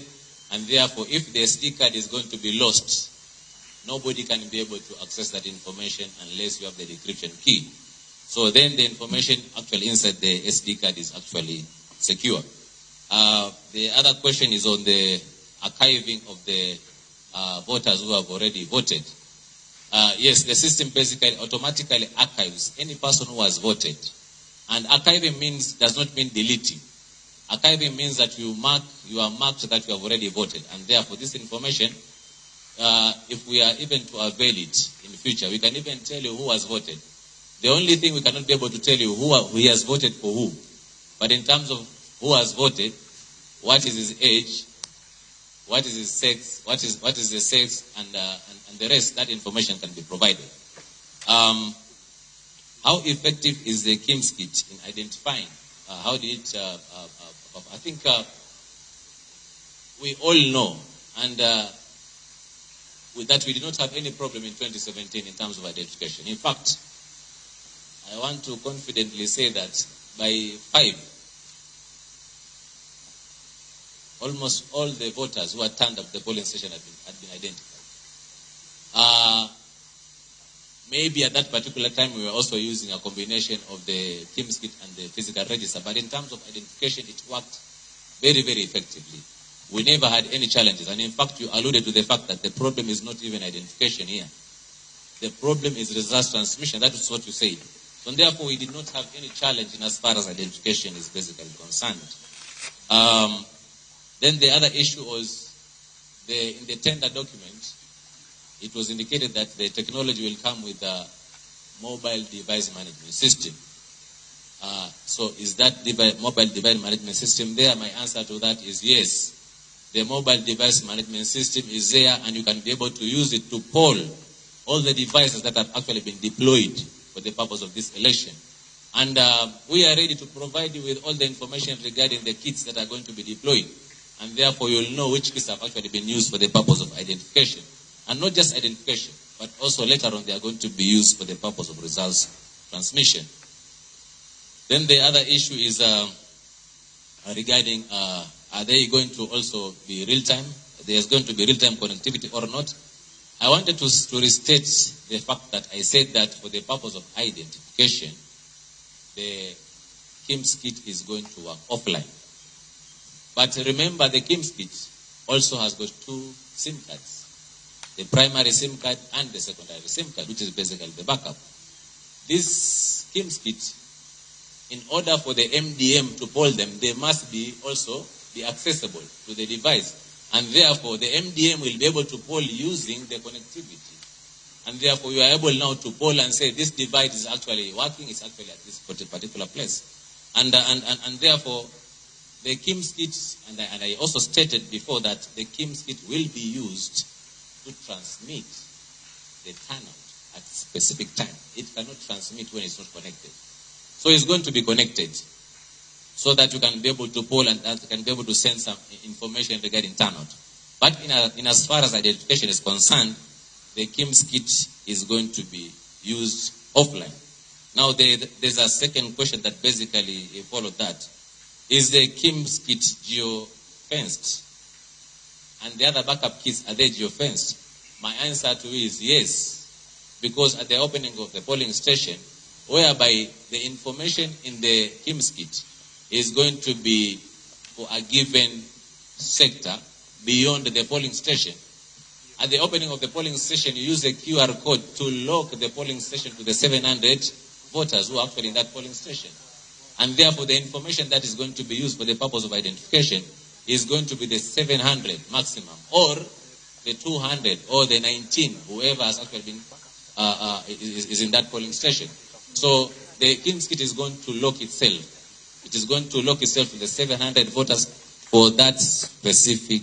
and therefore if the SD card is going to be lost, nobody can be able to access that information unless you have the decryption key. So then the information actually inside the SD card is actually secure. The other question is on the archiving of the voters who have already voted. Yes, the system basically automatically archives any person who has voted. And archiving does not mean deleting. Archiving means that you are marked that you have already voted. And therefore this information, if we are even to avail it in the future, we can even tell you who has voted. The only thing we cannot be able to tell you who has voted for who. But in terms of who has voted, what is his age, what is his sex, what is the sex, and the rest, that information can be provided. How effective is the KIMS kit in identifying? How did it? I think we all know, and With that, we did not have any problem in 2017 in terms of identification. In fact, I want to confidently say that by 5, almost all the voters who had turned up the polling station had been identified. Maybe at that particular time we were also using a combination of the KIEMS kit and the physical register, but in terms of identification, it worked very, very effectively. We never had any challenges. And in fact, you alluded to the fact that the problem is not even identification here. The problem is results transmission. That is what you said. So therefore, we did not have any challenge in as far as identification is basically concerned. Then the other issue was in the tender document, it was indicated that the technology will come with a mobile device management system. So is that mobile device management system there? My answer to that is yes. The mobile device management system is there, and you can be able to use it to poll all the devices that have actually been deployed for the purpose of this election. And we are ready to provide you with all the information regarding the kits that are going to be deployed. And therefore, you'll know which kits have actually been used for the purpose of identification. And not just identification, but also later on they are going to be used for the purpose of results transmission. Then the other issue is regarding, are they going to also be real-time? There's going to be real-time connectivity or not? I wanted to restate the fact that I said that for the purpose of identification, the KIEMS kit is going to work offline. But remember, the KIEMS kit also has got two SIM cards, the primary SIM card and the secondary SIM card, which is basically the backup. This KIEMS kit, in order for the MDM to poll them, they must be also be accessible to the device. And therefore, the MDM will be able to poll using the connectivity. And therefore, you are able now to poll and say, this device is actually working, it's actually at this particular place. And therefore, the KIEMS kit, and I also stated before that the KIEMS kit will be used to transmit the turnout at specific time. It cannot transmit when it's not connected. So it's going to be connected so that you can be able to poll and that you can be able to send some information regarding turnout. But in as far as identification is concerned, the KIEMS kit is going to be used offline. Now, there's a second question that basically followed that. Is the KIEMS kit geo-fenced? And the other backup kits, are they geo-fenced? My answer to it is yes, because at the opening of the polling station, whereby the information in the KIEMS kit is going to be for a given sector beyond the polling station. At the opening of the polling station, you use a QR code to lock the polling station to the 700 voters who are actually in that polling station. And therefore, the information that is going to be used for the purpose of identification is going to be the 700 maximum, or the 200, or the 19, whoever has actually been is in that polling station. So the KIEMS kit is going to lock itself. It is going to lock itself to the 700 voters for that specific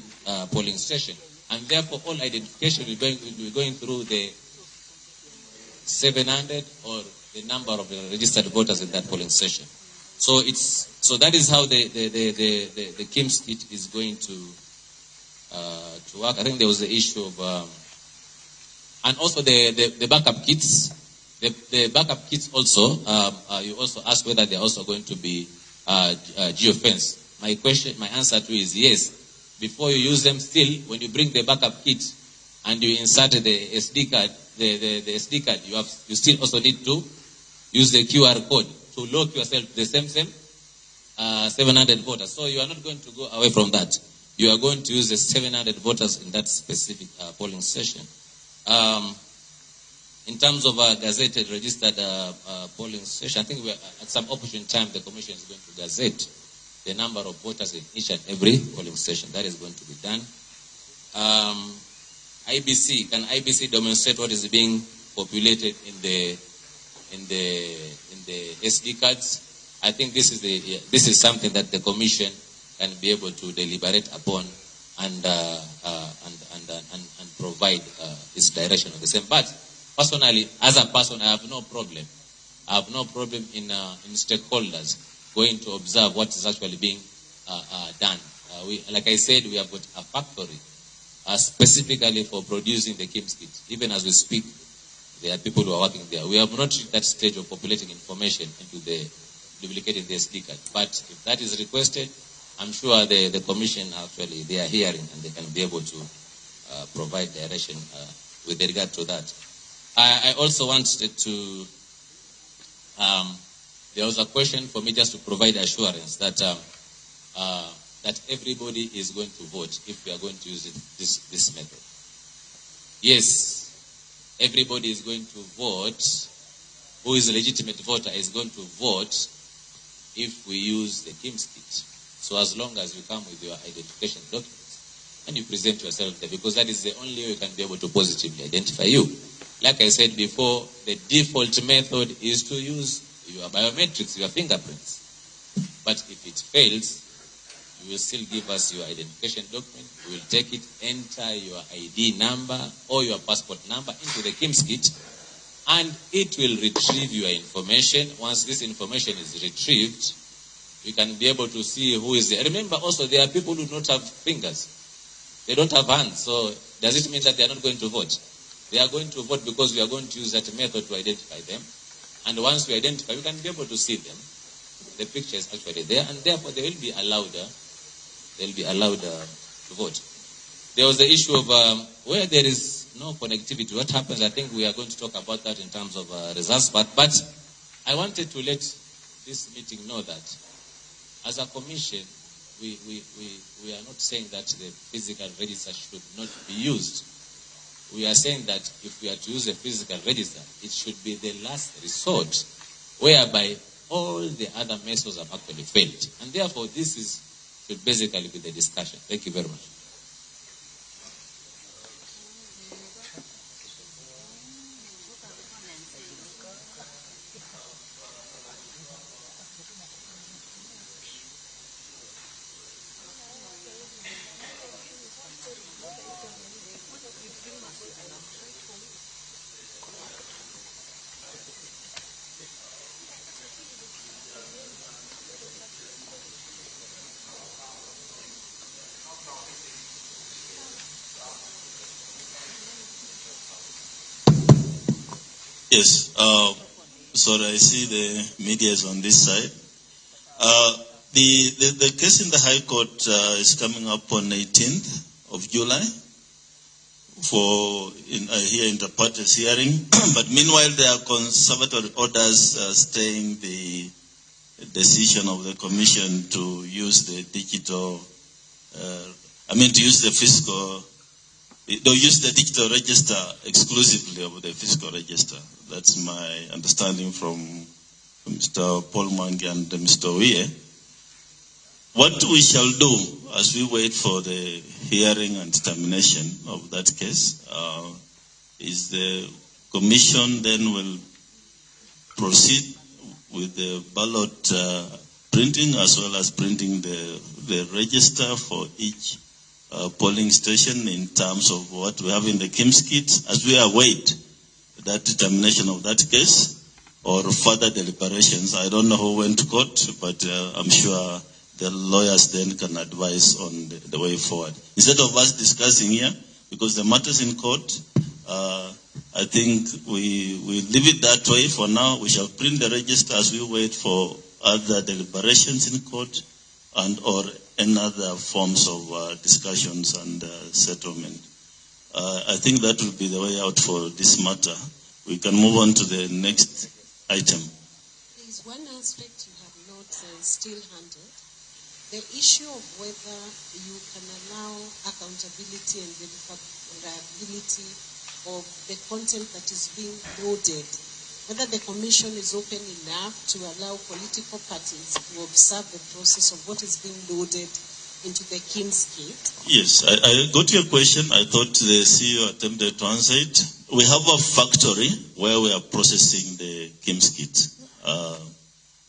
polling station. And therefore, all identification will be going through the 700 or the number of the registered voters in that polling station. So so that is how the KIEMS kit is going to work. I think there was the issue of and also the backup kits. The backup kits also, you also asked whether they are also going to be geofenced. My answer to is yes. Before you use them, still, when you bring the backup kit and you insert the SD card, the SD card, you still also need to use the QR code to lock yourself the same 700 voters. So you are not going to go away from that. You are going to use the 700 voters in that specific polling station. In terms of a gazetted, registered polling station, I think at some opportune time the Commission is going to gazette the number of voters in each and every polling station. That is going to be done. IBC, can IBC demonstrate what is being populated in the SD cards? I think this is something that the Commission can be able to deliberate upon and provide its direction on the same. But personally, as a person, I have no problem. I have no problem in stakeholders going to observe what is actually being done. Like I said, we have got a factory specifically for producing the KIMS kit. Even as we speak, there are people who are working there. We have not reached that stage of populating information into the duplicating the SD card. But if that is requested, I'm sure the commission actually, they are hearing and they can be able to provide direction with regard to that. I also wanted to, there was a question for me just to provide assurance that that everybody is going to vote if we are going to use it, this method. Yes, everybody is going to vote. Who is a legitimate voter is going to vote if we use the KIMS kit. So as long as you come with your identification documents and you present yourself there, because that is the only way we can be able to positively identify you. Like I said before, the default method is to use your biometrics, your fingerprints. But if it fails, you will still give us your identification document. We will take it, enter your ID number or your passport number into the KIMS kit, and it will retrieve your information. Once this information is retrieved, we can be able to see who is there. Remember also, there are people who don't have fingers. They don't have hands. So does it mean that they are not going to vote? They are going to vote because we are going to use that method to identify them. And once we identify, we can be able to see them. The picture is actually there, and therefore they will be allowed, to vote. There was the issue of where there is no connectivity, what happens? I think we are going to talk about that in terms of results. But I wanted to let this meeting know that as a commission, we are not saying that the physical register should not be used. We are saying that if we are to use a physical register, it should be the last resort, whereby all the other methods have actually failed. And therefore, this should basically be the discussion. Thank you very much. Yes, sorry, I see the media is on this side. The case in the High Court is coming up on 18th of July for here in the parties hearing. But meanwhile, there are conservatory orders staying the decision of the commission to use the digital, to use the fiscal. They'll use the digital register exclusively over the fiscal register. That's my understanding from Mr. Paul Mwangi and Mr. Owiye. What we shall do as we wait for the hearing and determination of that case is the commission then will proceed with the ballot printing as well as printing the register for each polling station in terms of what we have in the KIMS kit as we await that determination of that case or further deliberations. I don't know who went to court, but I'm sure the lawyers then can advise on the way forward. Instead of us discussing here, because the matter's in court, I think we leave it that way for now. We shall print the register as we wait for other deliberations in court and or any other forms of discussions and settlement. I think that will be the way out for this matter. We can move on to the next item. There is one aspect you have not still handled. The issue of whether you can allow accountability and verifiability of the content that is being loaded, whether the commission is open enough to allow political parties to observe the process of what is being loaded into the KIMS kit. Yes, I got your question. I thought the CEO attempted to answer it. We have a factory where we are processing the KIMS kit.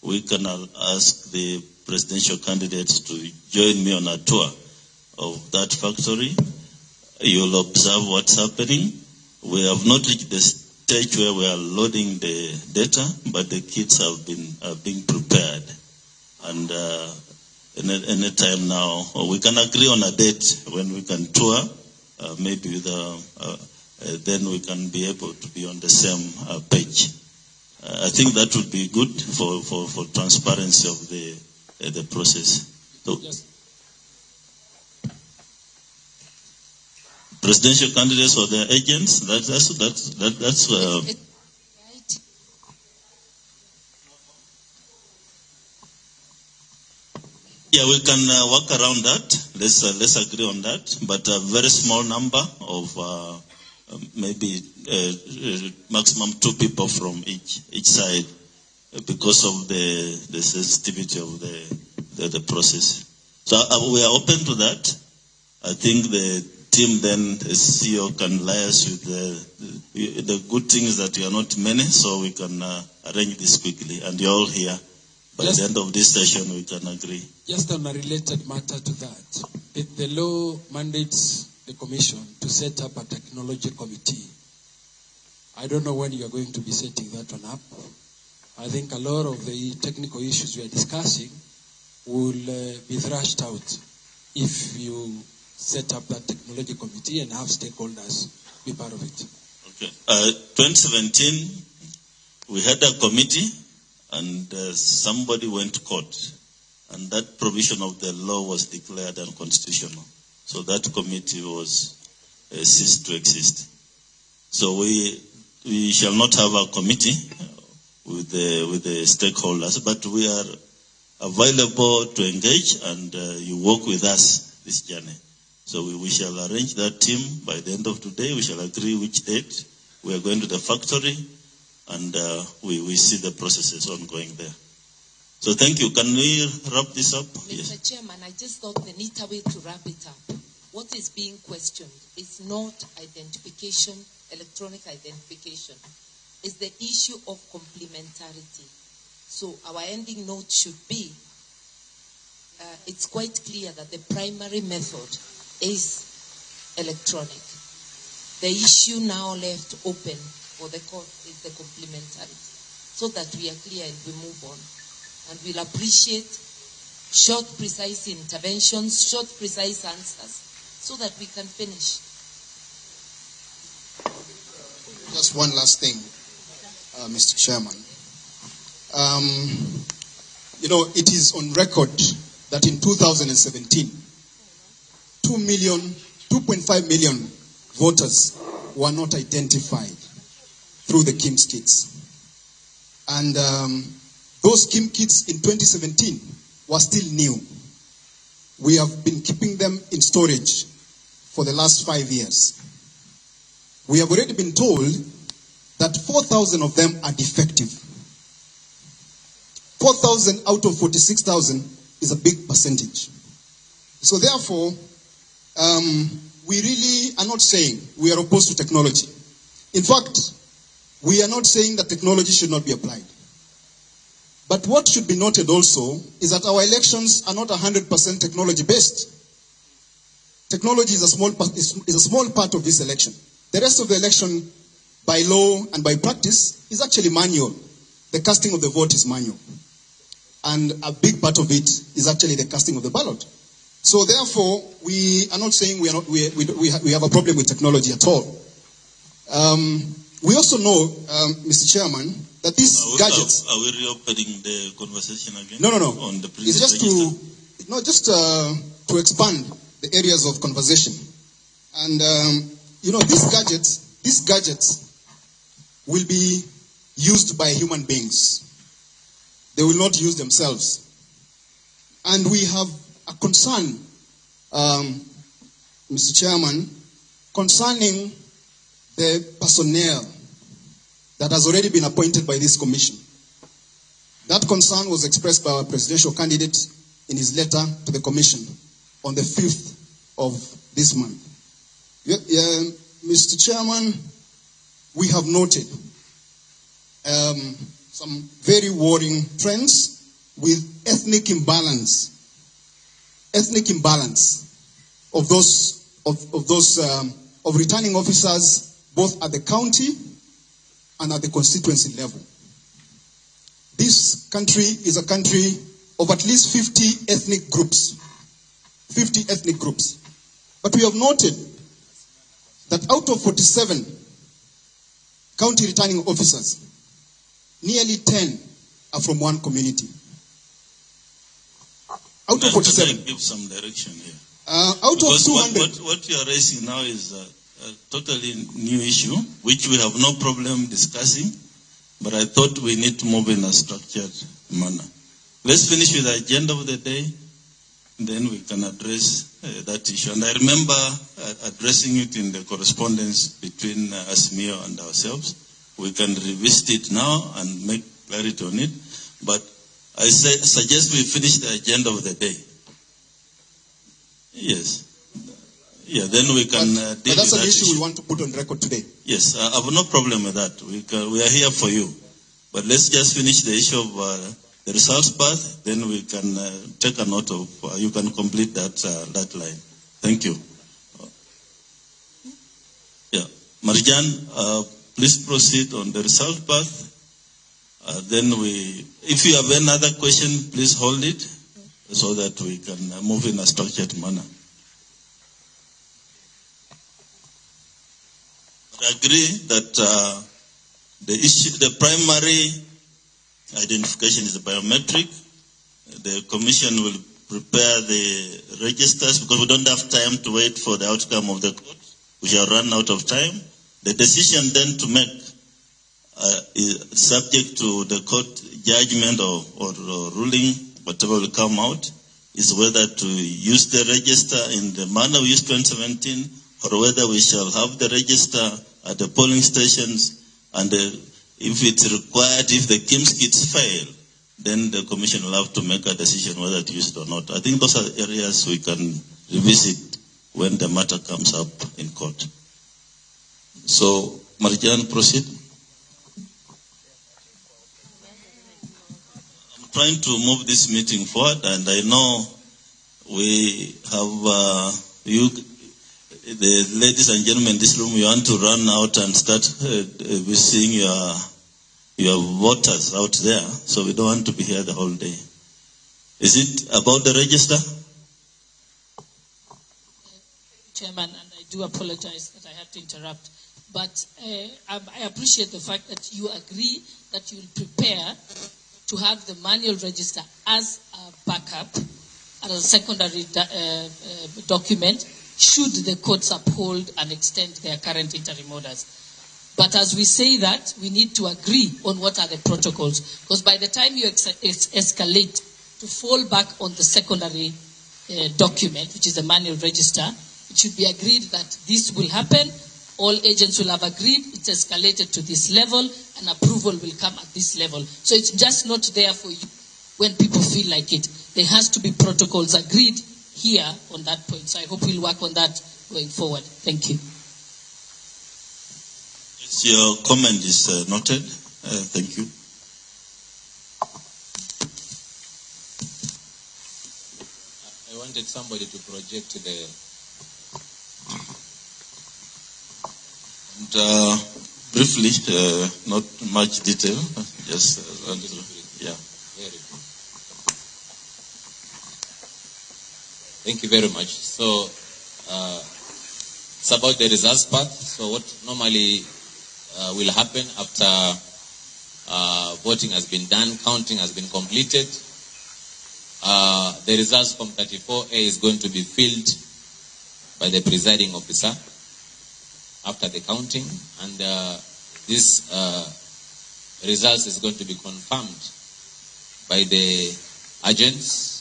We can ask the presidential candidates to join me on a tour of that factory. You'll observe what's happening. We have not reached the stage where we are loading the data, but the kits have been being prepared. And any time now, or we can agree on a date when we can tour Maybe with, then we can be able to be on the same page. I think that would be good for transparency of the process. So, Yes. Presidential candidates or their agents. That's. Yeah, we can work around that. Let's agree on that. But a very small number of maybe maximum 2 people from each side, because of the sensitivity of the process. So we are open to that. I think the team then, the CEO can liaise with the good thing is that we are not many, so we can arrange this quickly. And you're all here. By the end of this session, we can agree. Just on a related matter to that, the law mandates the commission to set up a technology committee. I don't know when you are going to be setting that one up. I think a lot of the technical issues we are discussing will be thrashed out if you set up that technology committee and have stakeholders be part of it. Okay. 2017, we had a committee and somebody went to court, and that provision of the law was declared unconstitutional. So that committee was ceased to exist. So we shall not have a committee with the stakeholders, but we are available to engage, and you work with us this journey. So we shall arrange that team by the end of today. We shall agree which date we are going to the factory, and we see the processes ongoing there. So thank you. Can we wrap this up? Mr. Yes. Chairman, I just thought the neater way to wrap it up. What is being questioned is not identification, electronic identification. It's the issue of complementarity. So our ending note should be, it's quite clear that the primary method is electronic. The issue now left open for the court is the complementarity, so that we are clear and we move on. And we'll appreciate short, precise interventions, short, precise answers, so that we can finish. Just one last thing, Mr. Chairman. You know, it is on record that in 2017, 2.5 million voters were not identified through the KIEMS kits. And those KIEMS kits in 2017 were still new. We have been keeping them in storage for the last 5 years. We have already been told that 4,000 of them are defective. 4,000 out of 46,000 is a big percentage. So therefore, we really are not saying we are opposed to technology. In fact, we are not saying that technology should not be applied. But what should be noted also is that our elections are not 100% technology-based. Technology is a small part of this election. The rest of the election, by law and by practice, is actually manual. The casting of the vote is manual. And a big part of it is actually the casting of the ballot. So therefore, we are not saying we have a problem with technology at all. We also know, Mr. Chairman, that these gadgets... Are we reopening the conversation again? No, no, no. On the it's just to expand the areas of conversation. And, you know, these gadgets will be used by human beings. They will not use themselves. And we have a concern, Mr. Chairman, concerning the personnel that has already been appointed by this commission. That concern was expressed by our presidential candidate in his letter to the commission on the 5th of this month. Mr. Chairman, we have noted some very worrying trends with ethnic imbalance of those of returning officers both at the county and at the constituency level. This country is a country of at least 50 ethnic groups. 50 ethnic groups. But we have noted that out of 47 county returning officers, nearly 10 are from one community. Out of 47. Can I give some direction here? Out of Because 200. What you are raising now is a totally new issue, which we have no problem discussing, but I thought we need to move in a structured manner. Let's finish with the agenda of the day, then we can address that issue. And I remember addressing it in the correspondence between Azimio and ourselves. We can revisit it now and make clarity on it, but I suggest we finish the agenda of the day. Yes. Yeah, then we can deal But that's with an that issue issue. we want to put on record today. Yes, I have no problem with that. We are here for you. But let's just finish the issue of the results path, then we can take a note of, you can complete that line. Thank you. Yeah. Marjan, please proceed on the result path. Then if you have another question, please hold it so that we can move in a structured manner. I agree that the primary identification is biometric. The commission will prepare the registers because we don't have time to wait for the outcome of the court. We shall run out of time. The decision then to make is subject to the court judgment or ruling, whatever will come out, is whether to use the register in the manner we used 2017 or whether we shall have the register at the polling stations, and if it's required, if the KIEMS kits fail, then the commission will have to make a decision whether to use it or not. I think those are areas we can revisit when the matter comes up in court. So, Marjan, proceed. I'm trying to move this meeting forward, and I know we have you, the ladies and gentlemen in this room, you want to run out and start seeing your voters out there, so we don't want to be here the whole day. Is it about the register? Chairman, and I do apologize that I have to interrupt, but I appreciate the fact that you agree that you will prepare to have the manual register as a backup, as a secondary document, should the courts uphold and extend their current interim orders. But as we say that, we need to agree on what are the protocols, because by the time you escalate to fall back on the secondary document, which is the manual register, it should be agreed that this will happen. All agents will have agreed, it's escalated to this level, and approval will come at this level. So it's just not there for you when people feel like it. There has to be protocols agreed here on that point. So I hope we'll work on that going forward. Thank you. Yes, your comment is noted. Thank you. I wanted somebody to project the... And briefly, not much detail, just yeah. Very good. Thank you very much. So it's about the results path. So what normally will happen after voting has been done, counting has been completed, the results from 34A is going to be filled by the presiding officer after the counting, and this results is going to be confirmed by the agents.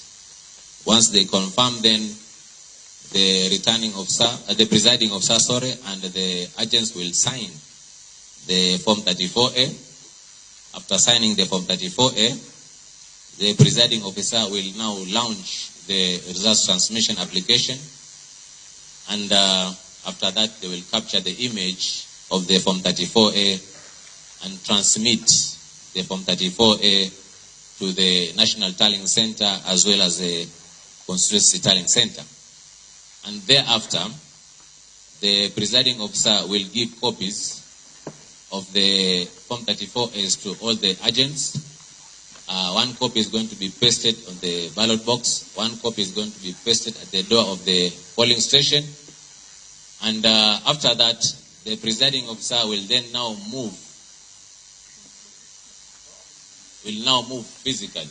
Once they confirm, then the returning officer, the presiding officer, sorry, and the agents will sign the Form 34A. After signing the Form 34A, the presiding officer will now launch the results transmission application, and after that, they will capture the image of the Form 34A and transmit the Form 34A to the National Tallying Center as well as the Constituency Tallying Center. And thereafter, the presiding officer will give copies of the Form 34As to all the agents. One copy is going to be pasted on the ballot box. One copy is going to be pasted at the door of the polling station. And after that, the presiding officer will then now move, physically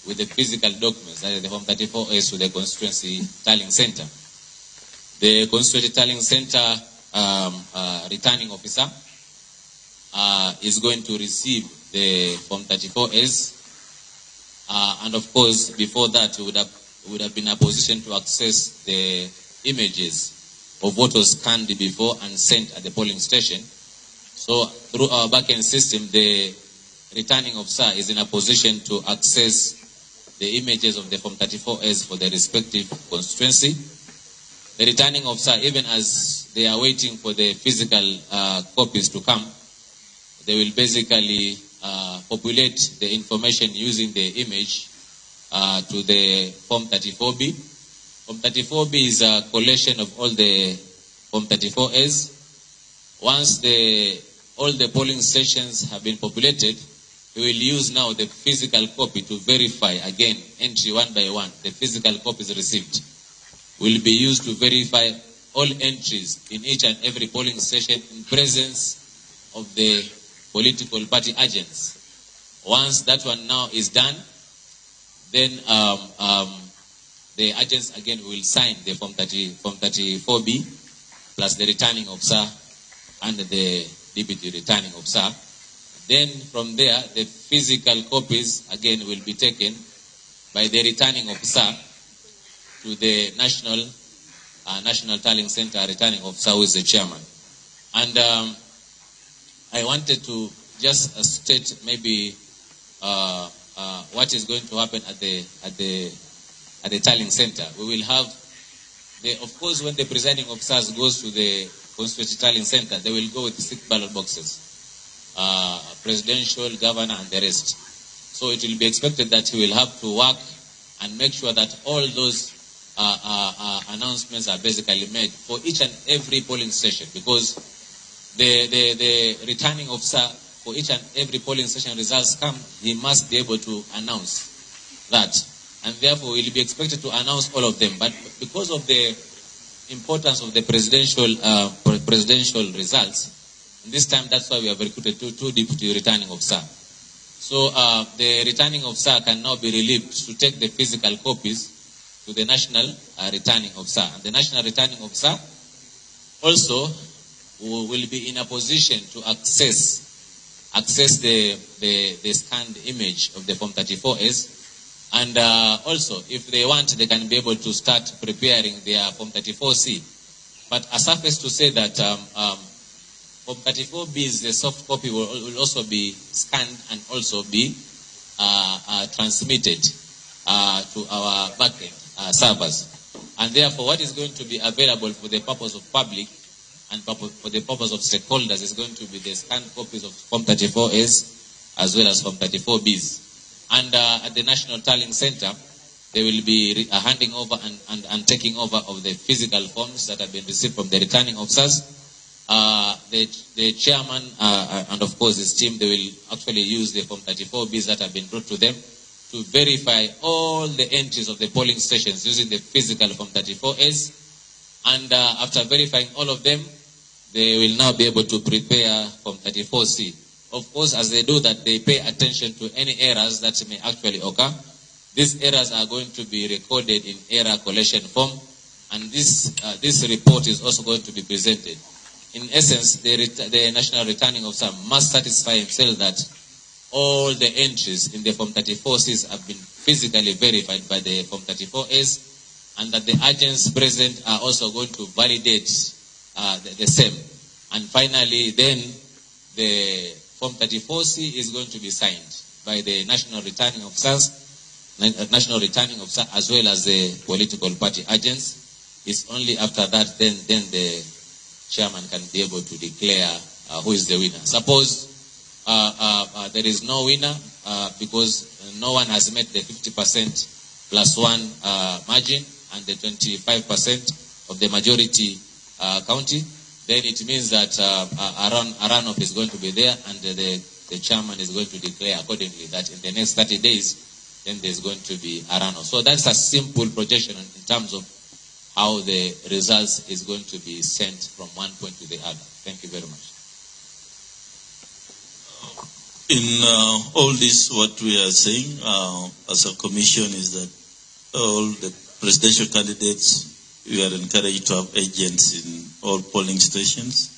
with the physical documents, that is the Form 34S, to the constituency tallying center. The constituency tallying center returning officer is going to receive the Form 34S, and of course, before that, we would have been in a position to access the images of what was scanned before and sent at the polling station. So through our backend system, the returning officer is in a position to access the images of the Form 34S for the respective constituency. The returning officer, even as they are waiting for the physical copies to come, they will basically populate the information using the image to the Form 34B. Form 34B is a collation of all the Form 34S. Once all the polling stations have been populated, we will use now the physical copy to verify again, entry one by one. The physical copies received will be used to verify all entries in each and every polling station in presence of the political party agents. Once that one now is done, then the agents again will sign the Form 34B plus the returning officer and the deputy returning officer. Then from there, the physical copies again will be taken by the returning officer to the National Tallying Center returning officer, who is the chairman. And I wanted to just state maybe what is going to happen at the tallying center. We will have, of course, when the presiding officers goes to the constituency tallying center, they will go with 6 ballot boxes, presidential, governor, and the rest. So it will be expected that he will have to work and make sure that all those announcements are basically made for each and every polling station, because the returning officer for each and every polling station results come, he must be able to announce that. And therefore, he will be expected to announce all of them. But because of the importance of the presidential results, this time that's why we have recruited two deputy returning officers. So the returning officer can now be relieved to take the physical copies to the national returning officer. And the national returning officer also will be in a position to access the scanned image of the Form 34S. And also, if they want, they can be able to start preparing their Form 34C. But a suffice to say that Form 34B's, the soft copy will also be scanned and also be transmitted to our backend servers. And therefore, what is going to be available for the purpose of public and for the purpose of stakeholders is going to be the scanned copies of Form 34S as well as Form 34Bs. And at the National Tallying Center, they will be handing over and taking over of the physical forms that have been received from the returning officers. The chairman and of course his team, they will actually use the Form 34Bs that have been brought to them to verify all the entries of the polling stations using the physical Form 34S. And after verifying all of them, they will now be able to prepare Form 34C. Of course, as they do that, they pay attention to any errors that may actually occur. These errors are going to be recorded in error collation form, and this report is also going to be presented. In essence, the National Returning Officer must satisfy himself that all the entries in the Form 34Cs have been physically verified by the Form 34S, and that the agents present are also going to validate the same. And finally, then, the Form 34C is going to be signed by the National Returning Officers, National Returning Officer, as well as the political party agents. It's only after that then the chairman can be able to declare who is the winner. Suppose there is no winner because no one has met the 50% plus one margin and the 25% of the majority county, then it means that a runoff is going to be there, and the chairman is going to declare accordingly that in the next 30 days, then there's going to be a runoff. So that's a simple projection in terms of how the results is going to be sent from one point to the other. Thank you very much. In all this, what we are saying as a commission is that all the presidential candidates, we are encouraged to have agents in all polling stations.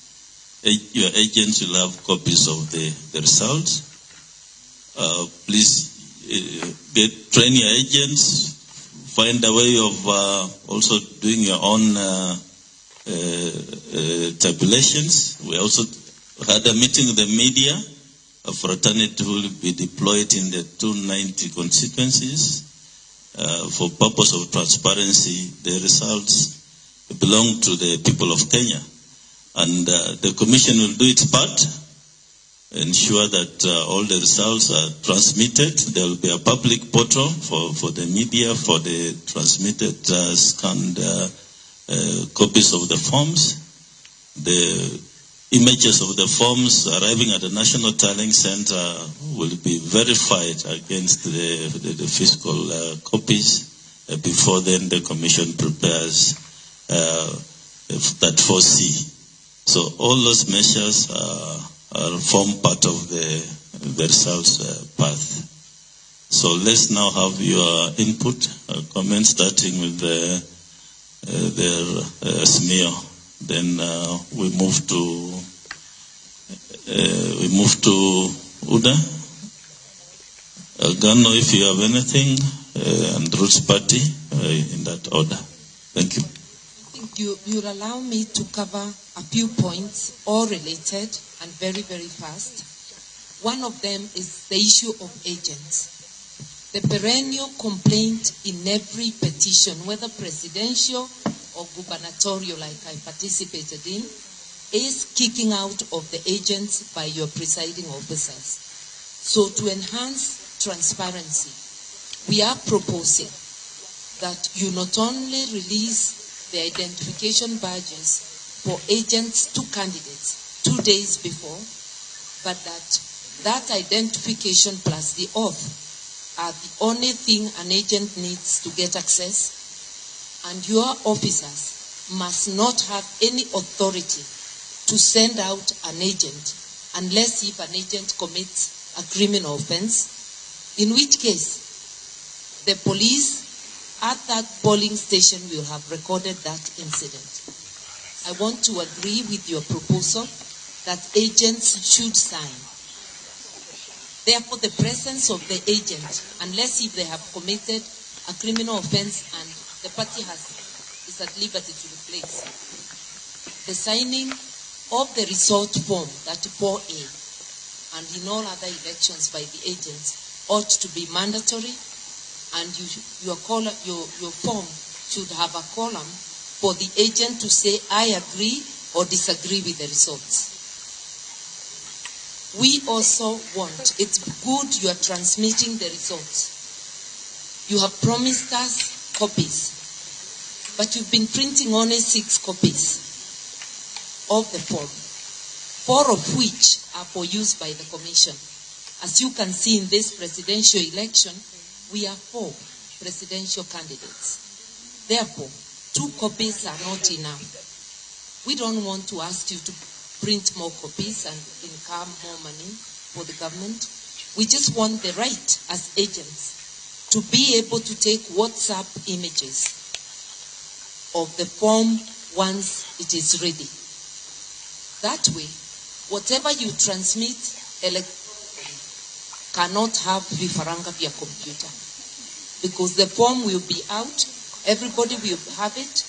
Your agents will have copies of the results. Please train your agents, find a way of also doing your own tabulations. We also had a meeting with the media. A fraternity will be deployed in the 290 constituencies. For purpose of transparency, the results belong to the people of Kenya. And the commission will do its part, ensure that all the results are transmitted. There will be a public portal for the media, for the transmitted scanned copies of the forms. The images of the forms arriving at the National Tallying Center will be verified against the physical copies before then the commission prepares that 4C. So all those measures are form part of the results path. So let's now have your input, comments, starting with their SMEO. Then we move to UDA. Agano, if you have anything, and Roots Party in that order. Thank you. I think you'll allow me to cover a few points, all related and very, very fast. One of them is the issue of agents. The perennial complaint in every petition, whether presidential or gubernatorial, like I participated in, is kicking out of the agents by your presiding officers. So to enhance transparency, we are proposing that you not only release the identification badges for agents to candidates 2 days before, but that identification plus the oath are the only thing an agent needs to get access, and your officers must not have any authority to send out an agent unless if an agent commits a criminal offense, in which case the police at that polling station will have recorded that incident. I want to agree with your proposal that agents should sign. Therefore, the presence of the agent, unless if they have committed a criminal offense and the party is at liberty to replace, the signing of the result form, 34A, and in all other elections by the agents, ought to be mandatory, and your form should have a column for the agent to say, I agree or disagree with the results. We also want, it's good you are transmitting the results. You have promised us copies, but you've been printing only 6 copies of the form, 4 of which are for use by the commission. As you can see in this presidential election, we are 4 presidential candidates. Therefore, 2 copies are not enough. We don't want to ask you to print more copies and incur more money for the government. We just want the right as agents to be able to take WhatsApp images of the form once it is ready. That way, whatever you transmit electronically cannot have vifaranga via computer, because the form will be out, everybody will have it,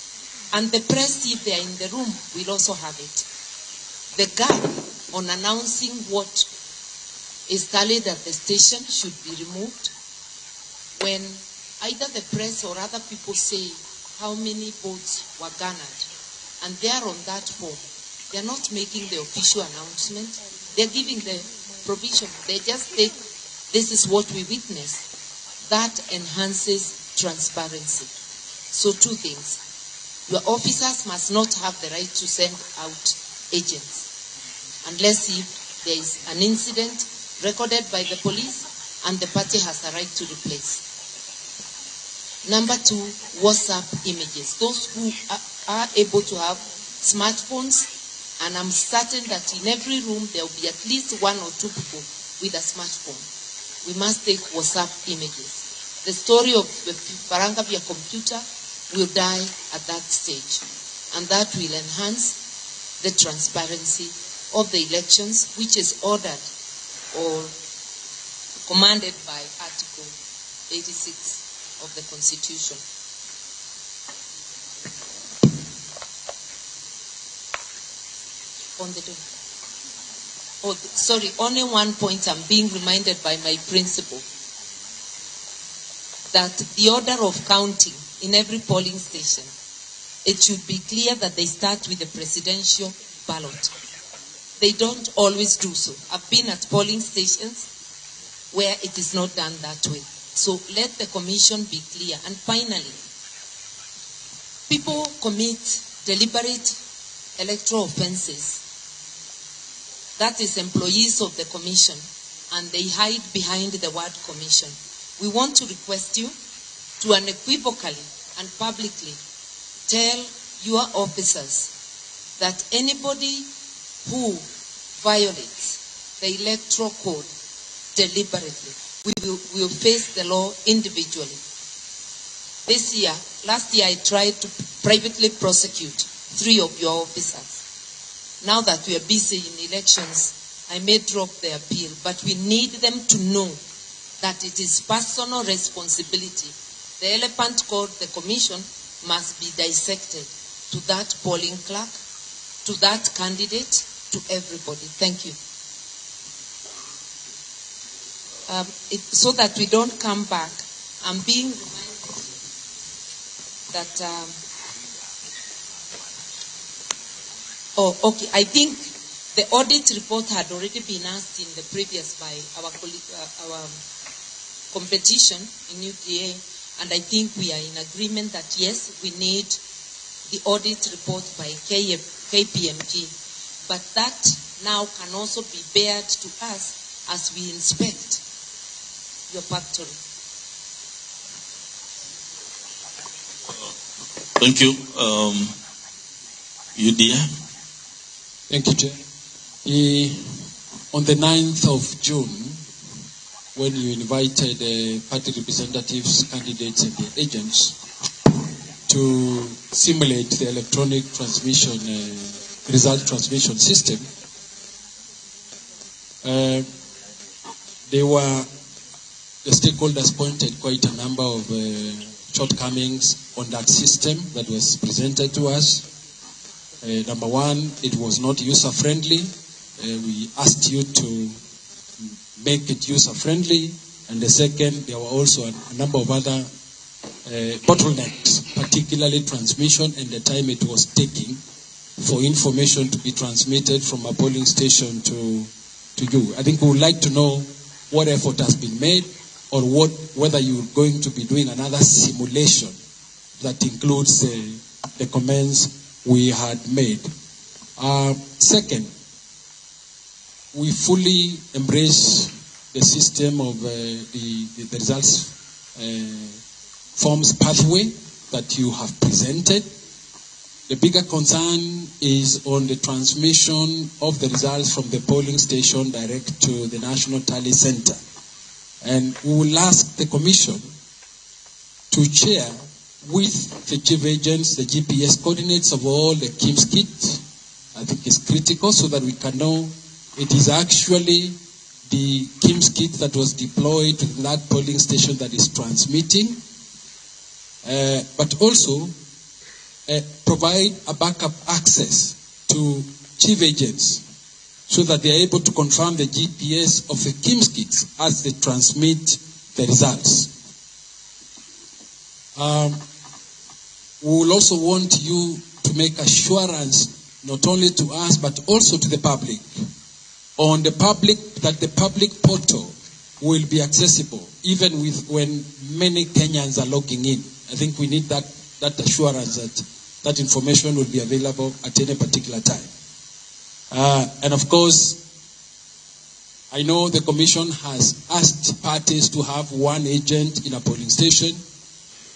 and the press, if they are in the room, will also have it. The gap on announcing what is tallied at the station should be removed. When either the press or other people say how many votes were garnered, and they are on that form, they are not making the official announcement, they are giving the provision. They just state, this is what we witnessed. That enhances transparency. So 2 things. Your officers must not have the right to send out agents unless if there is an incident recorded by the police and the party has a right to replace. Number two, WhatsApp images. Those who are able to have smartphones, and I'm certain that in every room there will be at least one or two people with a smartphone. We must take WhatsApp images. The story of the Vifaranga via computer will die at that stage, and that will enhance the transparency of the elections, which is ordered or commanded by Article 86 of the Constitution. On the door. Oh, sorry, only one point. I'm being reminded by my principal that the order of counting in every polling station, it should be clear that they start with the presidential ballot. They don't always do so. I've been at polling stations where it is not done that way. So let the commission be clear. And finally, people commit deliberate electoral offenses. That is employees of the commission, and they hide behind the word commission. We want to request you to unequivocally and publicly tell your officers that anybody who violates the electoral code deliberately, we will face the law individually. This year, last year I tried to privately prosecute 3 of your officers. Now that we are busy in elections, I may drop the appeal, but we need them to know that it is personal responsibility. The elephant called the commission must be dissected to that polling clerk, to that candidate, to everybody. Thank you. So that we don't come back, I'm being reminded that... okay. I think the audit report had already been asked in the previous by our competition in UDA, and I think we are in agreement that yes, we need the audit report by KPMG, but that now can also be bared to us as we inspect your factory. Thank you. UDA. Thank you, Chair. On the 9th of June, when you invited party representatives, candidates, and the agents to simulate the electronic transmission, result transmission system, the stakeholders pointed quite a number of shortcomings on that system that was presented to us. Number one, it was not user-friendly. We asked you to make it user-friendly. And the second, there were also a number of other bottlenecks, particularly transmission and the time it was taking for information to be transmitted from a polling station to you. I think we would like to know what effort has been made or whether you're going to be doing another simulation that includes the comments we had made. Second, we fully embrace the system of the results forms pathway that you have presented. The bigger concern is on the transmission of the results from the polling station direct to the National Tally Center. And we will ask the Commission to chair with the chief agents the GPS coordinates of all the KIMS kit. I think is critical so that we can know it is actually the KIMS kit that was deployed to that polling station that is transmitting, but also provide a backup access to chief agents so that they are able to confirm the GPS of the KIMS kits as they transmit the results. We will also want you to make assurance not only to us but also to the public on the public that the public portal will be accessible even when many Kenyans are logging in. I think we need that assurance that information will be available at any particular time. And of course, I know the Commission has asked parties to have one agent in a polling station.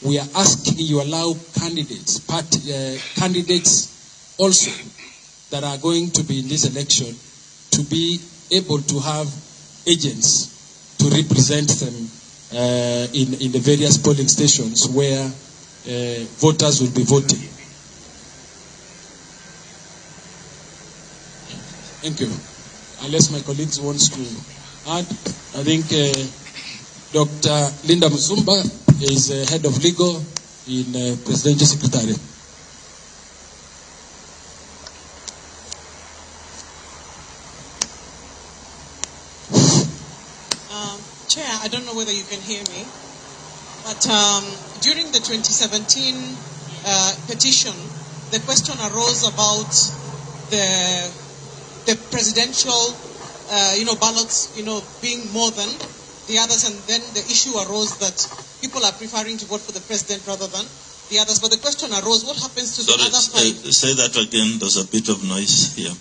We are asking you allow candidates, candidates also that are going to be in this election to be able to have agents to represent them in the various polling stations where voters will be voting. Thank you. Unless my colleagues wants to add, I think Dr. Linda Musumba is head of legal in Presidential Secretariat. Chair, I don't know whether you can hear me, but during the 2017 petition, the question arose about the presidential, ballots, being more than the others, and then the issue arose that people are preferring to vote for the president rather than the others. But the question arose, what happens to the other five? Say that again. There's a bit of noise here.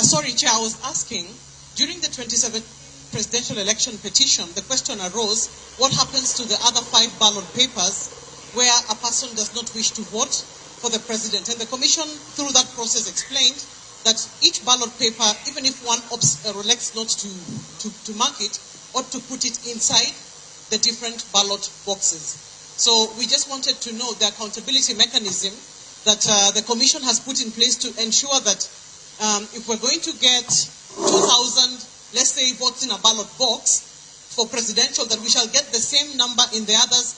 Sorry, Chair, I was asking, during the 2017 presidential election petition, the question arose, what happens to the other 5 ballot papers where a person does not wish to vote for the president? And the commission, through that process, explained that each ballot paper, even if one elects not to mark it, ought to put it inside the different ballot boxes. So we just wanted to know the accountability mechanism that the commission has put in place to ensure that if we're going to get 2,000, let's say, votes in a ballot box for presidential, that we shall get the same number in the others,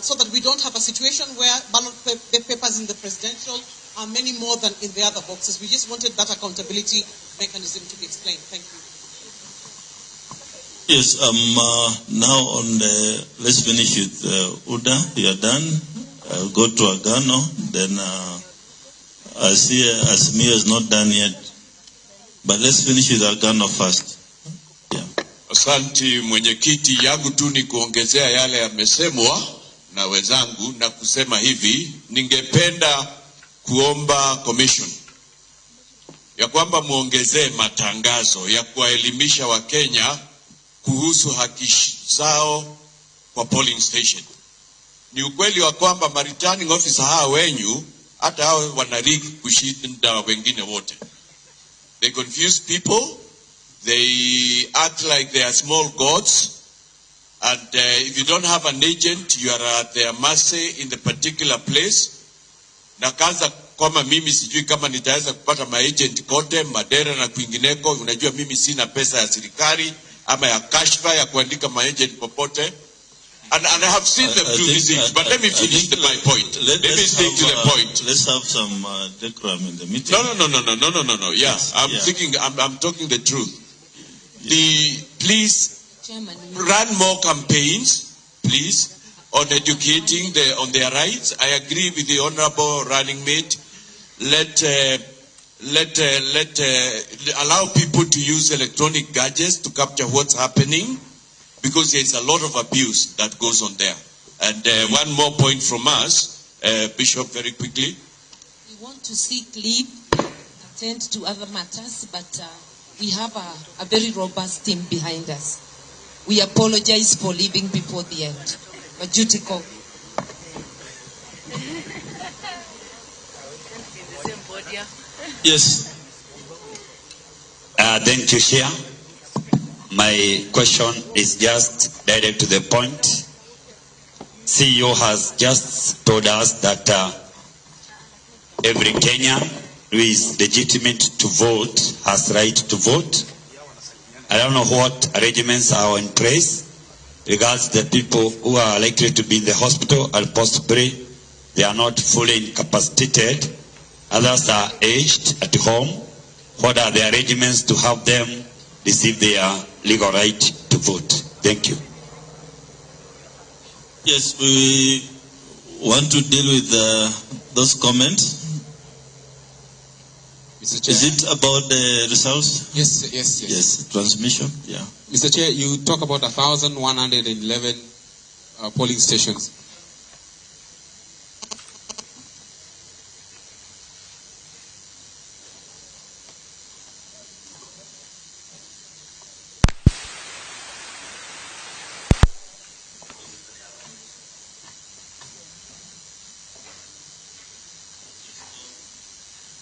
so that we don't have a situation where ballot papers in the presidential are many more than in the other boxes. We just wanted that accountability mechanism to be explained. Thank you. Yes, now on the, let's finish with UDA. You are done. I'll go to Agano. Then I see Azimio is not done yet. But let's finish with Agano first. Yeah. Asante mwenyekiti, yangu tu ni kuongezea yale yamesemwa na wenzangu na kusema hivi, ningependa kuomba commission ya kwamba muongezee matangazo ya kuwaelimisha Wakenya kuhusu haki zao kwa polling station. Ni ukweli wa kwamba ma returning officer hawa wenyu hata hao wanarig kushinda wengine wote. They confuse people. They act like they are small gods. And if you don't have an agent, you are at their mercy in the particular place. Na kaza kama mimi sijui kama nitaweza kupata ma agent kote, Madera na kwingineko. Unajua mimi sina pesa ya serikali ama ya kashfa ya kuandika ma agent popote. And I have seen them do these things, but let me finish my point. Let me stick to the point. Let's have some decorum in the meeting. No. Yeah, yes, I'm thinking. I'm talking the truth. Yeah. Please Chairman, run more campaigns, please, on educating on their rights. I agree with the honorable running mate. Let allow people to use electronic gadgets to capture what's happening, because there's a lot of abuse that goes on there. And one more point from us, Bishop, very quickly. We want to seek leave, attend to other matters, but we have a very robust team behind us. We apologize for leaving before the end. But duty call. Yes. Thank you, Chair. My question is just direct to the point. CEO has just told us that every Kenyan who is legitimate to vote has right to vote. I don't know what arrangements are in place regards the people who are likely to be in the hospital and possibly they are not fully incapacitated. Others are aged at home. What are the arrangements to have them receive their legal right to vote? Thank you. Yes, we want to deal with those comments. Mr. Chair. Is it about the results? Yes, yes, yes. Yes, transmission, yeah. Mr. Chair, you talk about 1,111 polling stations.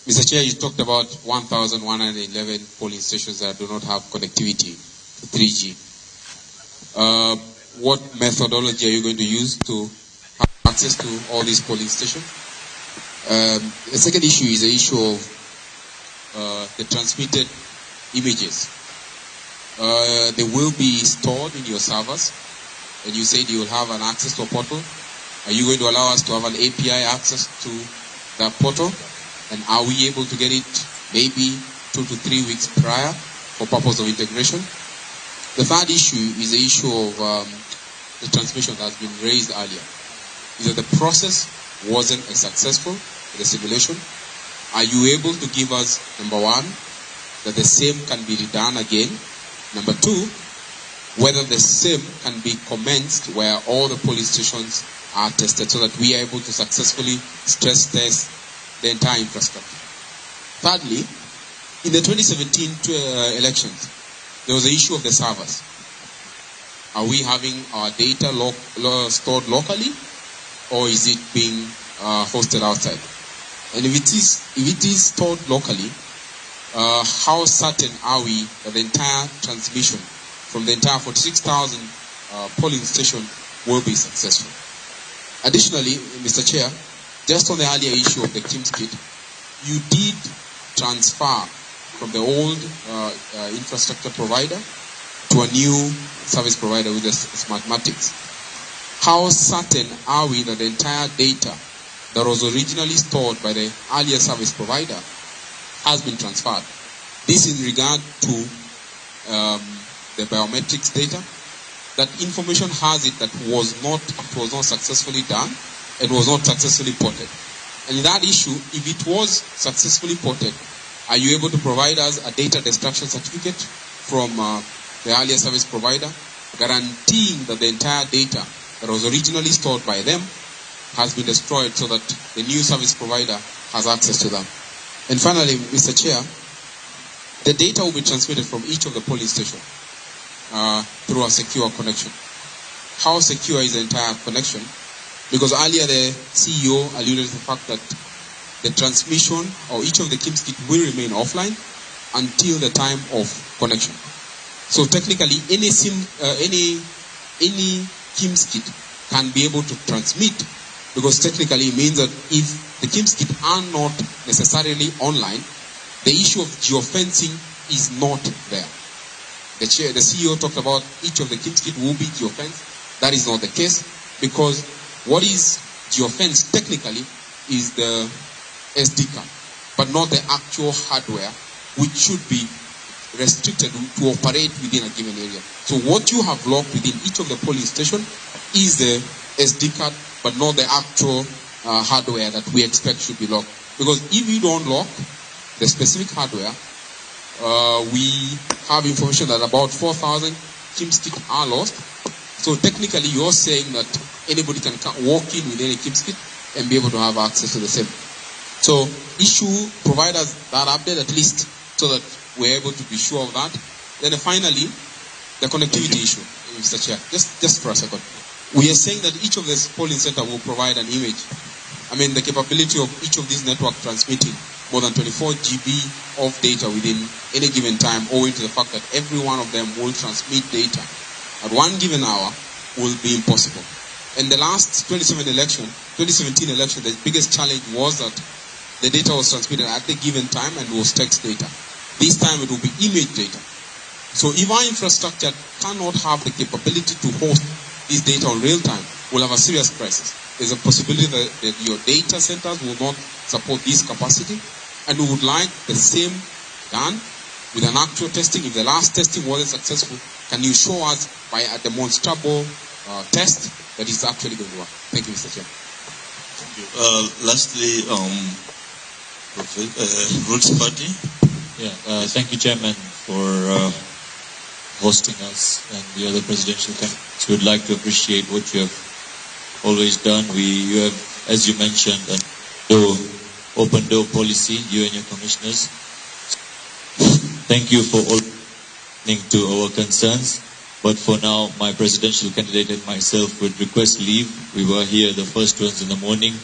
Mr. Chair, you talked about 1,111 polling stations that do not have connectivity to 3G. What methodology are you going to use to have access to all these polling stations? The second issue is the issue of the transmitted images. They will be stored in your servers, and you said you will have an access to a portal. Are you going to allow us to have an API access to that portal? And are we able to get it maybe 2 to 3 weeks prior for purpose of integration? The third issue is the issue of the transmission that has been raised earlier. Is that the process wasn't as successful, the simulation. Are you able to give us, number one, that the same can be redone again? Number two, whether the same can be commenced where all the police stations are tested so that we are able to successfully stress test the entire infrastructure. Thirdly, in the 2017 elections, there was the issue of the servers. Are we having our data stored locally, or is it being hosted outside? And if it is stored locally, how certain are we that the entire transmission from the entire 46,000 polling station will be successful? Additionally, Mr. Chair, just on the earlier issue of the KIMS kit, you did transfer from the old infrastructure provider to a new service provider with the Smartmatics. How certain are we that the entire data that was originally stored by the earlier service provider has been transferred? This in regard to the biometrics data. That information has it that it was not successfully done and was not successfully ported. And in that issue, if it was successfully ported, are you able to provide us a data destruction certificate from the earlier service provider, guaranteeing that the entire data that was originally stored by them has been destroyed so that the new service provider has access to them? And finally, Mr. Chair, the data will be transmitted from each of the polling stations through a secure connection. How secure is the entire connection? Because earlier the CEO alluded to the fact that the transmission or each of the KIMS kit will remain offline until the time of connection. So technically, any KIMS kit can be able to transmit, because technically it means that if the KIMS kit are not necessarily online, the issue of geofencing is not there. The CEO talked about each of the KIMS kit will be geofenced. That is not the case, because what is geofenced technically is the SD card, but not the actual hardware, which should be restricted to operate within a given area. So what you have locked within each of the polling station is the SD card, but not the actual hardware that we expect should be locked. Because if you don't lock the specific hardware, we have information that about 4,000 KIMS kits are lost. So technically you're saying that anybody can walk in with any KIMS kit and be able to have access to the same. So issue, provide us that update at least so that we're able to be sure of that. Then finally, the connectivity issue, Mr. Chair, just for a second. We are saying that each of the polling center will provide an image. I mean, the capability of each of these network transmitting more than 24 GB of data within any given time, owing to the fact that every one of them will transmit data at one given hour, will be impossible. And the last 2017 election, the biggest challenge was that the data was transmitted at the given time and was text data. This time it will be image data. So if our infrastructure cannot have the capability to host this data on real time, we'll have a serious crisis. There's a possibility that your data centers will not support this capacity, and we would like the same done with an actual testing. If the last testing wasn't successful, can you show us by a demonstrable test that is actually going to work? Thank you, Mr. Chair. Thank you. Lastly, Roots Party. Yeah, thank you, Chairman, for hosting us and the other presidential candidates. We would like to appreciate what you have always done. You have, as you mentioned, an open door policy, you and your commissioners. Thank you for all listening to our concerns. But for now, my presidential candidate and myself would request leave. We were here the first ones in the morning.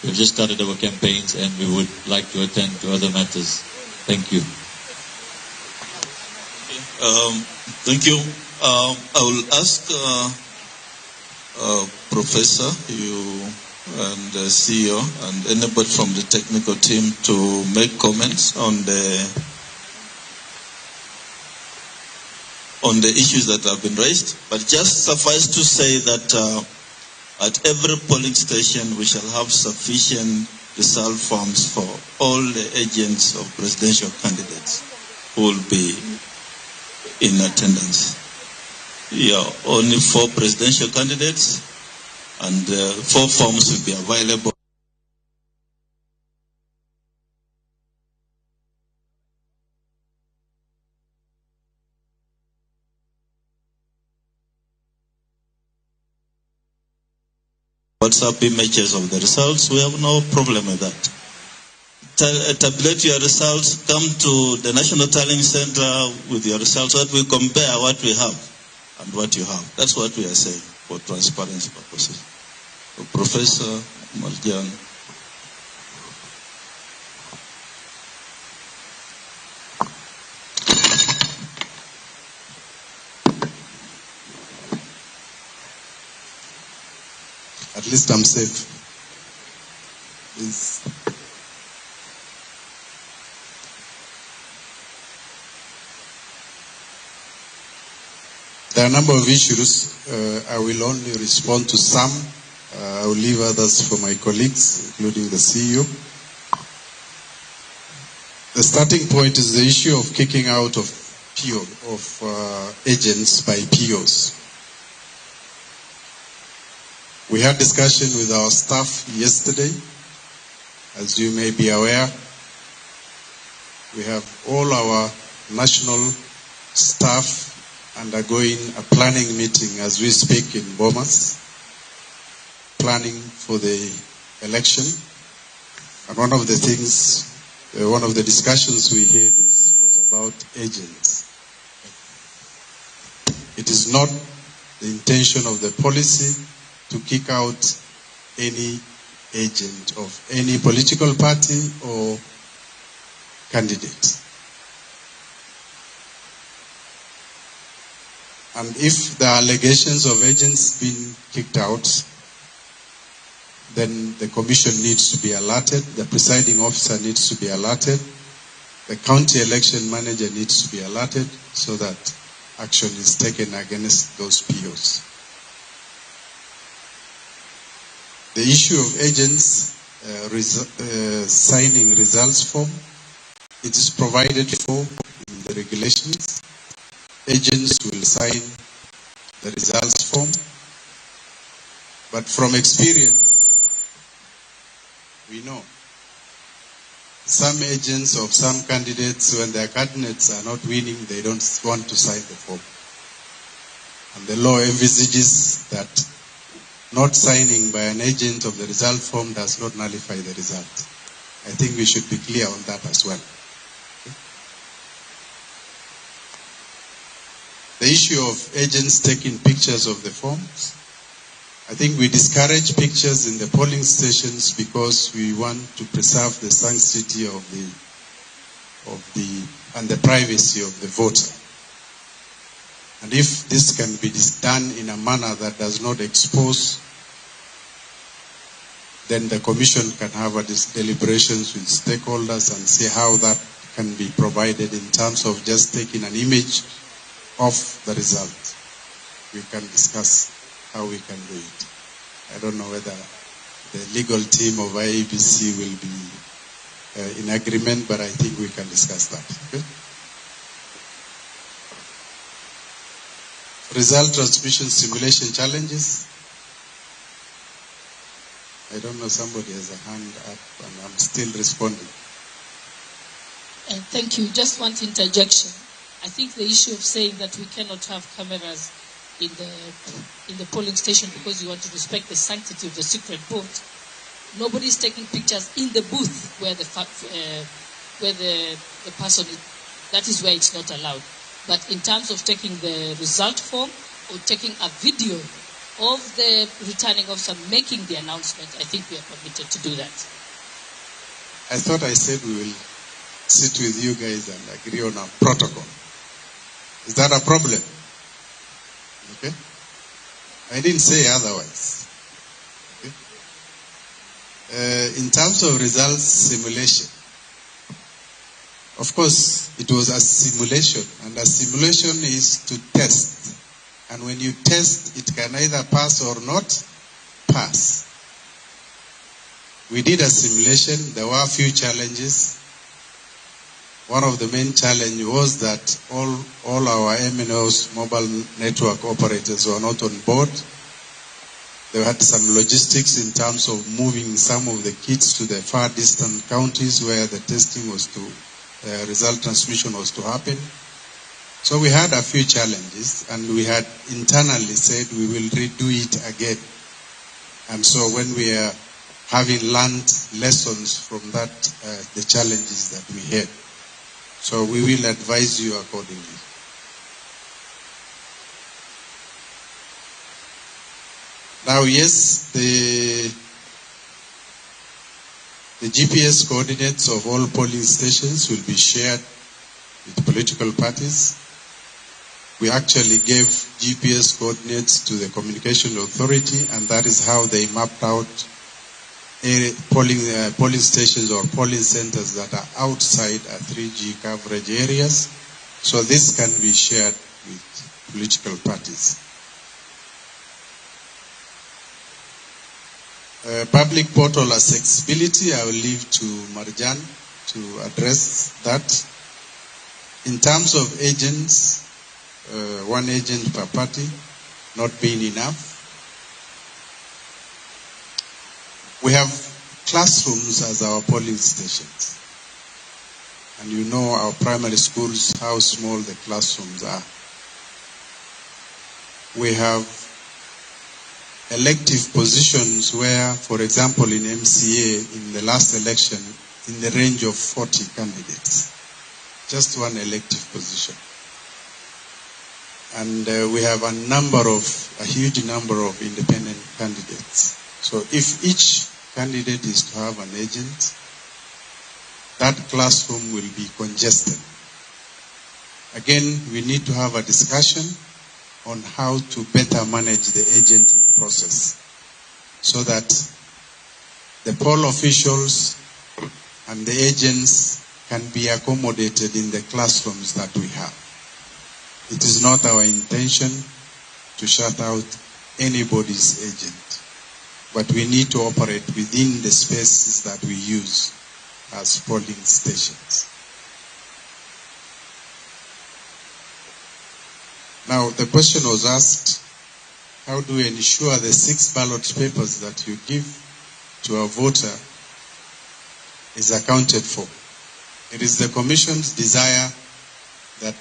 We've just started our campaigns and we would like to attend to other matters. Thank you. Thank you. I will ask Professor, you and the CEO and anybody from the technical team to make comments on the issues that have been raised. But just suffice to say that at every polling station we shall have sufficient result forms for all the agents of presidential candidates who will be in attendance. Yeah, only 4 presidential candidates and 4 forms will be available. WhatsApp images of the results, we have no problem with that. Tabulate your results, come to the National Tallying Center with your results so that we compare what we have and what you have. That's what we are saying for transparency purposes. So, Professor Marjan. At least I'm safe. Please. There are a number of issues. I will only respond to some. I will leave others for my colleagues, including the CEO. The starting point is the issue of kicking out of agents by POs. We had discussion with our staff yesterday. As you may be aware, we have all our national staff undergoing a planning meeting as we speak in Bomas, planning for the election. And one of the things, one of the discussions we had was about agents. It is not the intention of the policy to kick out any agent of any political party or candidate. And if the allegations of agents being kicked out, then the commission needs to be alerted, the presiding officer needs to be alerted, the county election manager needs to be alerted so that action is taken against those POs. The issue of agents signing results form, it is provided for in the regulations. Agents will sign the results form. But from experience, we know some agents of some candidates, when their candidates are not winning, they don't want to sign the form. And the law envisages that not signing by an agent of the result form does not nullify the result. I think we should be clear on that as well. Okay. The issue of agents taking pictures of the forms, I think we discourage pictures in the polling stations because we want to preserve the sanctity of and the privacy of the voter. And if this can be done in a manner that does not expose, then the commission can have a deliberations with stakeholders and see how that can be provided in terms of just taking an image of the result. We can discuss how we can do it. I don't know whether the legal team of IEBC will be in agreement, but I think we can discuss that. Okay? Result transmission simulation challenges. I don't know, somebody has a hand up and I'm still responding. Thank you. Just one interjection. I think the issue of saying that we cannot have cameras in the polling station because you want to respect the sanctity of the secret vote. Nobody is taking pictures in the booth where the person is. That is where it's not allowed. But in terms of taking the result form or taking a video of the returning officer making the announcement, I think we are permitted to do that. I thought I said we will sit with you guys and agree on a protocol. Is that a problem? Okay. I didn't say otherwise. Okay. In terms of results simulation, of course, it was a simulation, and a simulation is to test. And when you test, it can either pass or not pass. We did a simulation. There were a few challenges. One of the main challenges was that all our MNOs, mobile network operators, were not on board. They had some logistics in terms of moving some of the kits to the far distant counties where the testing was to, result transmission was to happen. So we had a few challenges, and we had internally said we will redo it again. And so when we are having learned lessons from that, the challenges that we had. So we will advise you accordingly. Now, yes, the GPS coordinates of all polling stations will be shared with political parties. We actually gave GPS coordinates to the Communication Authority, and that is how they mapped out polling stations or polling centers that are outside our 3G coverage areas. So this can be shared with political parties. Public portal accessibility, I will leave to Marjan to address that. In terms of agents, one agent per party not being enough. We have classrooms as our polling stations. And you know our primary schools, how small the classrooms are. We have elective positions where, for example, in MCA, in the last election, in the range of 40 candidates. Just one elective position. And we have a huge number of independent candidates. So if each candidate is to have an agent, that classroom will be congested. Again, we need to have a discussion on how to better manage the agenting process so that the poll officials and the agents can be accommodated in the classrooms that we have. It is not our intention to shut out anybody's agent, but we need to operate within the spaces that we use as polling stations. Now, the question was asked, how do we ensure the 6 ballot papers that you give to a voter is accounted for? It is the Commission's desire that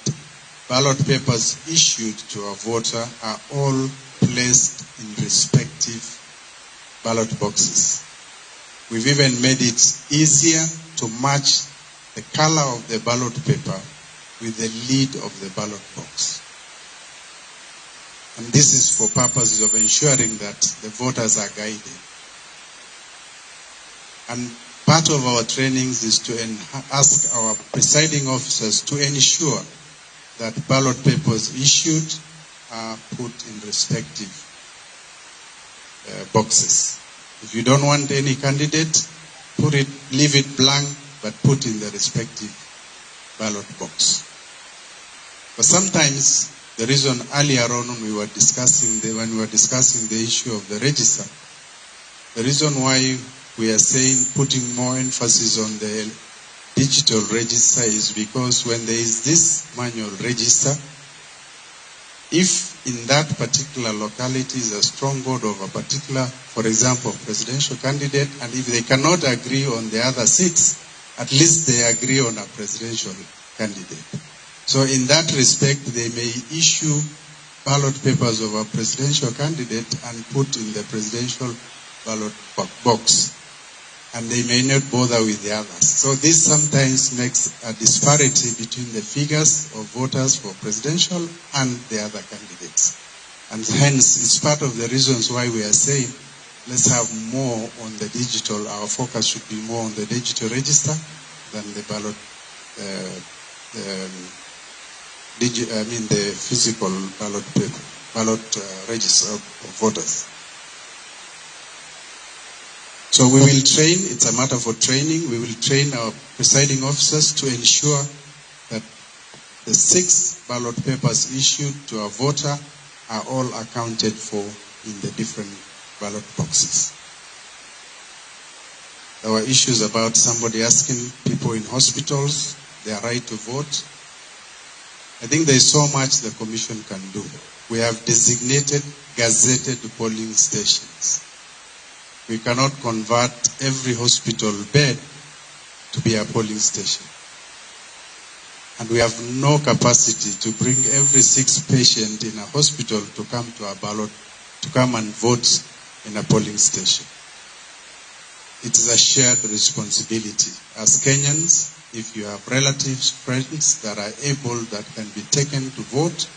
ballot papers issued to a voter are all placed in respective ballot boxes. We've even made it easier to match the color of the ballot paper with the lid of the ballot box. And this is for purposes of ensuring that the voters are guided. And part of our trainings is to ask our presiding officers to ensure that ballot papers issued are put in respective boxes. If you don't want any candidate, leave it blank, but put in the respective ballot box. But sometimes, the reason earlier on when we were discussing the issue of the register, the reason why we are saying putting more emphasis on the digital register is because when there is this manual register, if in that particular locality is a stronghold of a particular, for example, presidential candidate, and if they cannot agree on the other seats, at least they agree on a presidential candidate. So in that respect, they may issue ballot papers of a presidential candidate and put in the presidential ballot box. And they may not bother with the others. So this sometimes makes a disparity between the figures of voters for presidential and the other candidates. And hence, it's part of the reasons why we are saying, let's have more on the digital. Our focus should be more on the digital register than the ballot, the physical ballot paper, ballot register of voters. So we will train, it's a matter for training, we will train our presiding officers to ensure that the 6 ballot papers issued to a voter are all accounted for in the different ballot boxes. There were issues about somebody asking people in hospitals their right to vote. I think there is so much the Commission can do. We have designated gazetted polling stations. We cannot convert every hospital bed to be a polling station. And we have no capacity to bring every 6 patient in a hospital to come to a ballot, to come and vote in a polling station. It is a shared responsibility. As Kenyans, if you have relatives, friends that are able, that can be taken to vote,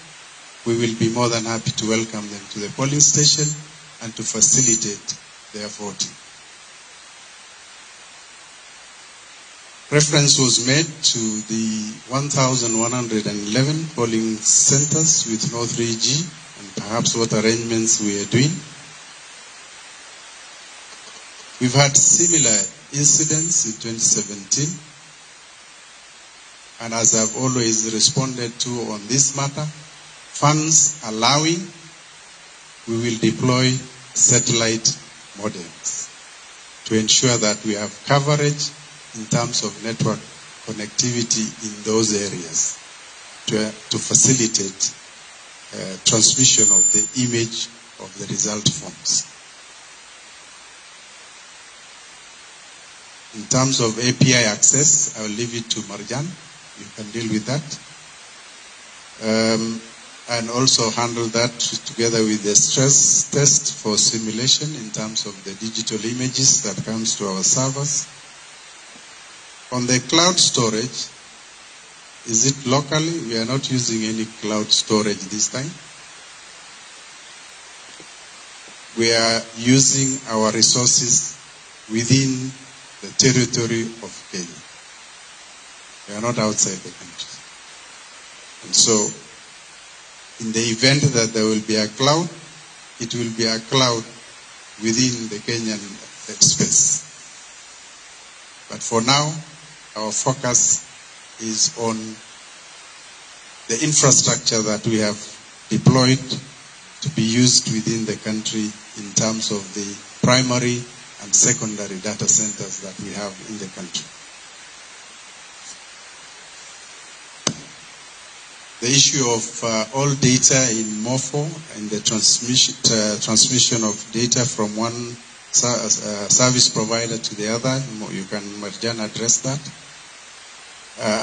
we will be more than happy to welcome them to the polling station and to facilitate their voting. Reference was made to the 1,111 polling centers with no 3G and perhaps what arrangements we are doing. We've had similar incidents in 2017, and as I've always responded to on this matter, funds allowing, we will deploy satellite modems to ensure that we have coverage in terms of network connectivity in those areas to facilitate transmission of the image of the result forms. In terms of API access, I will leave it to Marjan. You can deal with that. And also handle that together with the stress test for simulation in terms of the digital images that comes to our servers. On the cloud storage, is it locally? We are not using any cloud storage this time. We are using our resources within the territory of Kenya. We are not outside the country. And so, in the event that there will be a cloud, it will be a cloud within the Kenyan space. But for now, our focus is on the infrastructure that we have deployed to be used within the country in terms of the primary and secondary data centers that we have in the country. The issue of all data in MOFO and the transmission of data from one service provider to the other, you can, Marjan, address that,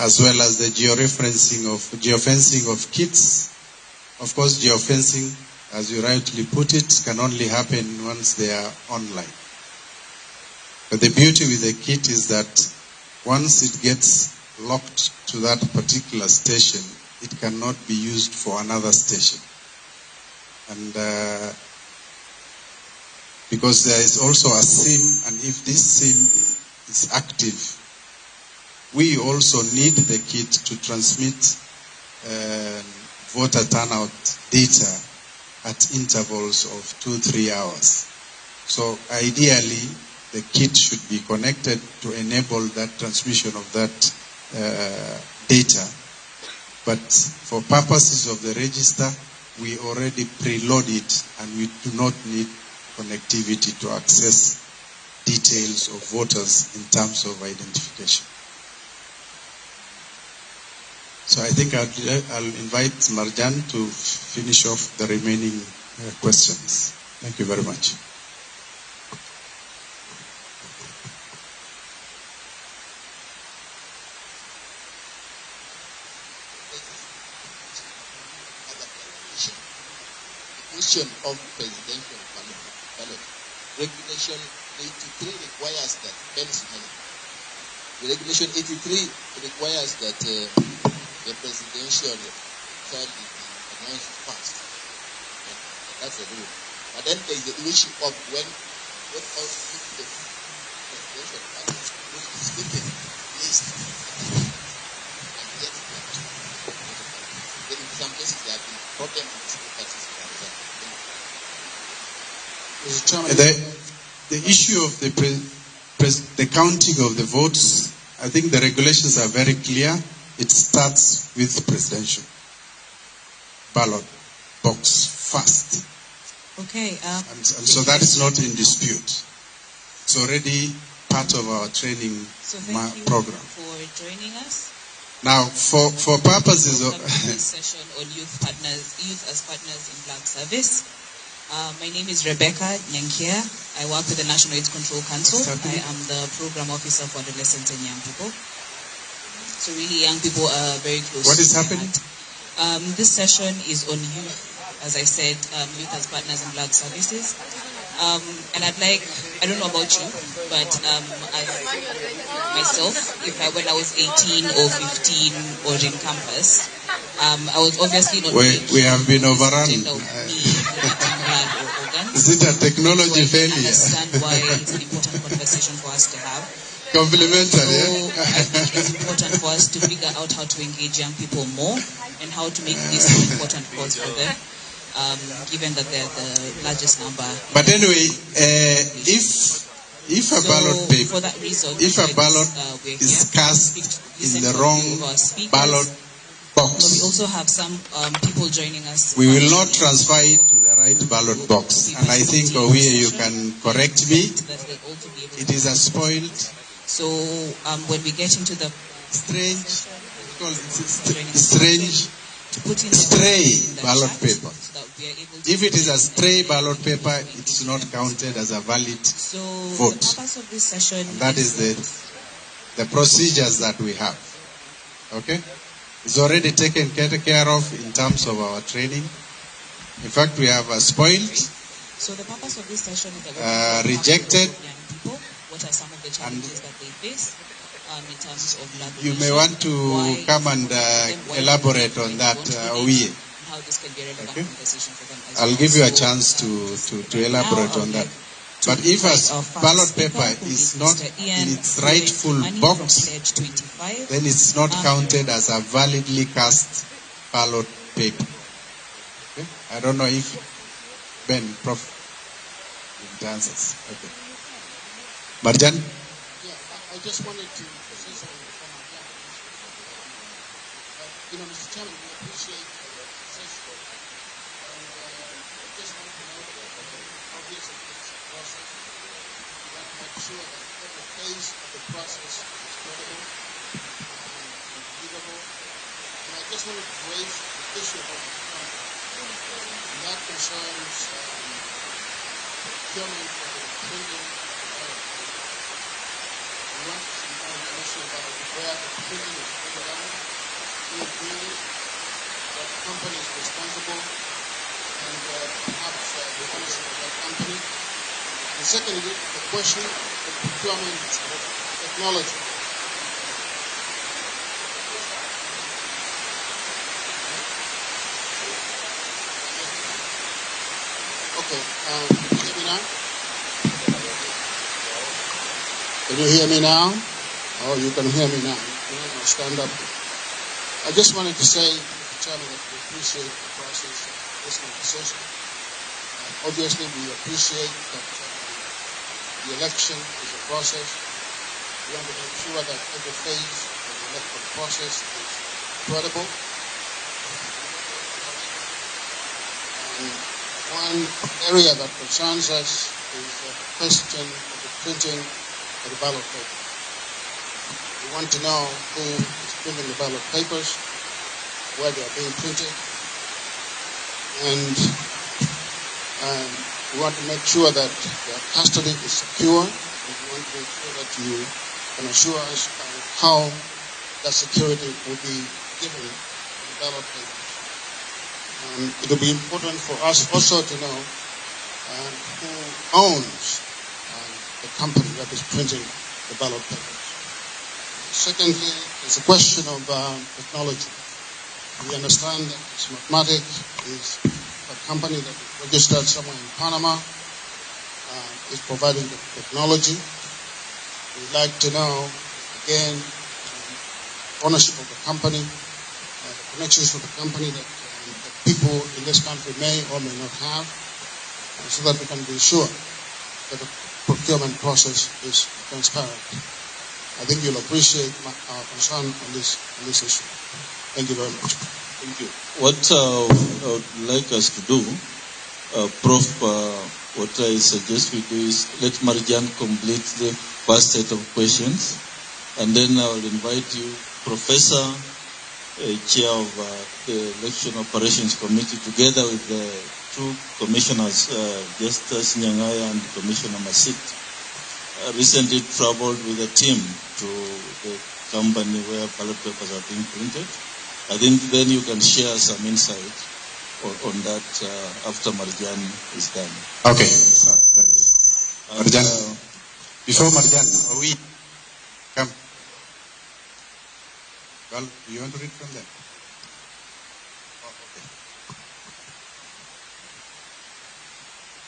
as well as the geofencing of kits. Of course, geofencing, as you rightly put it, can only happen once they are online. But the beauty with the kit is that once it gets locked to that particular station, it cannot be used for another station. And because there is also a SIM, and if this SIM is active, we also need the kit to transmit voter turnout data at intervals of 2-3 hours. So ideally, the kit should be connected to enable that transmission of that data. But for purposes of the register, we already preload it and we do not need connectivity to access details of voters in terms of identification. So I think I'll invite Marjan to finish off the remaining questions. Thank you very much. Question of presidential ballot. Regulation 83 requires that Regulation 83 requires that the presidential shall be announced first. That's the rule. But then there is the issue of when what constitutes the presidential candidate who is given list, and yet they are not. Then in some cases there have been problems and discrepancies in the result. Mr. Chairman, The issue of the counting of the votes, I think the regulations are very clear. It starts with presidential ballot box first. Okay. And so that is not in dispute. It's already part of our training So thank you program. for joining us. Now, for purposes of... Welcome to this session on youth partners, youth as partners in Black service. My name is Rebecca Nyankia. I work with the National AIDS Control Council. I am the program officer for adolescents and young people. So really, young people are very close. What is to my happening? heart. This session is on youth, as I said, youth as partners in blood services. And I'd like, I don't know about you, but as myself, when I was 18 or 15 or in campus, I was obviously not We have been overrun. agenda of me donating blood or organs. Is it a technology So I failure? understand why it's an important conversation for us to have. Complimentary. So I think it's important for us to figure out how to engage young people more and how to make this an important cause for them, given that they're the largest number. But anyway, if a So, ballot paper, for that reason, if a ballot we're is here. cast in Listen the to a wrong few of our speakers. ballot box, But we also have some people joining us. we will not transfer it to the right ballot box. And I think, Owiye, you can correct me. That they'll also be able It is a spoiled, So when we get into the strange, strange, to put in the stray in the ballot chat paper. so that we are able to If it is a stray ballot paper, it is not counted as a valid So vote. the purpose of this session And that is the procedures that we have. Okay? It's already taken care of in terms of our training. In fact, we have a spoiled, So the purpose of this session is that we're rejected, young people. What are some of the challenges that they face in terms of blood You may donation? want to Why come and elaborate on that, Owiye. and how this can be a relevant Okay. conversation for them as I'll well. give you a So, chance to elaborate now on I would that. like to But if a invite our first ballot speaker, paper who is is not Mr. Ian in its Floyd rightful Kimani from box, Pledge 25. then it's not counted as a validly cast ballot paper. Okay? I don't know if Ben, Prof, it answers. Okay. Marjan? Yeah, I just wanted to say something before Marjan. You know, Mr. Chairman, we appreciate the session. And I just want to note that obviously it's a process. We want to make sure that every phase of the process is credible and believable. And I just wanted to raise the issue about procurement. And that concerns procurement for the printing of the ballot paper. We want some more information about where the printing is being done, who is doing it, what company is responsible, and perhaps the ownership of that company. And secondly, the question of procurement of technology. Okay, can you hear me now? Can you hear me now? Oh, you can hear me now. I'll stand up. I just wanted to say, Mr. Chairman, that we appreciate the process of this conversation. Obviously, we appreciate that the election is a process. We want to make sure that every phase of the electoral process is credible. And one area that concerns us is the question of the printing of the ballot paper. We want to know who is printing the ballot papers, where they are being printed, and we want to make sure that their custody is secure, and we want to make sure that you can assure us how that security will be given to the ballot papers. It will be important for us also to know who owns the company that is printing the ballot papers. Secondly, it's a question of technology. We understand that Smartmatic is a company that is registered somewhere in Panama is providing the technology. We'd like to know, again, ownership of the company, the connections to the company that, that people in this country may or may not have, so that we can be sure that the procurement process is transparent. I think you'll appreciate our concern on this issue. Thank you very much. Thank you. What I would like us to do, Prof, what I suggest we do is let Marjan complete the first set of questions, and then I will invite you, Professor, Chair of the Election Operations Committee, together with the two commissioners, Justice Nyang'aya and Commissioner Masit, recently traveled with a team to the company where ballot papers are being printed. I think then you can share some insight on that after Marjan is done. Okay, thanks. Marjan, before Marjan, we come. Well, do you want to read from there? Oh, okay.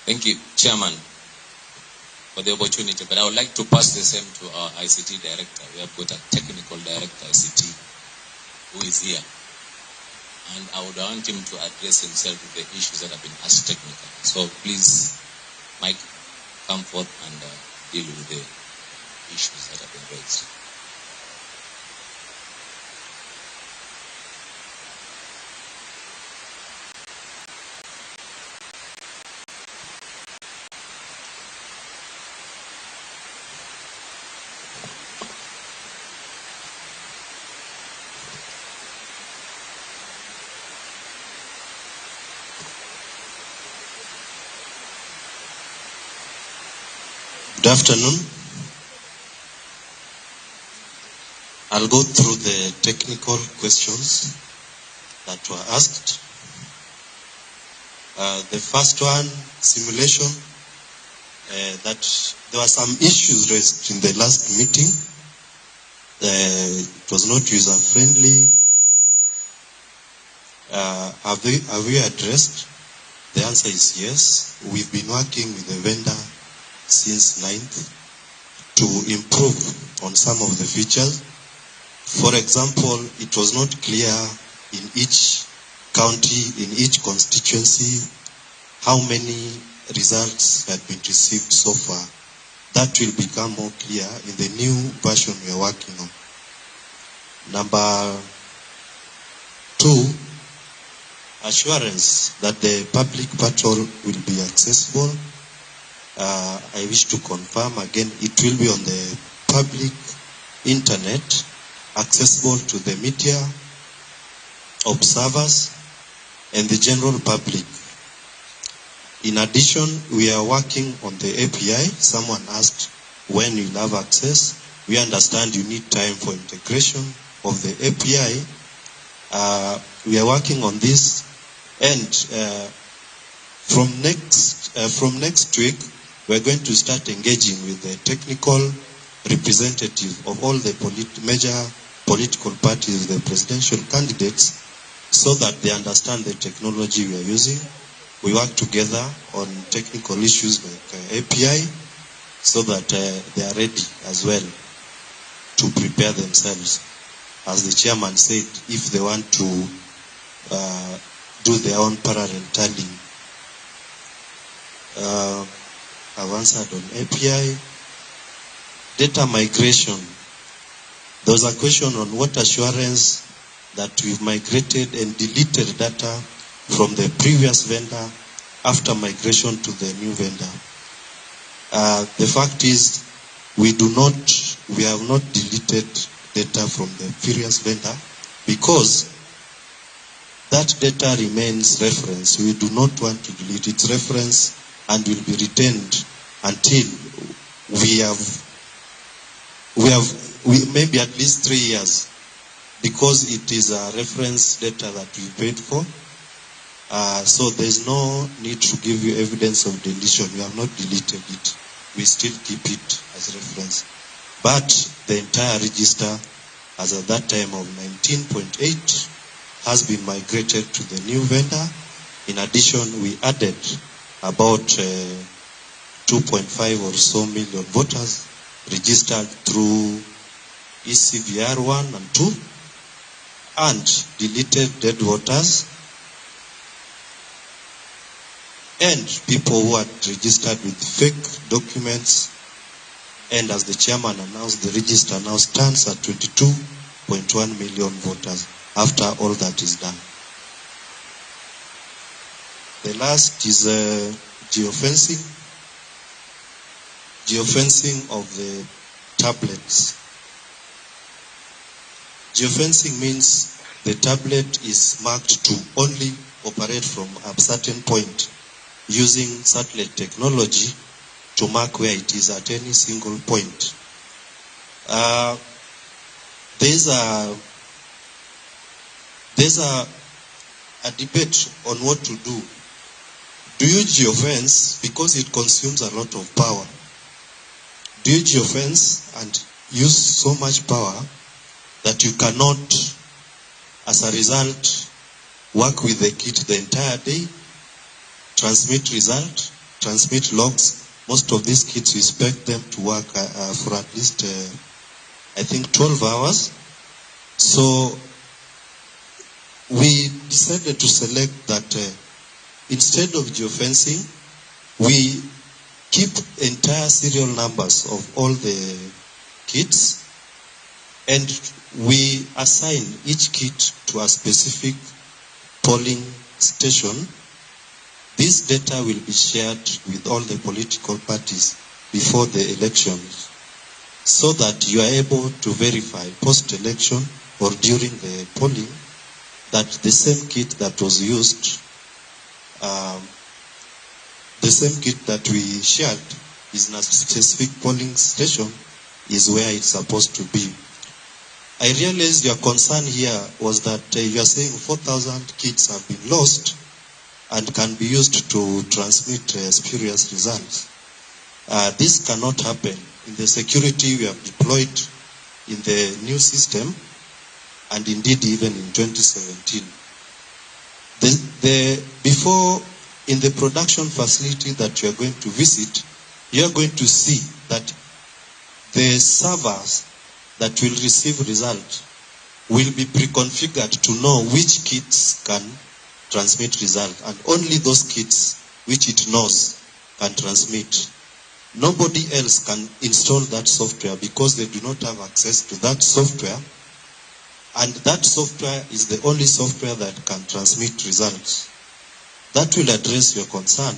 Thank you, Chairman, for the opportunity. But I would like to pass the same to our ICT director. We have got a technical director, ICT, who is here. And I would want him to address himself with the issues that have been asked technically. So please, Mike, come forth and deal with the issues that have been raised. Good afternoon. I'll go through the technical questions that were asked. The first one, simulation, that there were some issues raised in the last meeting. It was not user-friendly. Have we addressed? The answer is yes. We've been working with the vendor since 9th to improve on some of the features. For example, it was not clear in each county, in each constituency, how many results had been received so far. That will become more clear in the new version we are working on. Number 2, assurance that the public portal will be accessible. I wish to confirm again, it will be on the public internet, accessible to the media, observers, and the general public. In addition, we are working on the API. Someone asked when you'll have access. We understand you need time for integration of the API. We are working on this, and from next week, we're going to start engaging with the technical representative of all the major political parties, the presidential candidates, so that they understand the technology we are using. We work together on technical issues like API, so that they are ready as well to prepare themselves. As the chairman said, if they want to do their own parallel tallying. I've answered on API. Data migration. There was a question on what assurance that we've migrated and deleted data from the previous vendor after migration to the new vendor. The fact is, we have not deleted data from the previous vendor because that data remains reference. We do not want to delete its reference and will be retained until we maybe at least 3 years, because it is a reference data that we paid for. So there's no need to give you evidence of deletion. We have not deleted it. We still keep it as reference. But the entire register, as at that time of 19.8, has been migrated to the new vendor, In addition, we added about 2.5 or so million voters registered through ECVR 1 and 2 and deleted dead voters and people who had registered with fake documents. And as the chairman announced, the register now stands at 22.1 million voters after all that is done. The last is geofencing. Geofencing of the tablets. Geofencing means the tablet is marked to only operate from a certain point using satellite technology to mark where it is at any single point. There's a debate on what to do. Do you geofence because it consumes a lot of power? Do you geofence and use so much power that you cannot, as a result, work with the kit the entire day, transmit result, transmit logs? Most of these kits, we expect them to work for at least, I think, 12 hours. So we decided to select that instead of geofencing, we keep entire serial numbers of all the kits, and we assign each kit to a specific polling station. This data will be shared with all the political parties before the elections, so that you are able to verify post-election or during the polling that the same kit that was used, the same kit that we shared is in a specific polling station is where it's supposed to be. I realize your concern here was that you are saying 4,000 kits have been lost and can be used to transmit spurious results. This cannot happen. In the security we have deployed in the new system, and indeed even in 2017. Before, in the production facility that you are going to visit, you are going to see that the servers that will receive result will be pre-configured to know which kits can transmit result, and only those kits which it knows can transmit. Nobody else can install that software because they do not have access to that software, and that software is the only software that can transmit results. That will address your concern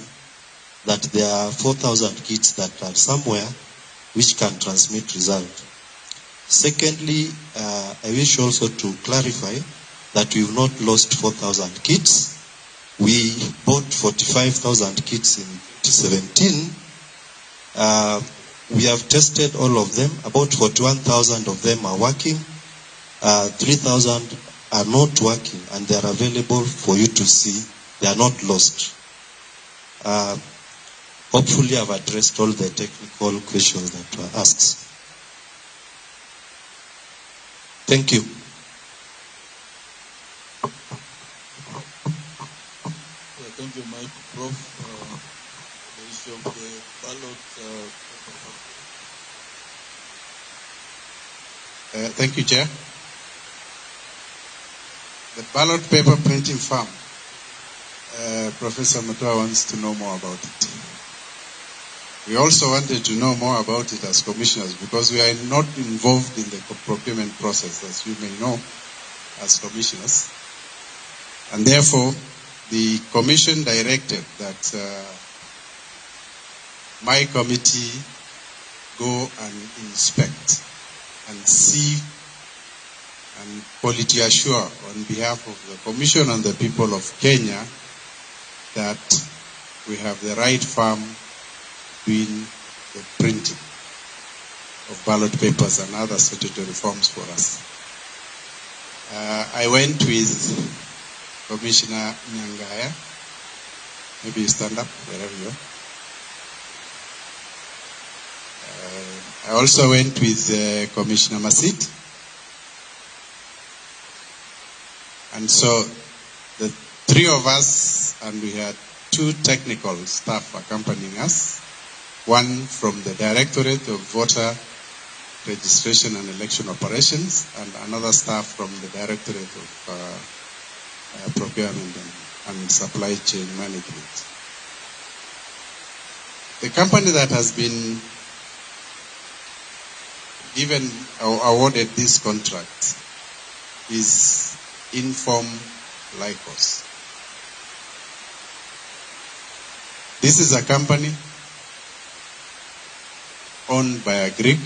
that there are 4,000 kits that are somewhere which can transmit result. Secondly, I wish also to clarify that we've not lost 4,000 kits. We bought 45,000 kits in 2017. We have tested all of them. About 41,000 of them are working. 3,000 are not working, and they are available for you to see. They are not lost. Hopefully, I've addressed all the technical questions that were asked. Thank you. Yeah, thank you, Mike. Prof, the issue of the ballot. Thank you, Chair. The ballot paper printing firm, Professor Mutua wants to know more about it. We also wanted to know more about it as commissioners because we are not involved in the procurement process, as you may know, as commissioners. And therefore, the commission directed that my committee go and inspect and see and quality assure on behalf of the commission and the people of Kenya that we have the right firm doing the printing of ballot papers and other statutory forms for us. I went with Commissioner Nyangaya. Maybe you stand up wherever you are. I also went with Commissioner Masit. And so the Three of us, and we had two technical staff accompanying us, one from the Directorate of Voter Registration and Election Operations, and another staff from the Directorate of Procurement and Supply Chain Management. The company that has been given or awarded this contract is Inform Lycos. This is a company owned by a Greek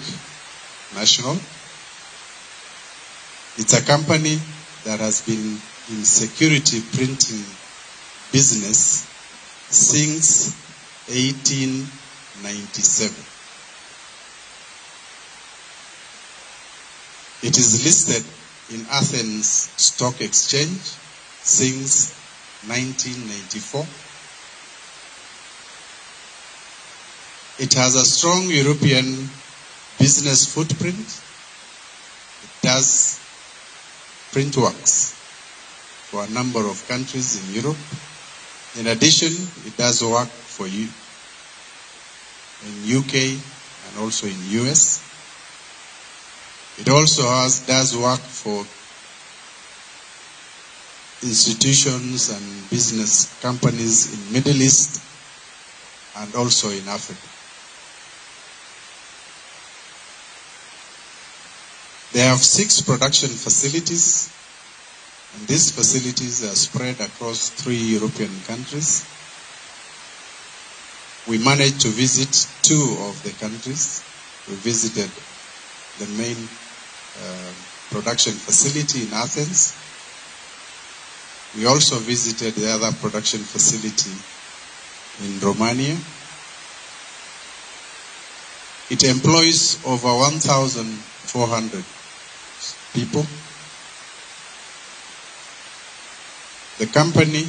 national. It's a company that has been in security printing business since 1897. It is listed in Athens Stock Exchange since 1994. It has a strong European business footprint. It does print works for a number of countries in Europe. In addition, it does work for you in UK and also in US. It also does work for institutions and business companies in Middle East and also in Africa. They have 6 production facilities, and these facilities are spread across 3 European countries. We managed to visit 2 of the countries. We visited the main production facility in Athens. We also visited the other production facility in Romania. It employs over 1,400 people. The company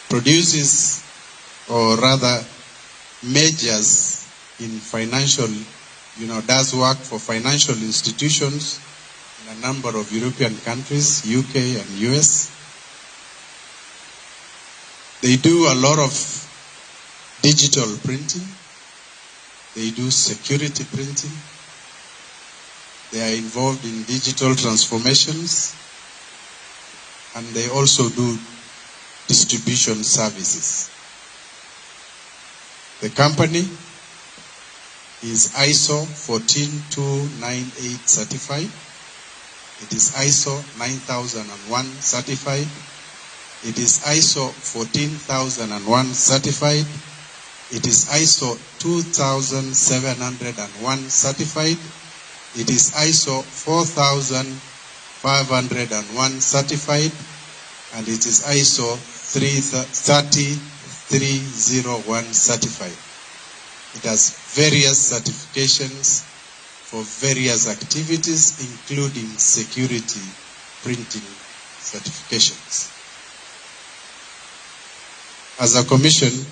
produces, or rather majors in financial, does work for financial institutions in a number of European countries, UK and US. They do a lot of digital printing. They do security printing. They are involved in digital transformations, and they also do distribution services. The company is ISO 14298 certified. It is ISO 9001 certified. It is ISO 14001 certified. It is ISO 2701 certified. It is ISO 4501 certified. And it is ISO 30301 certified. It has various certifications for various activities, including security printing certifications. As a commission,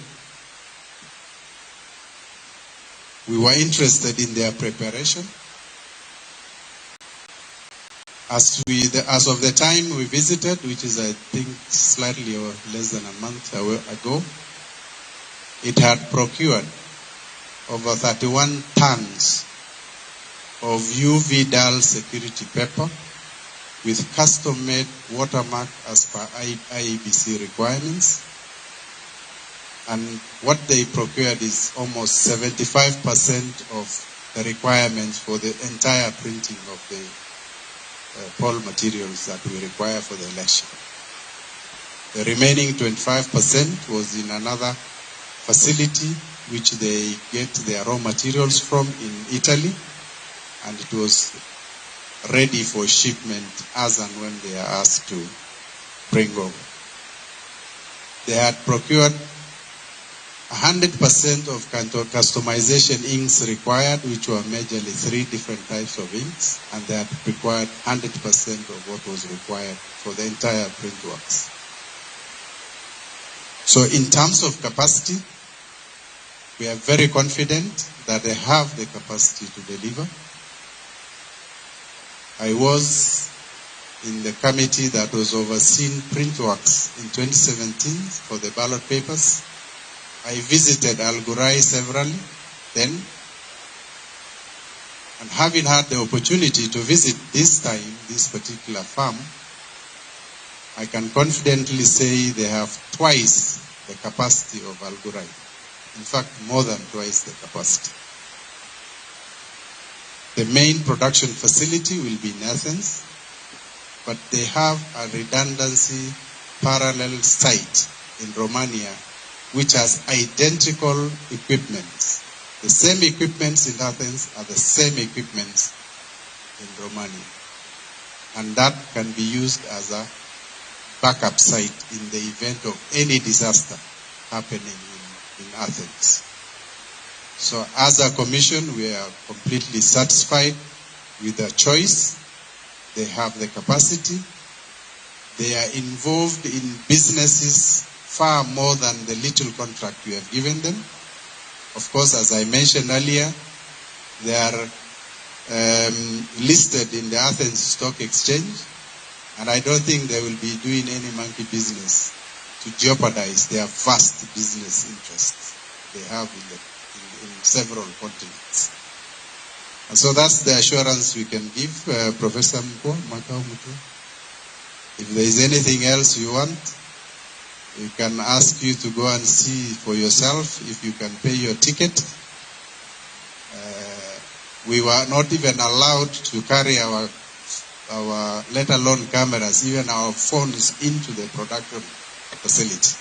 we were interested in their preparation. As of the time we visited, which is I think slightly or less than a month ago, it had procured over 31 tons of UV DAL security paper with custom-made watermark as per IEBC requirements. And what they procured is almost 75% of the requirements for the entire printing of the poll materials that we require for the election. The remaining 25% was in another facility which they get their raw materials from in Italy, and it was ready for shipment as and when they are asked to bring over. They had procured 100% of customization inks required, which were majorly 3 different types of inks, and they had required 100% of what was required for the entire print works. So in terms of capacity, we are very confident that they have the capacity to deliver. I was in the committee that was overseeing printworks in 2017 for the ballot papers. I visited Al-Ghurair severally then, and having had the opportunity to visit this time, this particular farm, I can confidently say they have twice the capacity of Al-Ghurair. In fact, more than twice the capacity. The main production facility will be in Athens, but they have a redundancy parallel site in Romania, which has identical equipment. The same equipments in Athens are the same equipments in Romania. And that can be used as a backup site in the event of any disaster happening in Athens. So as a commission, we are completely satisfied with the choice. They have the capacity. They are involved in businesses far more than the little contract we have given them. Of course, as I mentioned earlier, they are listed in the Athens Stock Exchange, and I don't think they will be doing any monkey business to jeopardize their vast business interests they have in several continents. And so that's the assurance we can give, Professor Makau Mutua. If there is anything else you want, we can ask you to go and see for yourself if you can pay your ticket. We were not even allowed to carry our, let alone cameras, even our phones into the production facility.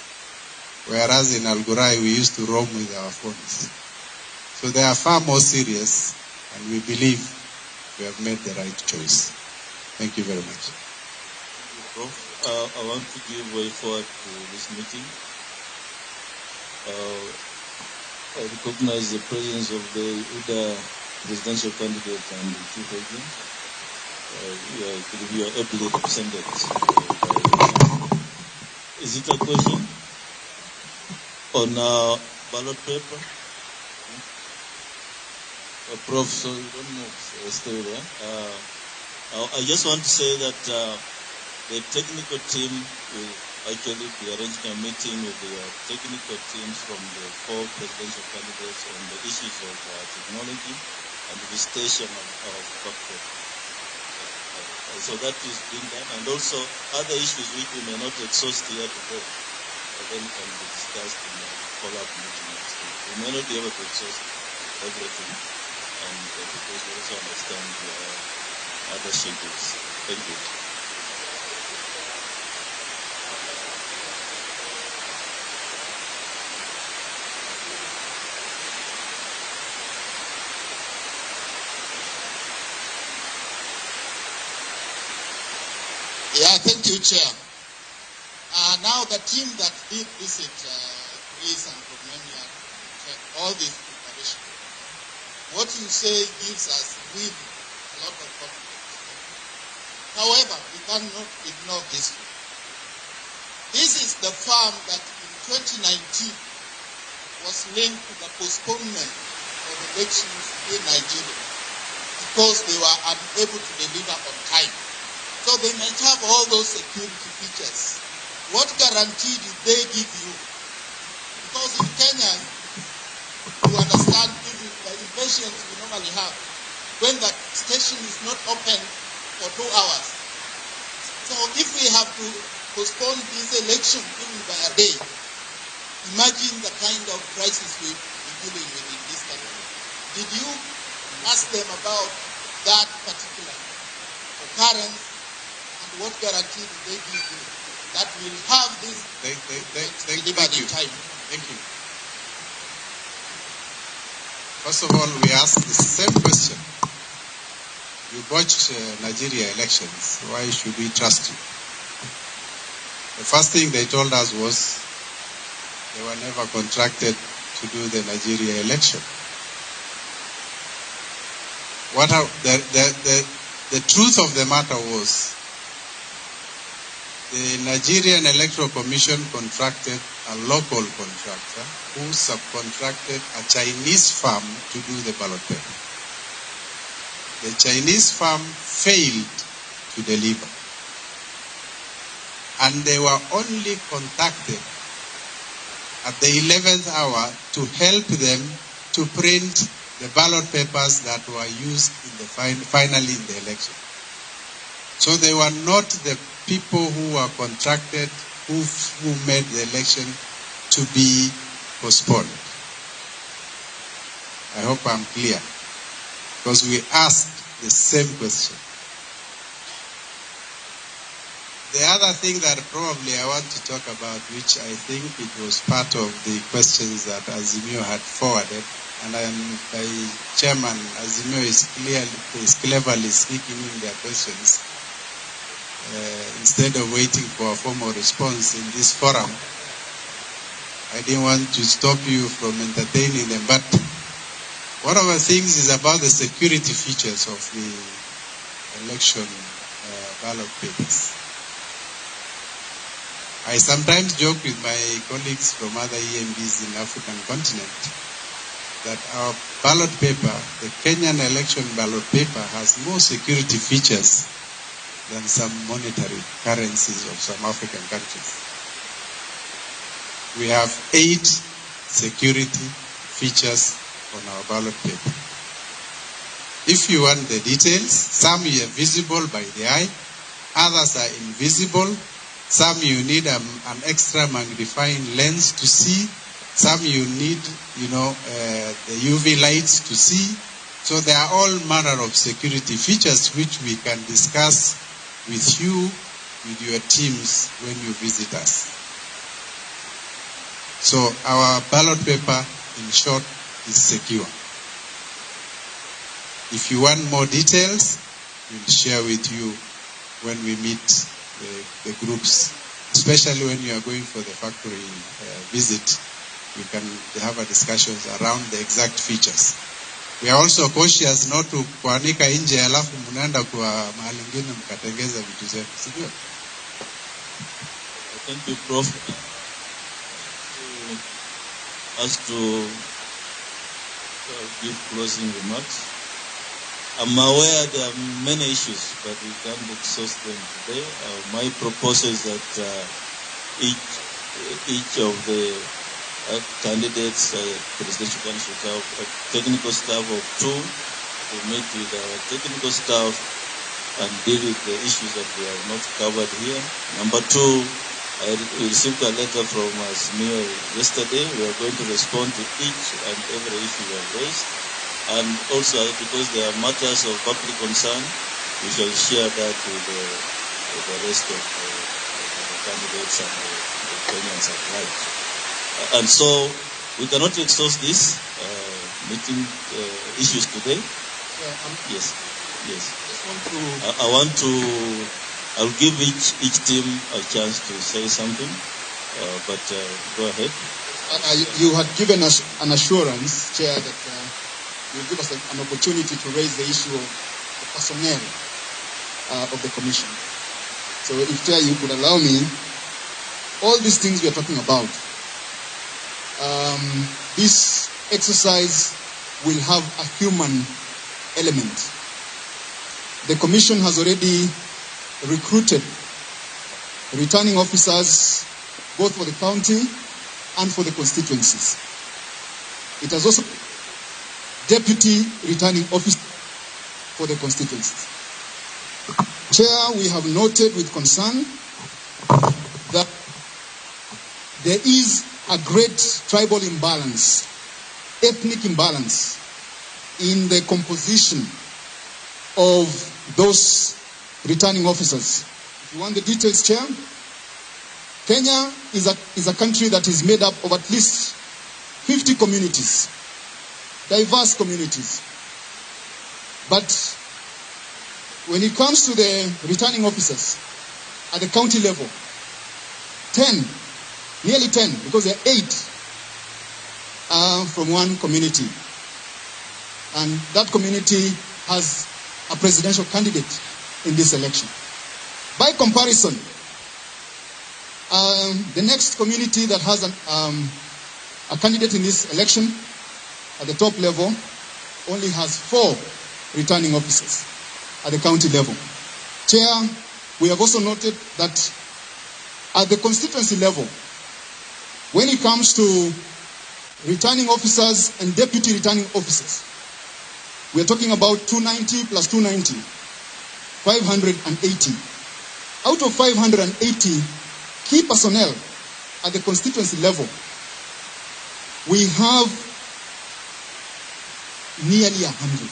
Whereas in Al-Ghurair, we used to roam with our phones. So they are far more serious, and we believe we have made the right choice. Thank you very much. Thank you, Prof. I want to give way forward to this meeting. I recognize the presence of the UDA presidential candidate and the chief agent. I believe you are ably represented. Is it a question on ballot paper? Prof, so you don't move, so stay there. I just want to say that the technical team will actually be arranging a meeting with the technical teams from the 4 presidential candidates on the issues of technology and the visitation of ballot. So that is being done, and also other issues which we may not exhaust here today, then can be discussed in the follow-up meeting next week. We may not be able to exhaust everything, and because we also understand the other schedules. Thank you. Yeah, thank you, Chair. Now the team that did visit Greece and Romania to check all this preparation, what you say gives us really a lot of confidence. However, we cannot ignore history. This is the farm that in 2019 was linked to the postponement of elections in Nigeria because they were unable to deliver on time. So they might have all those security features. What guarantee did they give you? Because in Kenya, you understand even the impatience we normally have when the station is not open for 2 hours. So if we have to postpone this election even by a day, imagine the kind of crisis we'll be dealing with in this country. Did you ask them about that particular occurrence? What guarantee do they give you that we'll have this delivered in time? Thank you. First of all, we asked the same question. You botched Nigeria elections. Why should we trust you? The first thing they told us was they were never contracted to do the Nigeria election. What are, the truth of the matter was the Nigerian Electoral Commission contracted a local contractor who subcontracted a Chinese firm to do the ballot paper. The Chinese firm failed to deliver. And they were only contacted at the 11th hour to help them to print the ballot papers that were used in the finally in the election. So they were not the people who were contracted, who made the election to be postponed. I hope I'm clear, because we asked the same question. The other thing that probably I want to talk about, which I think it was part of the questions that Azimio had forwarded, and by Chairman, Azimio is cleverly sneaking in their questions instead of waiting for a formal response in this forum. I didn't want to stop you from entertaining them, but one of the things is about the security features of the election ballot papers. I sometimes joke with my colleagues from other EMBs in the African continent that our ballot paper, the Kenyan election ballot paper, has more security features than some monetary currencies of some African countries. We have 8 security features on our ballot paper. If you want the details, some are visible by the eye, others are invisible. Some you need an extra magnifying lens to see. Some you need, the UV lights to see. So there are all manner of security features which we can discuss with you, with your teams when you visit us. So our ballot paper, in short, is secure. If you want more details, we'll share with you when we meet the groups, especially when you are going for the factory visit. We can have a discussions around the exact features. We are also cautious not to kuanika nje alafu mnaenda kwa mahali ingine mkatengeza vitu zetu, sivyo? Thank you, Prof. As to give closing remarks, I'm aware there are many issues, but we can't exhaust them today. My proposal is that each of the candidates, presidential candidates, should have a technical staff of 2 to meet with our technical staff and deal with the issues that we have not covered here. Number 2, I received a letter from Azimio yesterday. We are going to respond to each and every issue you have raised. And also, because there are matters of public concern, we shall share that with the rest of the candidates and the Kenyans at large. And so, we cannot exhaust this meeting issues today. Yeah, yes, yes. I want to. I'll give each team a chance to say something, but go ahead. You had given us an assurance, Chair, that you'll give us an opportunity to raise the issue of the personnel of the Commission. So if, Chair, you could allow me, all these things we are talking about, this exercise will have a human element. The Commission has already recruited returning officers both for the county and for the constituencies. It has also deputy returning officer for the constituencies. Chair, we have noted with concern that there is a great tribal imbalance, ethnic imbalance in the composition of those returning officers. If you want the details, Chair, Kenya is a country that is made up of at least 50 communities, diverse communities. But when it comes to the returning officers at the county level, 10, nearly 10, because there are 8 are from one community. And that community has a presidential candidate in this election. By comparison, the next community that has a candidate in this election at the top level only has 4 returning officers at the county level. Chair, we have also noted that At the constituency level, when it comes to returning officers and deputy returning officers, we are talking about 290 plus 290, 580. Out of 580 key personnel at the constituency level, we have nearly 100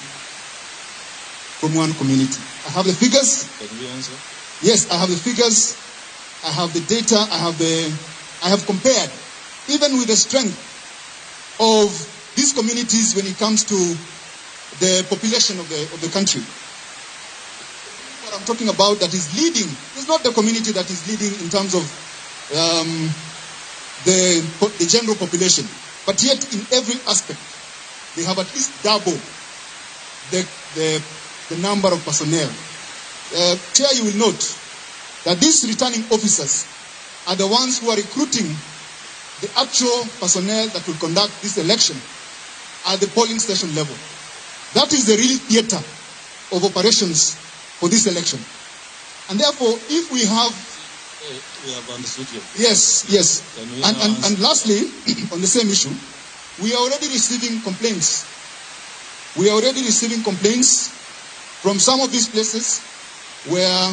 from one community. I have the figures. Can we answer? Yes, I have the figures. I have the data. I have compared, even with the strength of these communities when it comes to the population of the country. What I'm talking about that is leading is not the community that is leading in terms of the general population, but yet in every aspect, they have at least double the number of personnel. Chair, you will note that these returning officers are the ones who are recruiting the actual personnel that will conduct this election at the polling station level. That is the real theater of operations for this election. And therefore, if we have... We have understood you. Yes, yes. Can we And lastly, on the same issue, we are already receiving complaints. We are already receiving complaints from some of these places where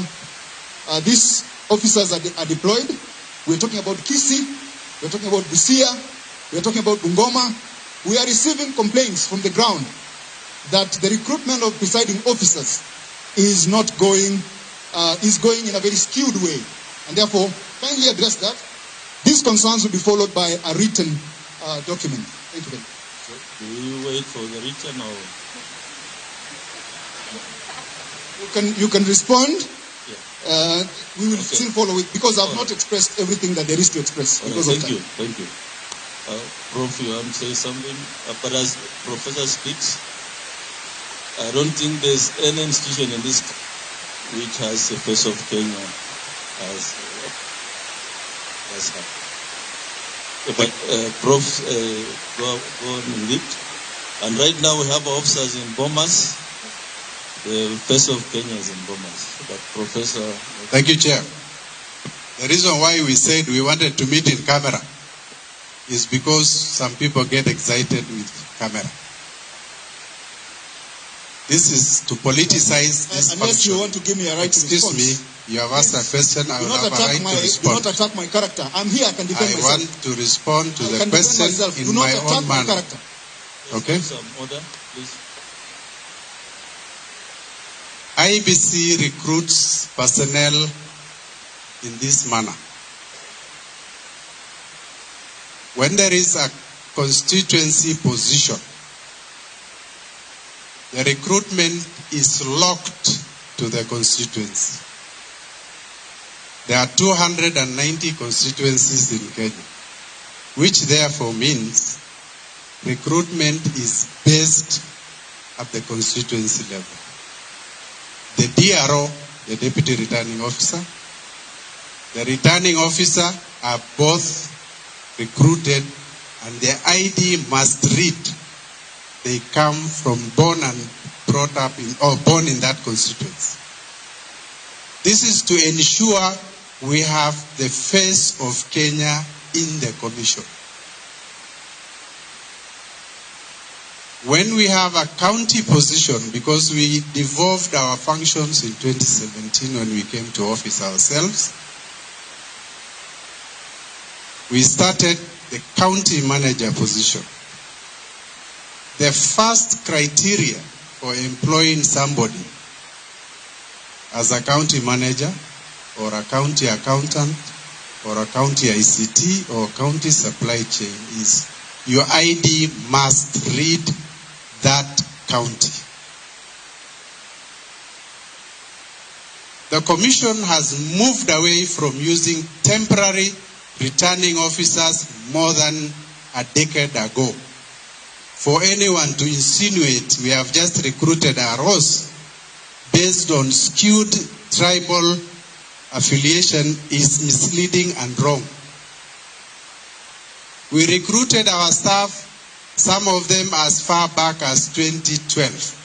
these officers are deployed. We're talking about Kisii, we're talking about Busia, we're talking about Bungoma. We are receiving complaints from the ground that the recruitment of presiding officers is not going, is going in a very skewed way. And therefore, kindly address that. These concerns will be followed by a written document. Thank you very much. So, do you wait for the written or? You can respond. Yeah. We will still follow it because I've not expressed everything that there is to express. All right. Because of Thank time. you. Thank you. Prof, you want to say something? But as Professor speaks, I don't think there's any institution in this which has the face of Kenya as her. But Prof, go on with it. And right now we have officers in Bomas. The face of Kenya is in Bomas. But Professor... Thank you, Chair. The reason why we said we wanted to meet in camera is because some people get excited with camera. This is to politicize this Unless function. you want to give me a right to Excuse respond. me, you have asked a question, I Do will not have a attack right my, to do respond. not attack my character. I'm here, I can defend I myself. want to respond to I the can defend question myself. in Do not my attack own my manner. character. Okay? Some order, please. IEBC recruits personnel in this manner. When there is a constituency position, the recruitment is locked to the constituency. There are 290 constituencies in Kenya, which therefore means recruitment is based at the constituency level. The DRO, the Deputy Returning Officer, the returning officer are both recruited and their ID must read they come from born and brought up in, or born in that constituency. This is to ensure we have the face of Kenya in the commission. When we have a county position, because we devolved our functions in 2017 when we came to office ourselves, we started the county manager position. The first criteria for employing somebody as a county manager or a county accountant or a county ICT or county supply chain is your ID must read that county. The commission has moved away from using temporary returning officers more than a decade ago. For anyone to insinuate we have just recruited ROs based on skewed tribal affiliation is misleading and wrong. We recruited our staff, some of them as far back as 2012.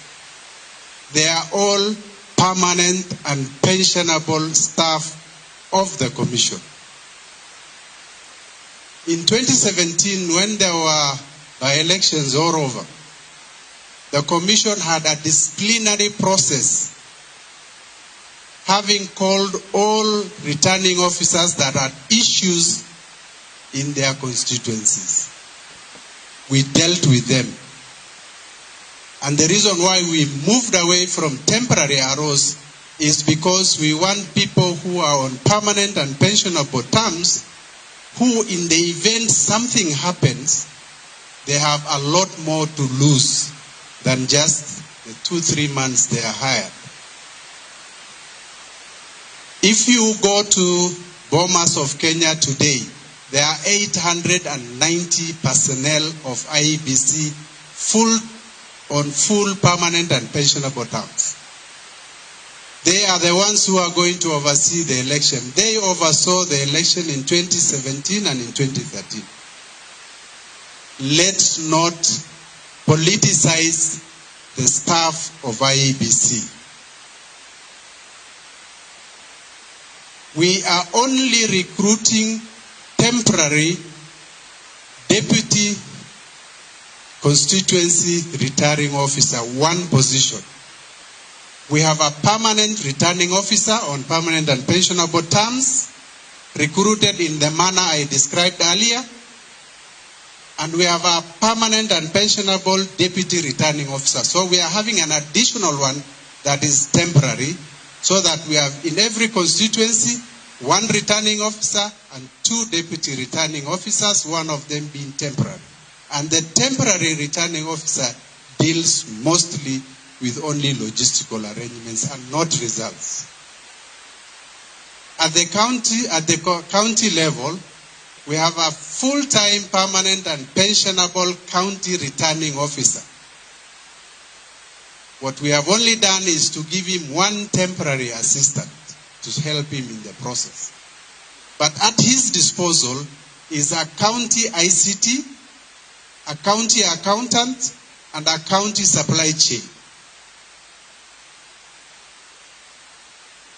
They are all permanent and pensionable staff of the commission. In 2017, when there were by-elections all over, the Commission had a disciplinary process, having called all returning officers that had issues in their constituencies. We dealt with them. And the reason why we moved away from temporary ROs is because we want people who are on permanent and pensionable terms, who in the event something happens, they have a lot more to lose than just the 2-3 months they are hired. If you go to Bomas of Kenya today, there are 890 personnel of IEBC on full permanent and pensionable terms. They are the ones who are going to oversee the election. They oversaw the election in 2017 and in 2013. Let's not politicize the staff of IEBC. We are only recruiting temporary deputy constituency returning officer, one position. We have a permanent returning officer on permanent and pensionable terms, recruited in the manner I described earlier, and we have a permanent and pensionable deputy returning officer. So we are having an additional one that is temporary, so that we have in every constituency one returning officer and two deputy returning officers, one of them being temporary. And the temporary returning officer deals mostly with only logistical arrangements and not results. At the county level, we have a full-time permanent and pensionable county returning officer. What we have only done is to give him one temporary assistant to help him in the process. But at his disposal is a county ICT, a county accountant, and a county supply chain.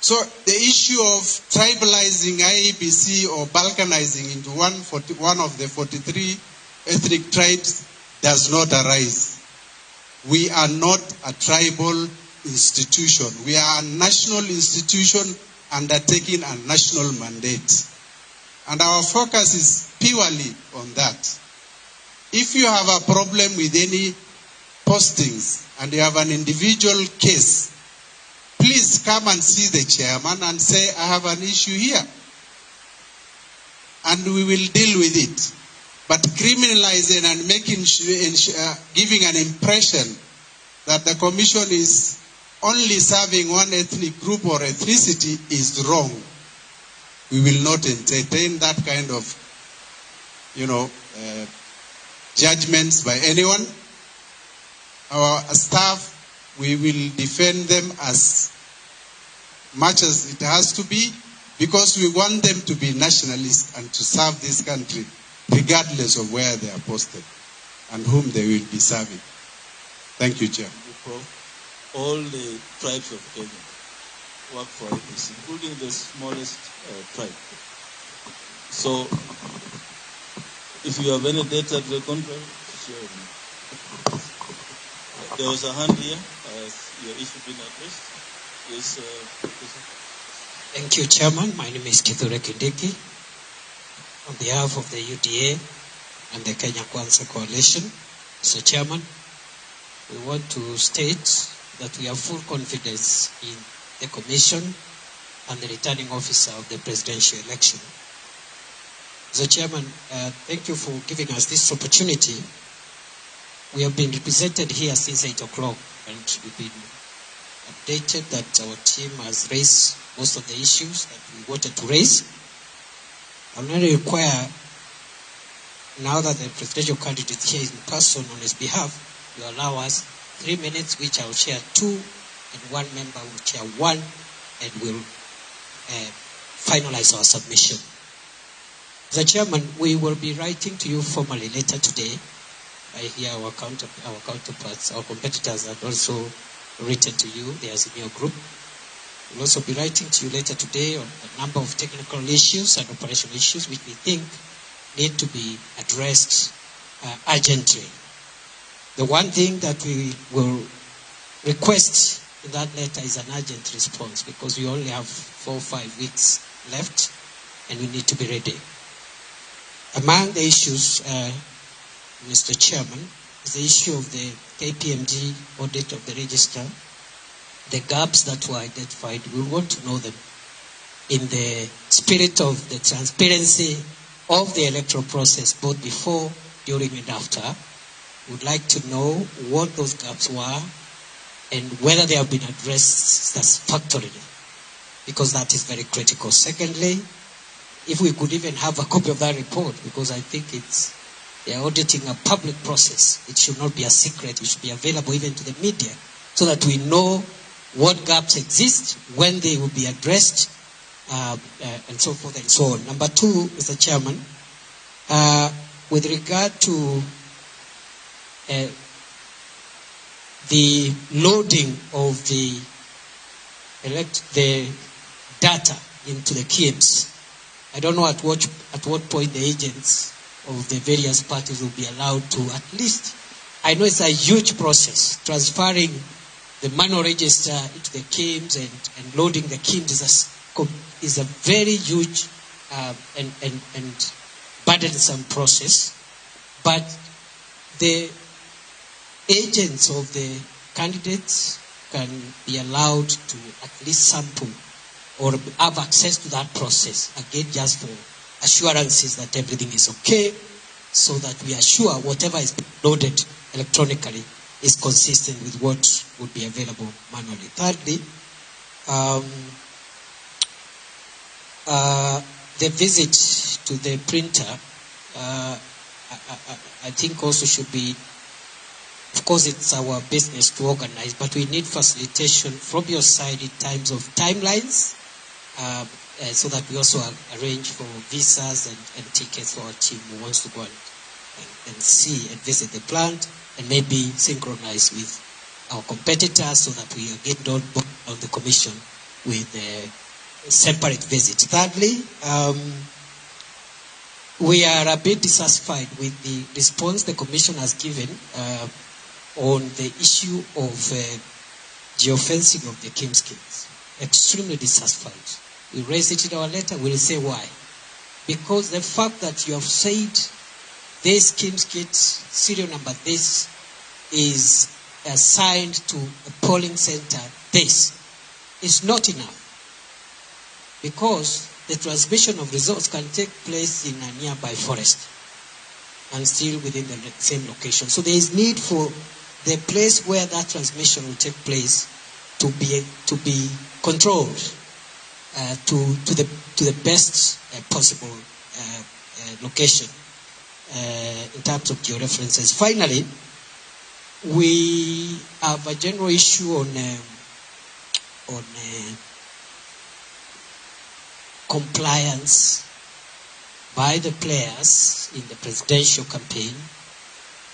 So the issue of tribalizing IEBC or balkanizing into one of the 43 ethnic tribes does not arise. We are not a tribal institution. We are a national institution undertaking a national mandate. And our focus is purely on that. If you have a problem with any postings and you have an individual case, please come and see the chairman and say, I have an issue here. And we will deal with it. But criminalizing and making giving an impression that the commission is only serving one ethnic group or ethnicity is wrong. We will not entertain that kind of, judgments by anyone. Our staff, we will defend them as much as it has to be, because we want them to be nationalists and to serve this country, regardless of where they are posted and whom they will be serving. Thank you, Chair. Thank you, Prof. All the tribes of Kenya work for IEBC, including the smallest tribe. So, if you have any data to the contrary, share with me. There was a hand here. Has your issue been addressed? Yes, Professor. Thank you, Chairman. My name is Kithure Kindiki. On behalf of the UDA and the Kenya Kwanza Coalition, Mr. Chairman, we want to state that we have full confidence in the Commission and the returning officer of the presidential election. Mr. Chairman, thank you for giving us this opportunity. We have been represented here since 8 o'clock, and we've been updated that our team has raised most of the issues that we wanted to raise. I only require, now that the presidential candidate here is in person on his behalf, you allow us 3 minutes, which I will share 2, and one member will chair 1, and will finalize our submission. Mr. Chairman, we will be writing to you formally later today. I hear our counterparts, our competitors have also written to you, the Azimio group. We'll also be writing to you later today on a number of technical issues and operational issues which we think need to be addressed urgently. The one thing that we will request in that letter is an urgent response, because we only have 4 or 5 weeks left and we need to be ready. Among the issues, Mr. Chairman, is the issue of the KPMG audit of the register, the gaps that were identified. We want to know them in the spirit of the transparency of the electoral process, both before, during, and after. We would like to know what those gaps were and whether they have been addressed satisfactorily, because that is very critical. Secondly, if we could even have a copy of that report, because I think they are auditing a public process. It should not be a secret. It should be available even to the media, so that we know what gaps exist, when they will be addressed, and so forth and so on. Number two, Mr. Chairman, with regard to the loading of the data into the KIEMS, I don't know at what point the agents of the various parties will be allowed to, at least, I know it's a huge process, transferring the manual register into the KIEMS and loading the KIEMS is a very huge and burdensome process. But the agents of the candidates can be allowed to at least sample or have access to that process, again, just for assurances that everything is okay, so that we are sure whatever is loaded electronically is consistent with what would be available manually. Thirdly, the visit to the printer, I think also should be, of course it's our business to organize, but we need facilitation from your side in terms of timelines, so that we also arrange for visas and tickets for our team who wants to go and see and visit the plant, and maybe synchronize with our competitors so that we again don't on the commission with a separate visit. Thirdly, we are a bit dissatisfied with the response the commission has given on the issue of geofencing of the KIEMS kits. Extremely dissatisfied. We raised it in our letter. We'll say why. Because the fact that you have said this KIEMS kit, serial number this, is assigned to a polling center this, is not enough. Because the transmission of results can take place in a nearby forest and still within the same location. So there is need for the place where that transmission will take place to be controlled to the best possible location in terms of georeferences. Finally, we have a general issue on compliance by the players in the presidential campaign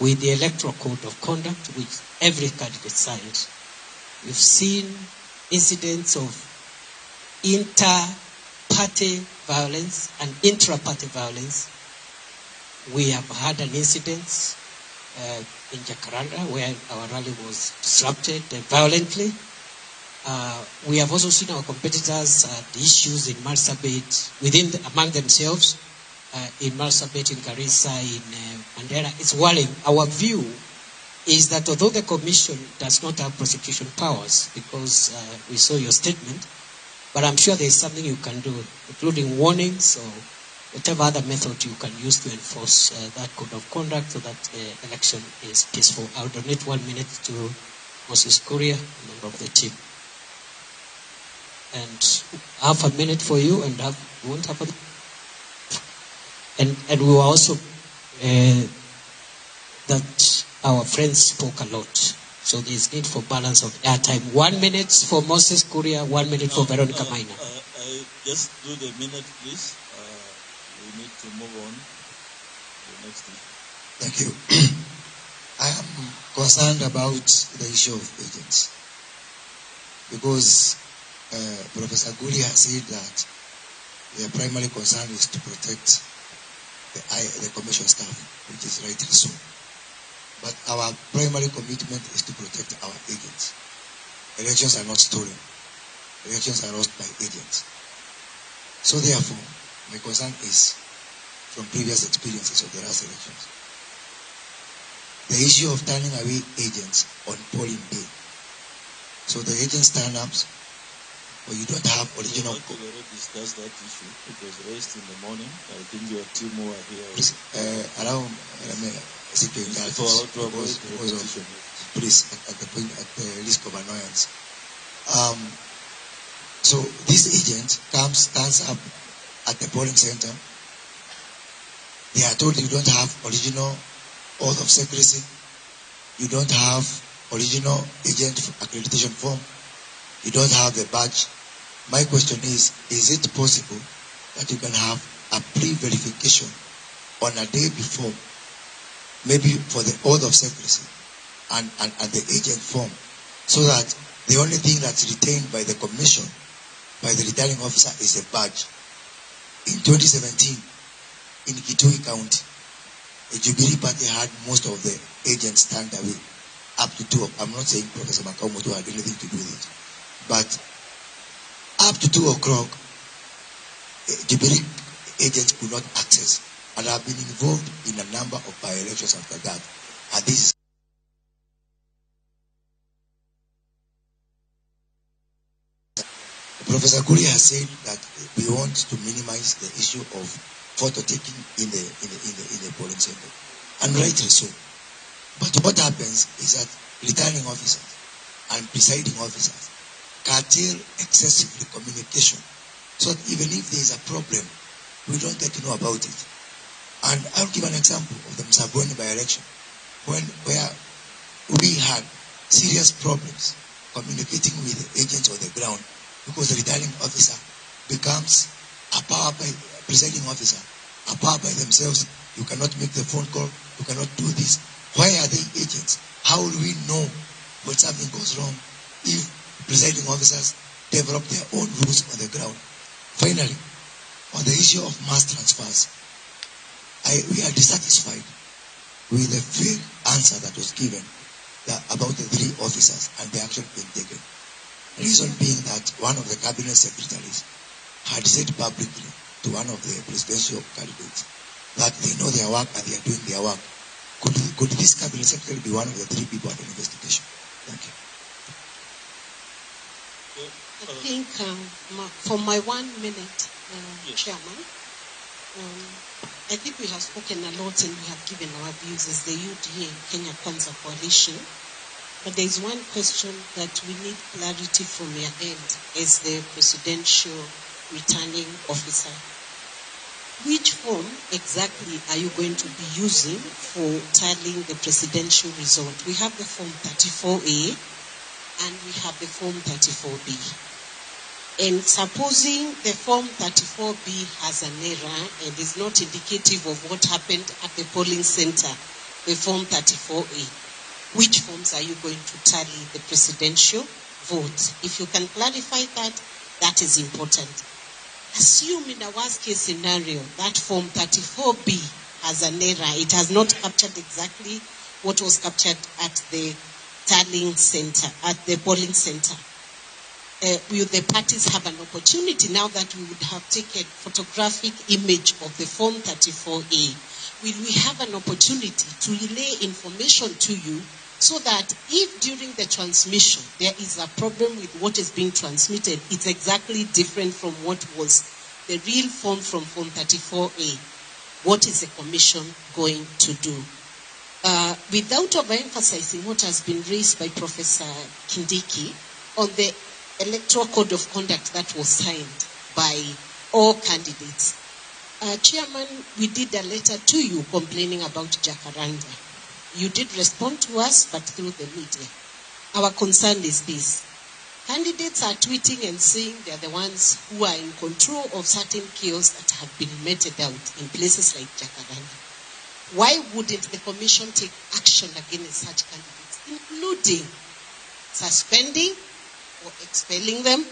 with the Electoral Code of Conduct, which every candidate signed. We've seen incidents of inter-party violence and intra-party violence. We have had an incident in Jacaranda where our rally was disrupted violently. We have also seen our competitors, the issues in Marsabit, among themselves, in Marsabit, in Garissa, in Mandera. It's worrying. Our view is that although the commission does not have prosecution powers, because we saw your statement, but I'm sure there's something you can do, including warnings or whatever other method you can use to enforce that code of conduct so that the election is peaceful. I'll donate 1 minute to Moses Kuria, a member of the team. And half a minute for you, and half, you won't have a, and we were also that our friends spoke a lot. So there's need for balance of airtime. 1 minute for Moses Kuria, 1 minute for Veronica Maina. Just do the minute, please. We need to move on to the next issue. Thank you. I am concerned about the issue of agents, because Professor Guri has said that their primary concern is to protect the commission staff, which is rightly so. But our primary commitment is to protect our agents. Elections are not stolen. Elections are lost by agents. So therefore, my concern is from previous experiences of the last elections. The issue of turning away agents on polling day. So the agents turn up, or you don't have original. We already discussed that issue. It was raised in the morning. I think your team were here. Please, allow me seek your indulgence because of, please, at the point, at the risk of annoyance. So this agent comes, stands up at the polling center. They are told you don't have original oath of secrecy, you don't have original agent accreditation form, you don't have the badge. My question is it possible that you can have a pre-verification on a day before, maybe for the oath of secrecy and the agent form, so that the only thing that's retained by the commission, by the returning officer, is a badge? In 2017, in Kitui County, the Jubilee Party had most of the agents stand away, up to 2. I'm not saying Professor Makau Mutua had anything to do with it, but up to 2 o'clock, Jubilee agents could not access, and have been involved in a number of by-elections after that. And this is Professor Kuria has said that we want to minimize the issue of photo taking in the polling center, and rightly so. But what happens is that returning officers and presiding officers curtail excessively communication, so that even if there is a problem, we don't get to know about it. And I'll give an example of the Msambweni by-election, where we had serious problems communicating with the agents on the ground, because the returning officer becomes a power by presiding officer, a power by themselves. You cannot make the phone call, you cannot do this. Why are they agents? How will we know when something goes wrong if presiding officers develop their own rules on the ground? Finally, on the issue of mass transfers, we are dissatisfied with the vague answer that was given about the 3 officers and the action being taken. Reason being that one of the cabinet secretaries had said publicly to one of the presidential candidates that they know their work and they are doing their work. Could this cabinet secretary be one of the 3 people under investigation? Thank you. I think for my 1 minute, yes. Chairman, I think we have spoken a lot and we have given our views as the UDA Kenya Kwanza Coalition. But there is one question that we need clarity from your end as the presidential returning officer. Which form exactly are you going to be using for tallying the presidential result? We have the form 34A and we have the form 34B. And supposing the form 34B has an error and is not indicative of what happened at the polling center, the form 34A, which forms are you going to tally the presidential vote? If you can clarify that, that is important. Assume in a worst case scenario that form 34B has an error. It has not captured exactly what was captured at the tallying center, at the polling center. Will the parties have an opportunity, now that we would have taken photographic image of the form 34A, will we have an opportunity to relay information to you so that if during the transmission there is a problem with what is being transmitted, it's exactly different from what was the real form from Form 34A, what is the Commission going to do? Without overemphasizing what has been raised by Professor Kindiki on the Electoral Code of Conduct that was signed by all candidates. Chairman, we did a letter to you complaining about Jacaranda. You did respond to us, but through the media. Our concern is this. Candidates are tweeting and saying they are the ones who are in control of certain chaos that have been meted out in places like Jacaranda. Why wouldn't the Commission take action against such candidates, including suspending or expelling them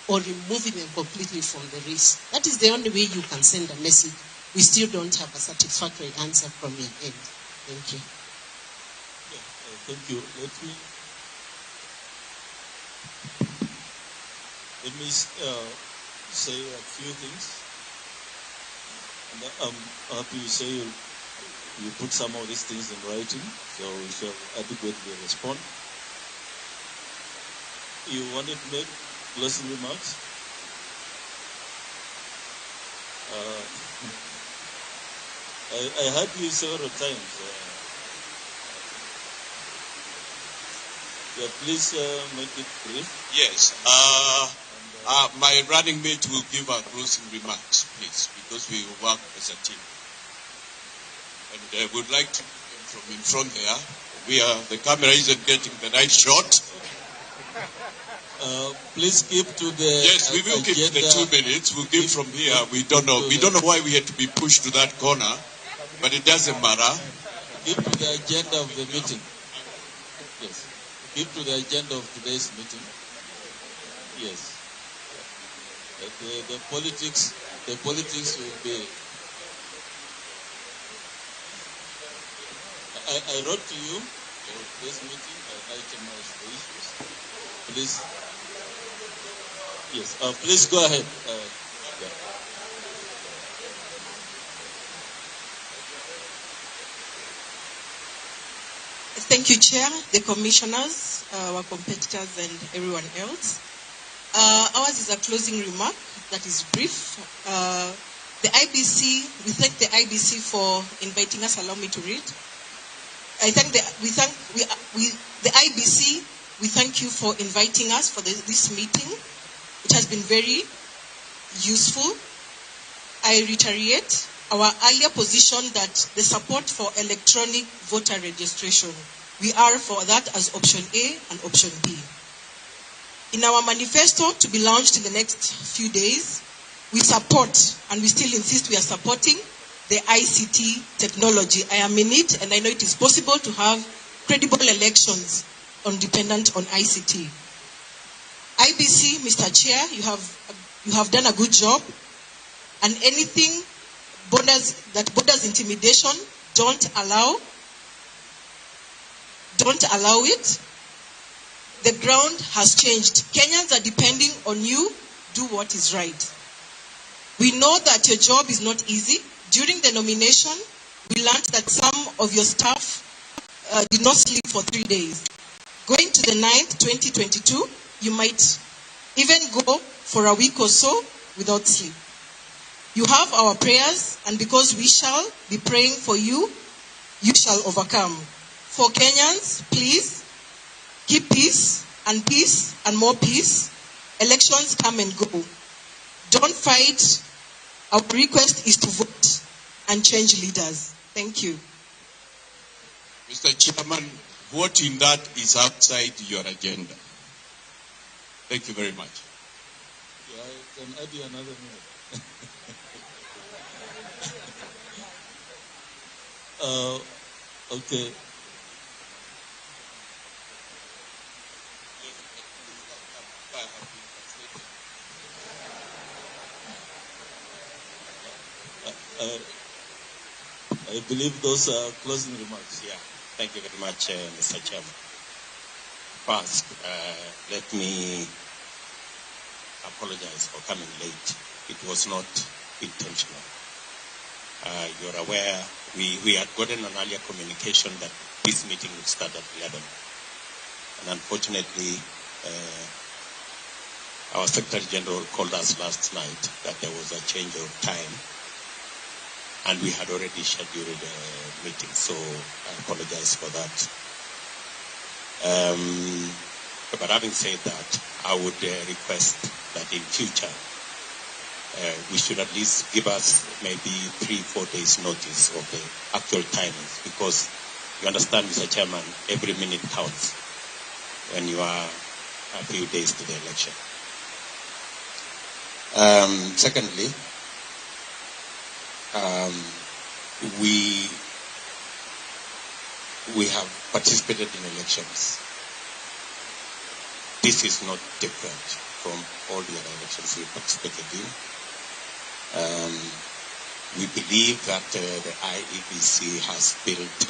or removing them completely from the race? That is the only way you can send a message We still don't have a satisfactory answer from your end. Thank you. Yeah, thank you. Let me say a few things. And I'm happy you say you put some of these things in writing, so we shall adequately respond. You wanted to make closing remarks? I heard you several times. Yeah, please make it brief. Yes. My running mate will give our closing remarks, please, because we work as a team. And I would like to, from in front there, the camera isn't getting the right shot. Please keep to the Yes, we will keep to the 2 minutes. We'll give from here. We don't know. We don't know why we had to be pushed to that corner, but it doesn't matter. Keep to the agenda of the meeting. Yes. Keep to the agenda of today's meeting. Yes. The politics will be. I wrote to you for today's meeting. I itemized the issues. Please. Yes. Please go ahead. Yeah. Thank you, Chair, the commissioners, our competitors, and everyone else. Ours is a closing remark that is brief. The IEBC, we thank the IEBC for inviting us. Allow me to read. The IEBC, we thank you for inviting us for this meeting. It has been very useful. I reiterate our earlier position that the support for electronic voter registration, we are for that as option A and option B. In our manifesto to be launched in the next few days, we support, and we still insist we are supporting, the ICT technology. I am in it, and I know it is possible to have credible elections dependent on ICT. IEBC, Mr. Chair, you have done a good job, and anything that borders intimidation, don't allow it. The ground has changed. Kenyans are depending on you. Do what is right. We know that your job is not easy. During the nomination, we learned that some of your staff did not sleep for 3 days. Going to the 9th, 2022, you might even go for a week or so without sleep. You have our prayers, and because we shall be praying for you, you shall overcome. For Kenyans, please, keep peace and peace and more peace. Elections come and go. Don't fight. Our request is to vote and change leaders. Thank you. Mr. Chairman, voting that is outside your agenda. Thank you very much. Yeah, I can add you another minute. Okay. I believe those are closing remarks. Yeah, thank you very much, Mr. Chairman. First, let me apologize for coming late. It was not intentional. You're aware, we had gotten an earlier communication that this meeting would start at 11. And unfortunately, our Secretary General called us last night that there was a change of time, and we had already scheduled a meeting, so I apologize for that. But having said that, I would request that in future, we should at least give us maybe 3-4 days notice of the actual timings, because you understand, Mr. Chairman, every minute counts when you are a few days to the election. Secondly, we have participated in elections. This is not different from all the other elections we participated in. We believe that the IEBC has built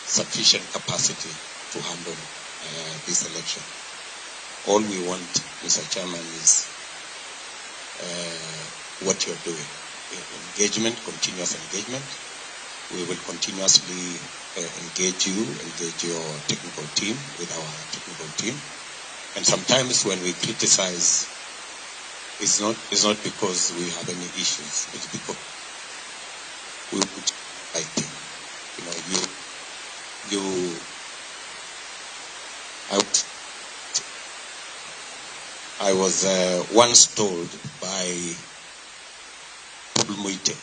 sufficient capacity to handle this election. All we want, Mr. Chairman, is what you're doing. Engagement, continuous engagement. We will continuously engage you, engage your technical team with our technical team. And sometimes when we criticize, it's not because we have any issues. It's because we put right thing. You know, I was once told by Paul Muite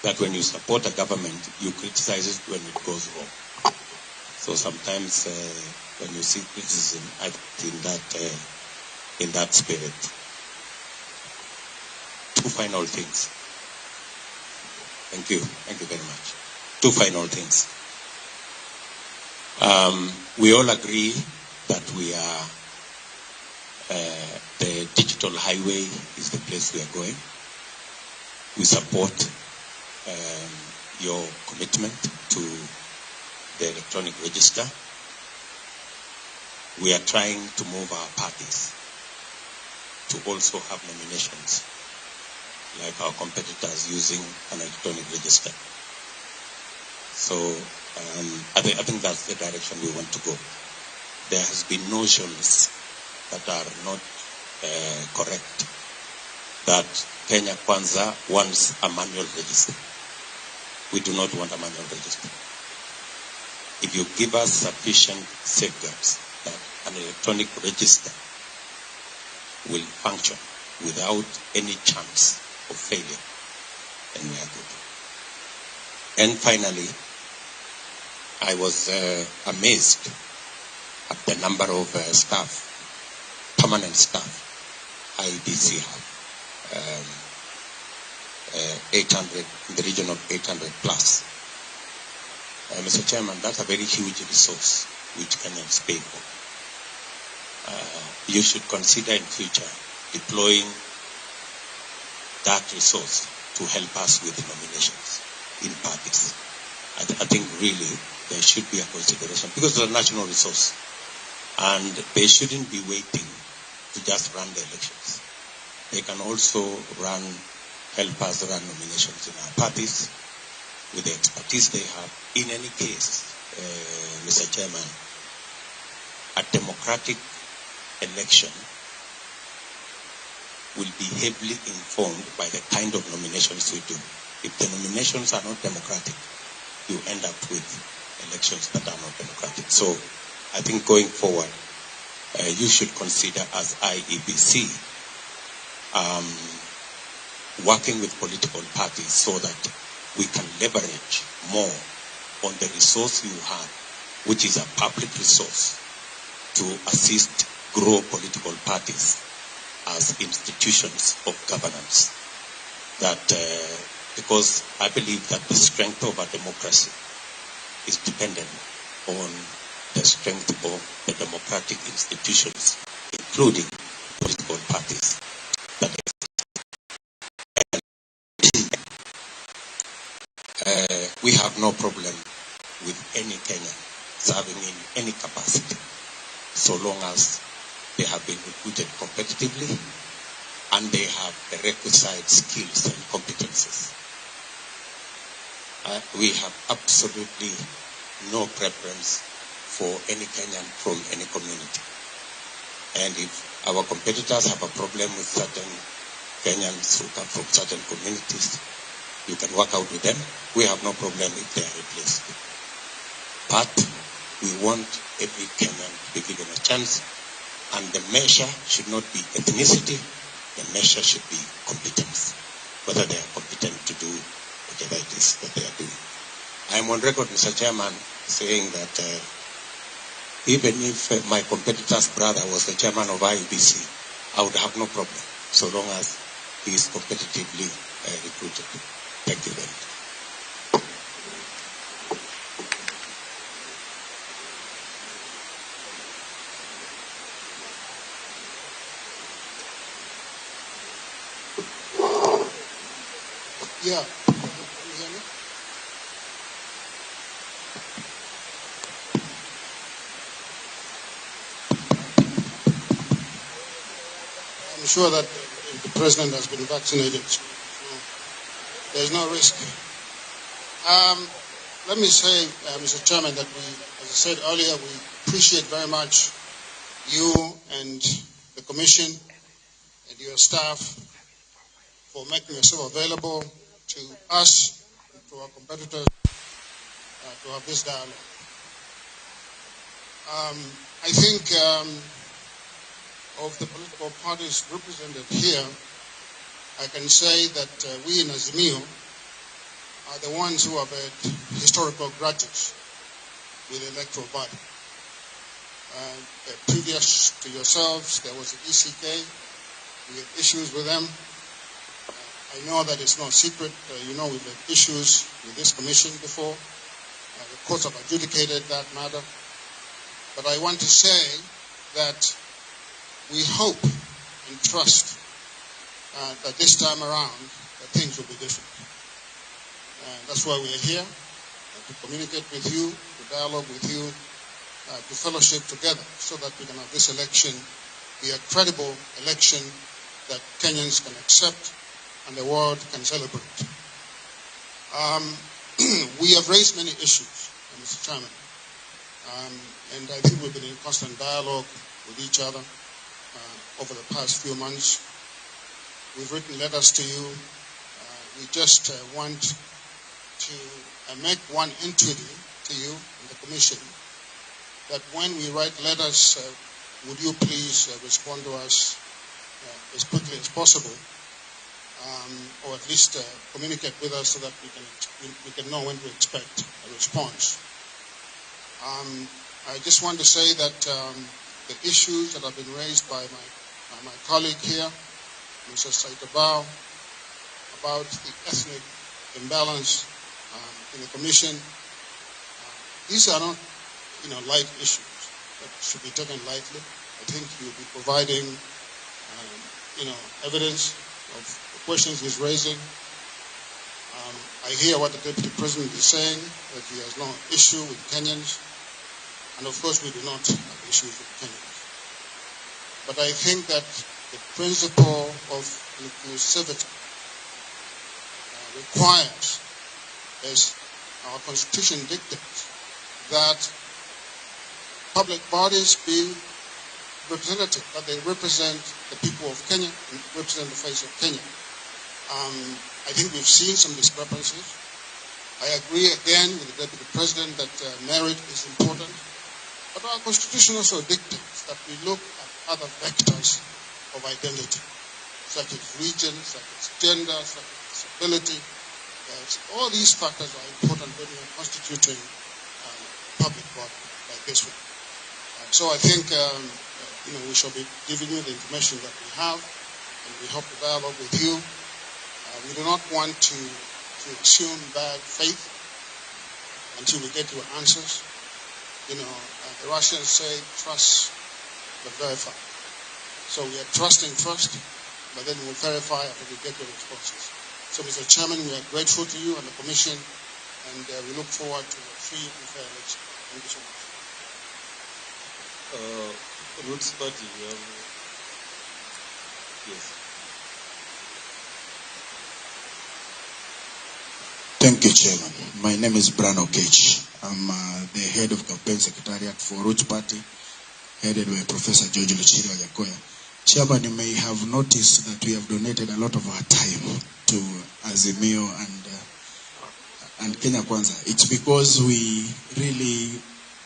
that when you support a government, you criticize it when it goes wrong. So sometimes when you see criticism, I think in that spirit. Two final things. Thank you. Thank you very much. Two final things. We all agree that we are the digital highway is the place we are going. We support your commitment to the electronic register. We are trying to move our parties to also have nominations like our competitors using an electronic register. So I think that's the direction we want to go. There has been notions that are not correct, that Kenya Kwanza wants a manual register. We do not want a manual register. If you give us sufficient safeguards that an electronic register will function without any chance of failure, then we are good. And finally, I was amazed at the number of staff, permanent staff, IEBC have. 800, in the region of 800 plus. Mr. Chairman, that's a very huge resource which Kenyans pay for. You should consider in future deploying that resource to help us with the nominations in parties. I think really there should be a consideration, because it's a national resource and they shouldn't be waiting to just run the elections. They can also help us run nominations in our parties with the expertise they have. In any case, Mr. Chairman, a democratic election will be heavily informed by the kind of nominations we do. If the nominations are not democratic, you end up with elections that are not democratic. So I think going forward, you should consider as IEBC working with political parties so that we can leverage more on the resource you have, which is a public resource, to assist grow political parties as institutions of governance. That because I believe that the strength of our democracy is dependent on the strength of the democratic institutions, including political parties. That we have no problem with any Kenyan serving in any capacity, so long as they have been recruited competitively and they have the requisite skills and competences. We have absolutely no preference for any Kenyan from any community. And if our competitors have a problem with certain Kenyans who come from certain communities, you can work out with them. We have no problem if they are replaced. But we want every Kenyan to be given a chance, and the measure should not be ethnicity, the measure should be competence, whether they are competent to do whatever it is that they are doing. I am on record, Mr. Chairman, saying that even if my competitor's brother was the chairman of IEBC, I would have no problem, so long as he is competitively recruited. Thank you very much. Yeah. Can you hear me? I'm sure that the president has been vaccinated, so there's no risk. Let me say, Mr. Chairman, that we, as I said earlier, we appreciate very much you and the Commission and your staff for making yourself available to us and to our competitors to have this dialogue. I think of the political parties represented here, I can say that we in Azimio are the ones who have had historical grudges with the electoral body. Previous to yourselves, there was the ECK. We had issues with them. I know that it's no secret. You know we've had issues with this commission before. The courts have adjudicated that matter. But I want to say that we hope and trust that this time around that things will be different. That's why we are here, to communicate with you, to dialogue with you, to fellowship together so that we can have this election be a credible election that Kenyans can accept and the world can celebrate. We have raised many issues, Mr. Chairman, and I think we've been in constant dialogue with each other over the past few months. We've written letters to you. We just want to make one entreaty to you and the Commission that when we write letters, would you please respond to us as quickly as possible, or at least communicate with us so that we can know when to expect a response. I just want to say that the issues that have been raised by my colleague here, Mr. Saitabao, about the ethnic imbalance in the Commission, these are not, light issues that should be taken lightly. I think you'll be providing, evidence of the questions he's raising. I hear what the Deputy President is saying, that he has no issue with Kenyans. And of course, we do not have issues with Kenyans. But I think that the principle of inclusivity requires, as our Constitution dictates, that public bodies be representative, that they represent the people of Kenya and represent the face of Kenya. I think we've seen some discrepancies. I agree again with the Deputy President that merit is important, but our Constitution also dictates that we look at other vectors of identity, such as region, such as gender, such as disability. All these factors are important when we are constituting a public body like this one. So I think we shall be giving you the information that we have, and we hope to dialogue with you. We do not want to assume bad faith until we get your answers. The Russians say trust but verify. So we are trusting first, but then we'll verify after we get your responses. So, Mr. Chairman, we are grateful to you and the Commission, and we look forward to a free and fair election. Thank you so much. Roots Party, you have... Yes. Thank you, Chairman. My name is Bran Okech. I'm the head of campaign secretariat for Roots Party, headed by Professor George Luchiri Wajackoyah. Chairman, you may have noticed that we have donated a lot of our time to Azimio and Kenya Kwanza. It's because we really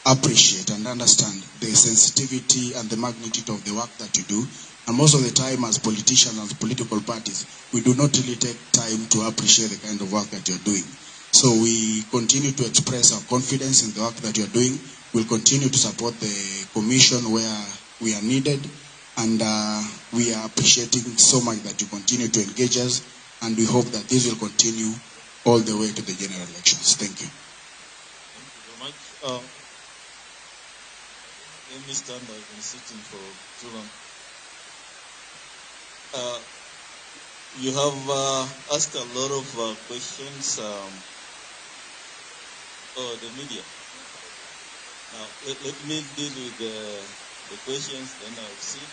appreciate and understand the sensitivity and the magnitude of the work that you do. And most of the time, as politicians and political parties, we do not really take time to appreciate the kind of work that you're doing. So we continue to express our confidence in the work that you're doing. We'll continue to support the commission where we are needed. And we are appreciating so much that you continue to engage us. And we hope that this will continue all the way to the general elections. Thank you. Thank you very much. Let me stand. I've been sitting for too long. You have asked a lot of questions. Oh, the media. Now, let me deal with the questions, then I'll see.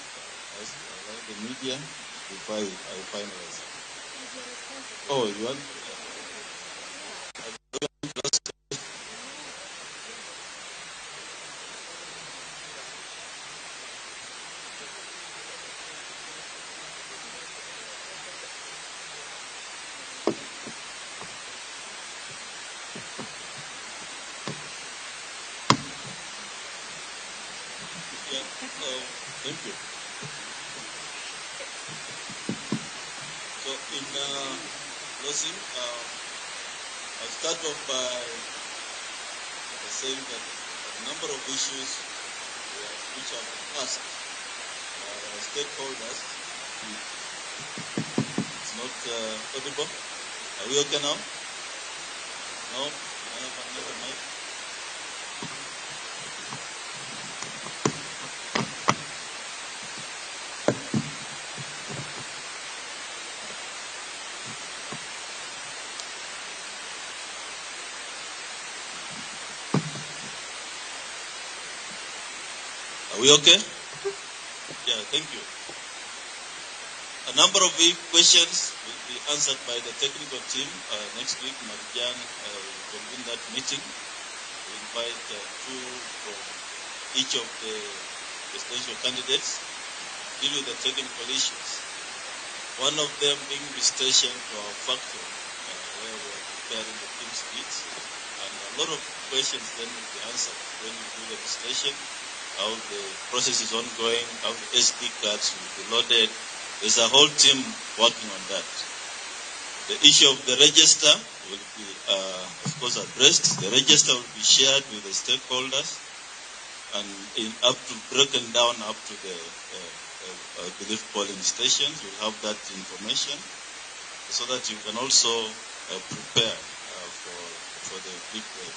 Ask allow the media before I finalize. Oh, you want? Thank you. So in closing, I'll start off by saying that a number of issues which have been asked by our stakeholders. It's not audible. Are we okay now? No? Can I have another mic? Are we okay? Yeah, thank you. A number of questions will be answered by the technical team next week. Marjan will convene that meeting. We invite two from each of the presidential candidates to deal with the technical issues. One of them being visitation to our factory where we are preparing the KIEMS kits. And a lot of questions then will be answered when we do the visitation, how the process is ongoing, how the SD cards will be loaded. There's a whole team working on that. The issue of the register will be, of course, addressed. The register will be shared with the stakeholders and up to broken down up to the, I believe, polling stations. We'll have that information so that you can also prepare for the big day.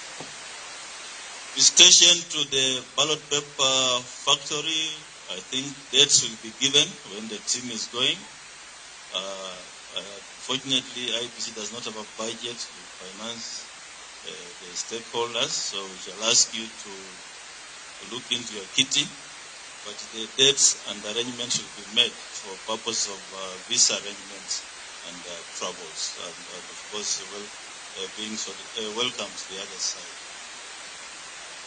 Visitation to the ballot paper factory, I think dates will be given when the team is going. Fortunately, IEBC does not have a budget to finance the stakeholders, so we shall ask you to look into your kitty. But the dates and arrangements will be made for purpose of visa arrangements and travels, and of course, being welcome to the other side.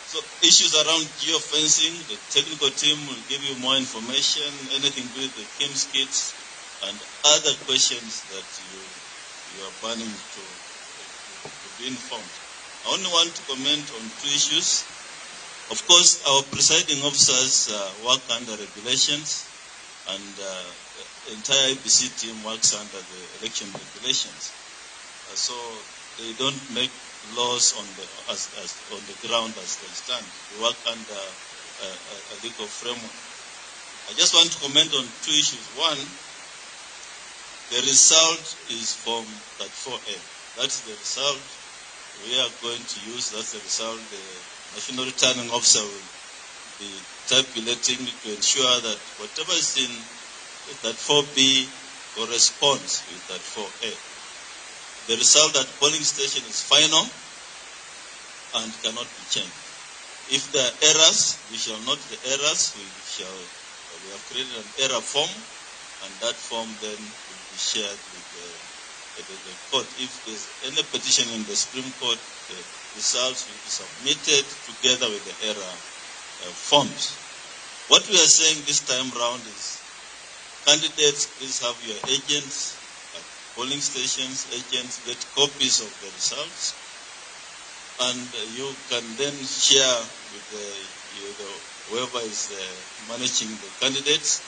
So issues around geofencing, the technical team will give you more information, anything to do with the KIEMS kits, and other questions that you are burning to be informed. I only want to comment on two issues. Of course, our presiding officers work under regulations, and the entire IEBC team works under the election regulations. So they don't make laws on the on the ground as they stand. We work under a legal framework. I just want to comment on two issues. One, the result is from 34A. That's the result we are going to use. That's the result the National Returning Officer will be tabulating to ensure that whatever is in 34B corresponds with 34A. The result at polling station is final and cannot be changed. If there are errors, we shall note the errors. We have created an error form, and that form then will be shared with the court. If there's any petition in the Supreme Court, the results will be submitted together with the error forms. What we are saying this time round is, candidates, please have your agents at polling stations, agents get copies of the results, and you can then share with whoever is managing the candidates.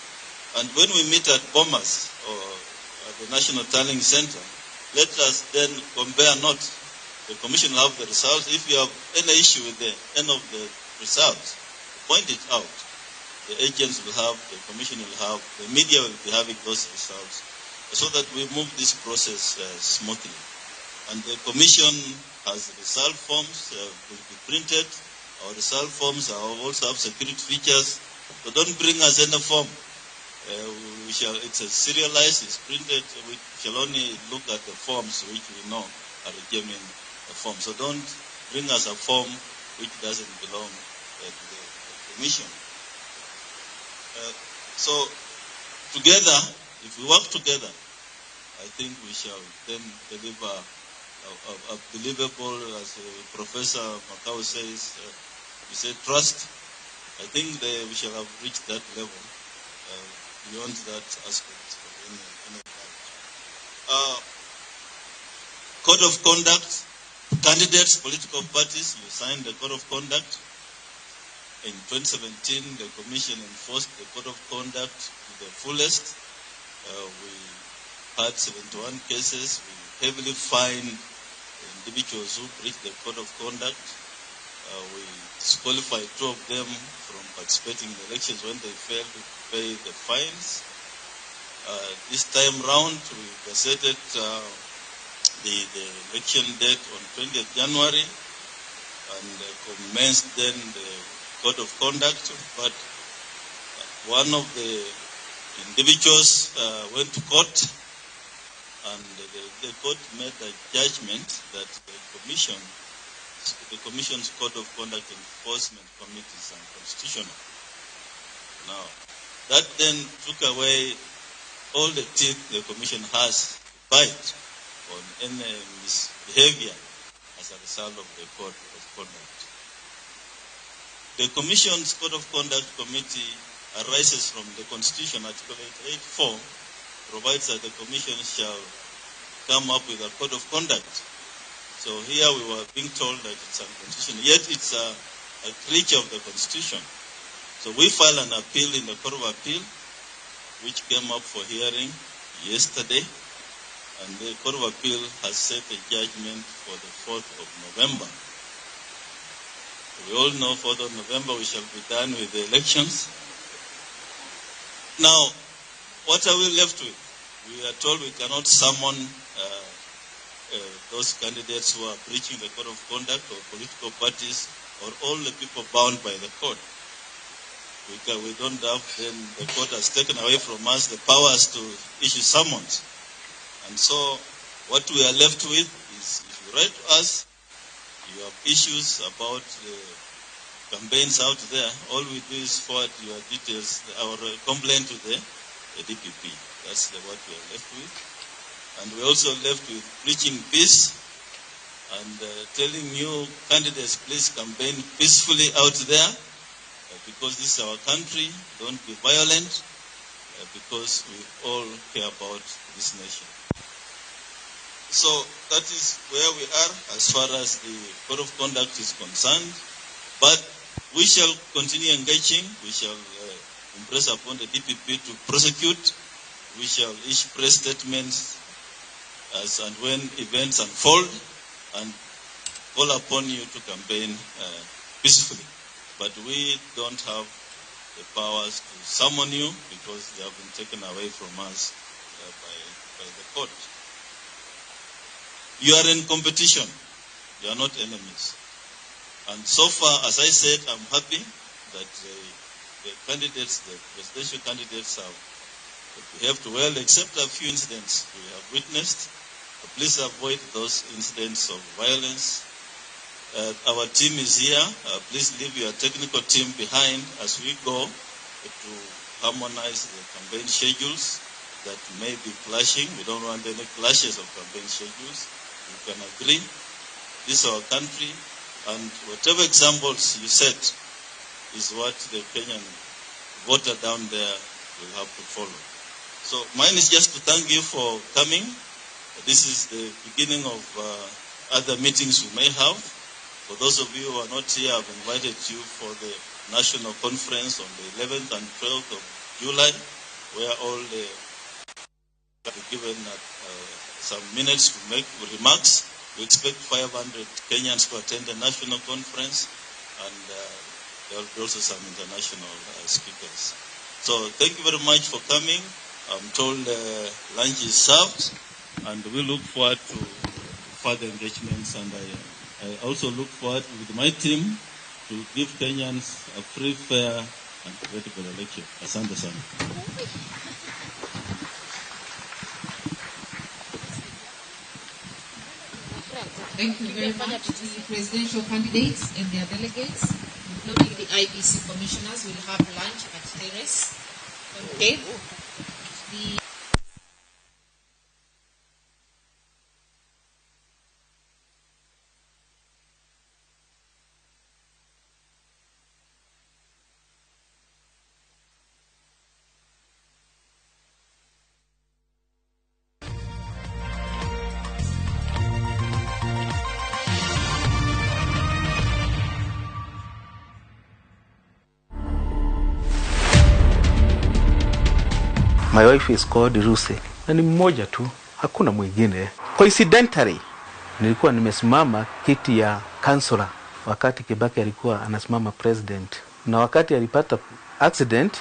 And when we meet at Bomas or at the National Tallying Center, let us then compare notes. The commission will have the results. If you have any issue with the end of the results, point it out. The agents will have, the commission will have, the media will be having those results, so that we move this process smoothly. And the commission has result forms, will be printed. Our result forms are also have security features. So don't bring us any form. We We shall, it's a serialized, it's printed. We shall only look at the forms which we know are genuine forms. So don't bring us a form which doesn't belong to the commission. So together, if we work together, I think we shall then deliver a believable, as Professor Makau says, we say trust. I think we shall have reached that level beyond that aspect of any doubt. Code of conduct, candidates, political parties, you signed the code of conduct. In 2017, the Commission enforced the code of conduct to the fullest. We had 71 cases. We heavily fined individuals who breached the code of conduct. We disqualified 2 of them from participating in the elections when they failed to pay the fines. This time round, we gazetted the election date on 20th January and commenced then the code of conduct, but one of the individuals went to court, and the court made a judgment that the Commission's Code of Conduct Enforcement Committee is unconstitutional. Now, that then took away all the teeth the Commission has to bite on any misbehavior as a result of the Code of Conduct. The Commission's Code of Conduct Committee arises from the Constitution. Article 884 provides that the Commission shall come up with a code of conduct. So here we were being told that it's unconstitutional, yet it's a creature of the Constitution. So we filed an appeal in the Court of Appeal, which came up for hearing yesterday, and the Court of Appeal has set a judgment for the 4th of November. We all know 4th of November we shall be done with the elections. Now, what are we left with? We are told we cannot summon those candidates who are breaching the code of conduct or political parties or all the people bound by the code. We don't have, then the court has taken away from us the powers to issue summons. And so what we are left with is, if you write to us, you have issues about the campaigns out there, all we do is forward your details, our complaint to the DPP. That's what we are left with. And we're also left with preaching peace and telling you candidates, please campaign peacefully out there, because this is our country. Don't be violent, because we all care about this nation. So that is where we are as far as the code of conduct is concerned. But we shall continue engaging. We shall impress upon the DPP to prosecute. We shall issue press statements as and when events unfold, and call upon you to campaign peacefully. But we don't have the powers to summon you because they have been taken away from us by the court. You are in competition. You are not enemies. And so far, as I said, I'm happy that the candidates, the presidential candidates have behaved well, except a few incidents we have witnessed. Please avoid those incidents of violence. Our team is here. Please leave your technical team behind as we go to harmonize the campaign schedules that may be clashing. We don't want any clashes of campaign schedules. We can agree. This is our country, and whatever examples you set is what the Kenyan voter down there will have to follow. So mine is just to thank you for coming. This is the beginning of other meetings we may have. For those of you who are not here, I've invited you for the national conference on the 11th and 12th of July, where all the will be given some minutes to make remarks. We expect 500 Kenyans to attend the national conference, and there will be also some international speakers. So thank you very much for coming. I'm told lunch is served, and we look forward to further engagements, and I also look forward with my team to give Kenyans a free, fair, and credible election. Asante sana. Thank you very much. The presidential candidates and their delegates, including the IEBC commissioners, will have lunch at Terrace. Okay. The My wife is called Lucy. Na ni mmoja tu, hakuna mwingine. Coincidentally, nilikuwa nimesimama kiti ya councillor wakati Kibaki alikuwa anasimama president. Na wakati alipata accident,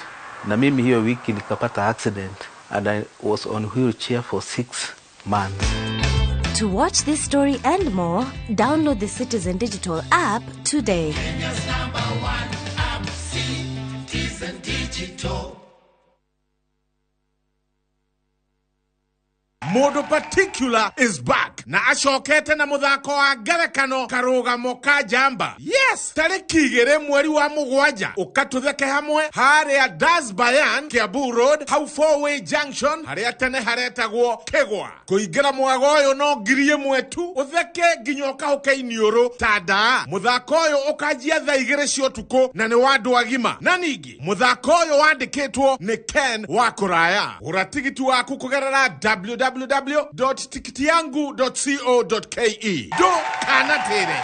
na mimi hiyo wiki nikapata accident and I was on wheelchair for 6 months. To watch this story and more, download the Citizen Digital app today. Kenya's number one app, Citizen Digital. Mundu particular is back na acokete na muthako wa ngerekano karugamo ka njamba. Yes, tariki 2 mweri wa 7 ukatutheke hamwe haria Das Bayan, Kiambu Road, hau 4-way junction haria tene haretagwo Kigwa. Kuingira mwago uyu no 1,000 tu, utheke nginya ukahuke iniuru ta ndaa. Muthako uyu ukanjia thaa 2 cia utuku na ni wa andu agima. Na ningi muthako uyu wandikitwo ni Ken wa Kuraya. Gura tigiti waku kugerera www.tikitiyangu.co.ke. Do kana tere.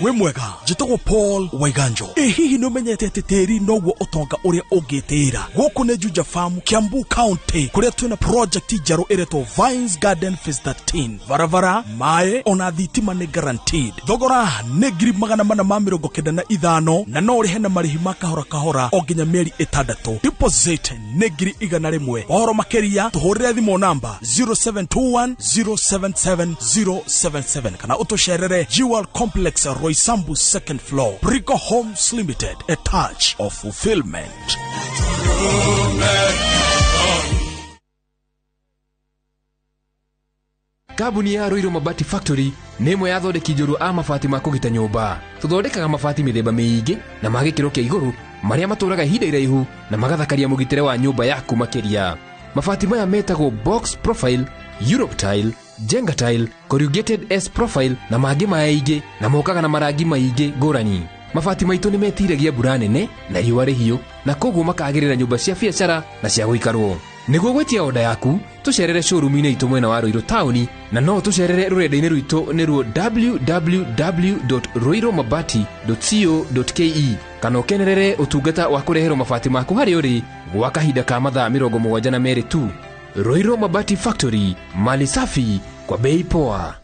Wĩ mwega, njĩtagwo Paul Waiganjo. Ĩ hihi nĩ ũmenyete atĩ tĩri noguo ũtonga ũrĩa ũngĩtĩĩra? Gũkũ nĩ Juja Farm, Kiambu County, kũrĩa twĩna project njerũ ĩretwo Vines Garden Phase 13. Barabara, maĩ ona thitima nĩ guaranteed. Thogora nĩ 495,000 na no ũrĩhe na marĩhi ma kahora kahora o nginya mĩeri 6. Deposit nĩ 100,000. Ũhoro makĩria tũhũrĩre thimũ namba 0721 077 077 kana ũtũcerere Jewel Complex, Roysambu 2nd floor. Brico Homes Limited, a touch of fulfillment. Kambuni ya Ruiru Mabati Factory nĩ ĩmwe ya athondeki njorua a mabati ma kũgita nyũmba. Tũthondekaga mabati mĩthemba mĩingĩ na ma gĩkĩro kĩa igũrũ marĩa matũraga ihinda iraihu na magathakaria mũgitĩre wa nyũmba yaku makĩria. Mabati maya metagwo box profile, Europe tile, Jenga tile, corrugated S profile na mangĩ maingĩ na mokaga na marangi maingĩ ngũrani. Mabati maitũ nĩ metiragia mbura nene na riũa rĩhiũ na koguo makagĩrĩra nyũmba cia biacara na cia gũikarwo. Nĩguo gwĩtia oda yaku, tũcerere showroom-inĩ itũ mwena wa Ruiru taũni na no tũcerere rũrenda-inĩ rwitũ nĩruo www.ruirumabati.co.ke kana ũkenerere ũtungata wa kũreherwo mabati maku harĩa ũrĩ gwa kahinda ka mathaa 72 tu. Ruiru Mabati Factory, mali safi kwa bei poa.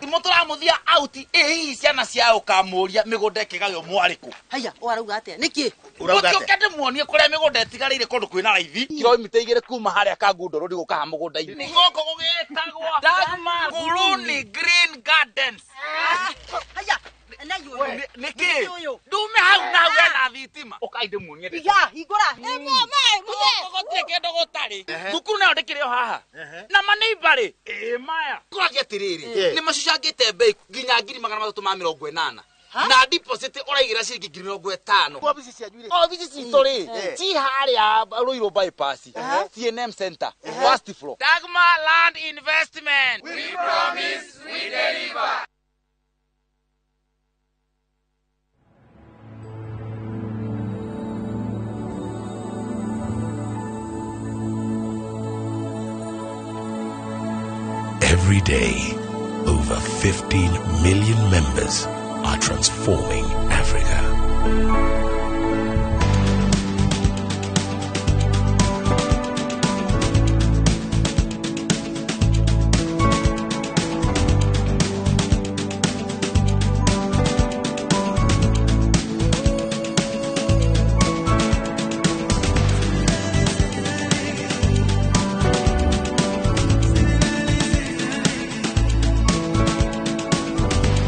Mũtũramuthia out ĩ ciana cia ũkamũria mĩgũnda ĩkĩgaywo mwarĩkũ. Haya, ũrauga atĩa? Nĩkĩ? Ũrauga atĩa? Ndĩmuonie kũrĩa mĩgũnda ĩtigarĩire kũndũ kwĩna raithi kilomita 2 kuma harĩa Kangundo Road gũka ha mũgũnda-inĩ. Gũkũ gũgĩtagwo Dagmar Nguruni Green Gardens. Haya, nĩkĩ? Ndume hau na hau hena thitima. Ũkai ndĩmuonie. Iga, hingũra. Gũtirĩ kĩndũ gũtarĩ. Thukuru nayo ndĩkĩrĩ o haha. Na maneiba rĩ, ĩ maya. Kũragia atĩrĩrĩ, nĩ macucangĩte mbei nginya 380,000. Na deposit ũraigĩra ciringi 50,000. Obici cianyu rĩ? Obici citũ rĩ, ci harĩa Ruiru bypass, CNM Center, first floor. Dagmar Land Investment. We promise, we deliver. Every day, over 15 million members are transforming Africa.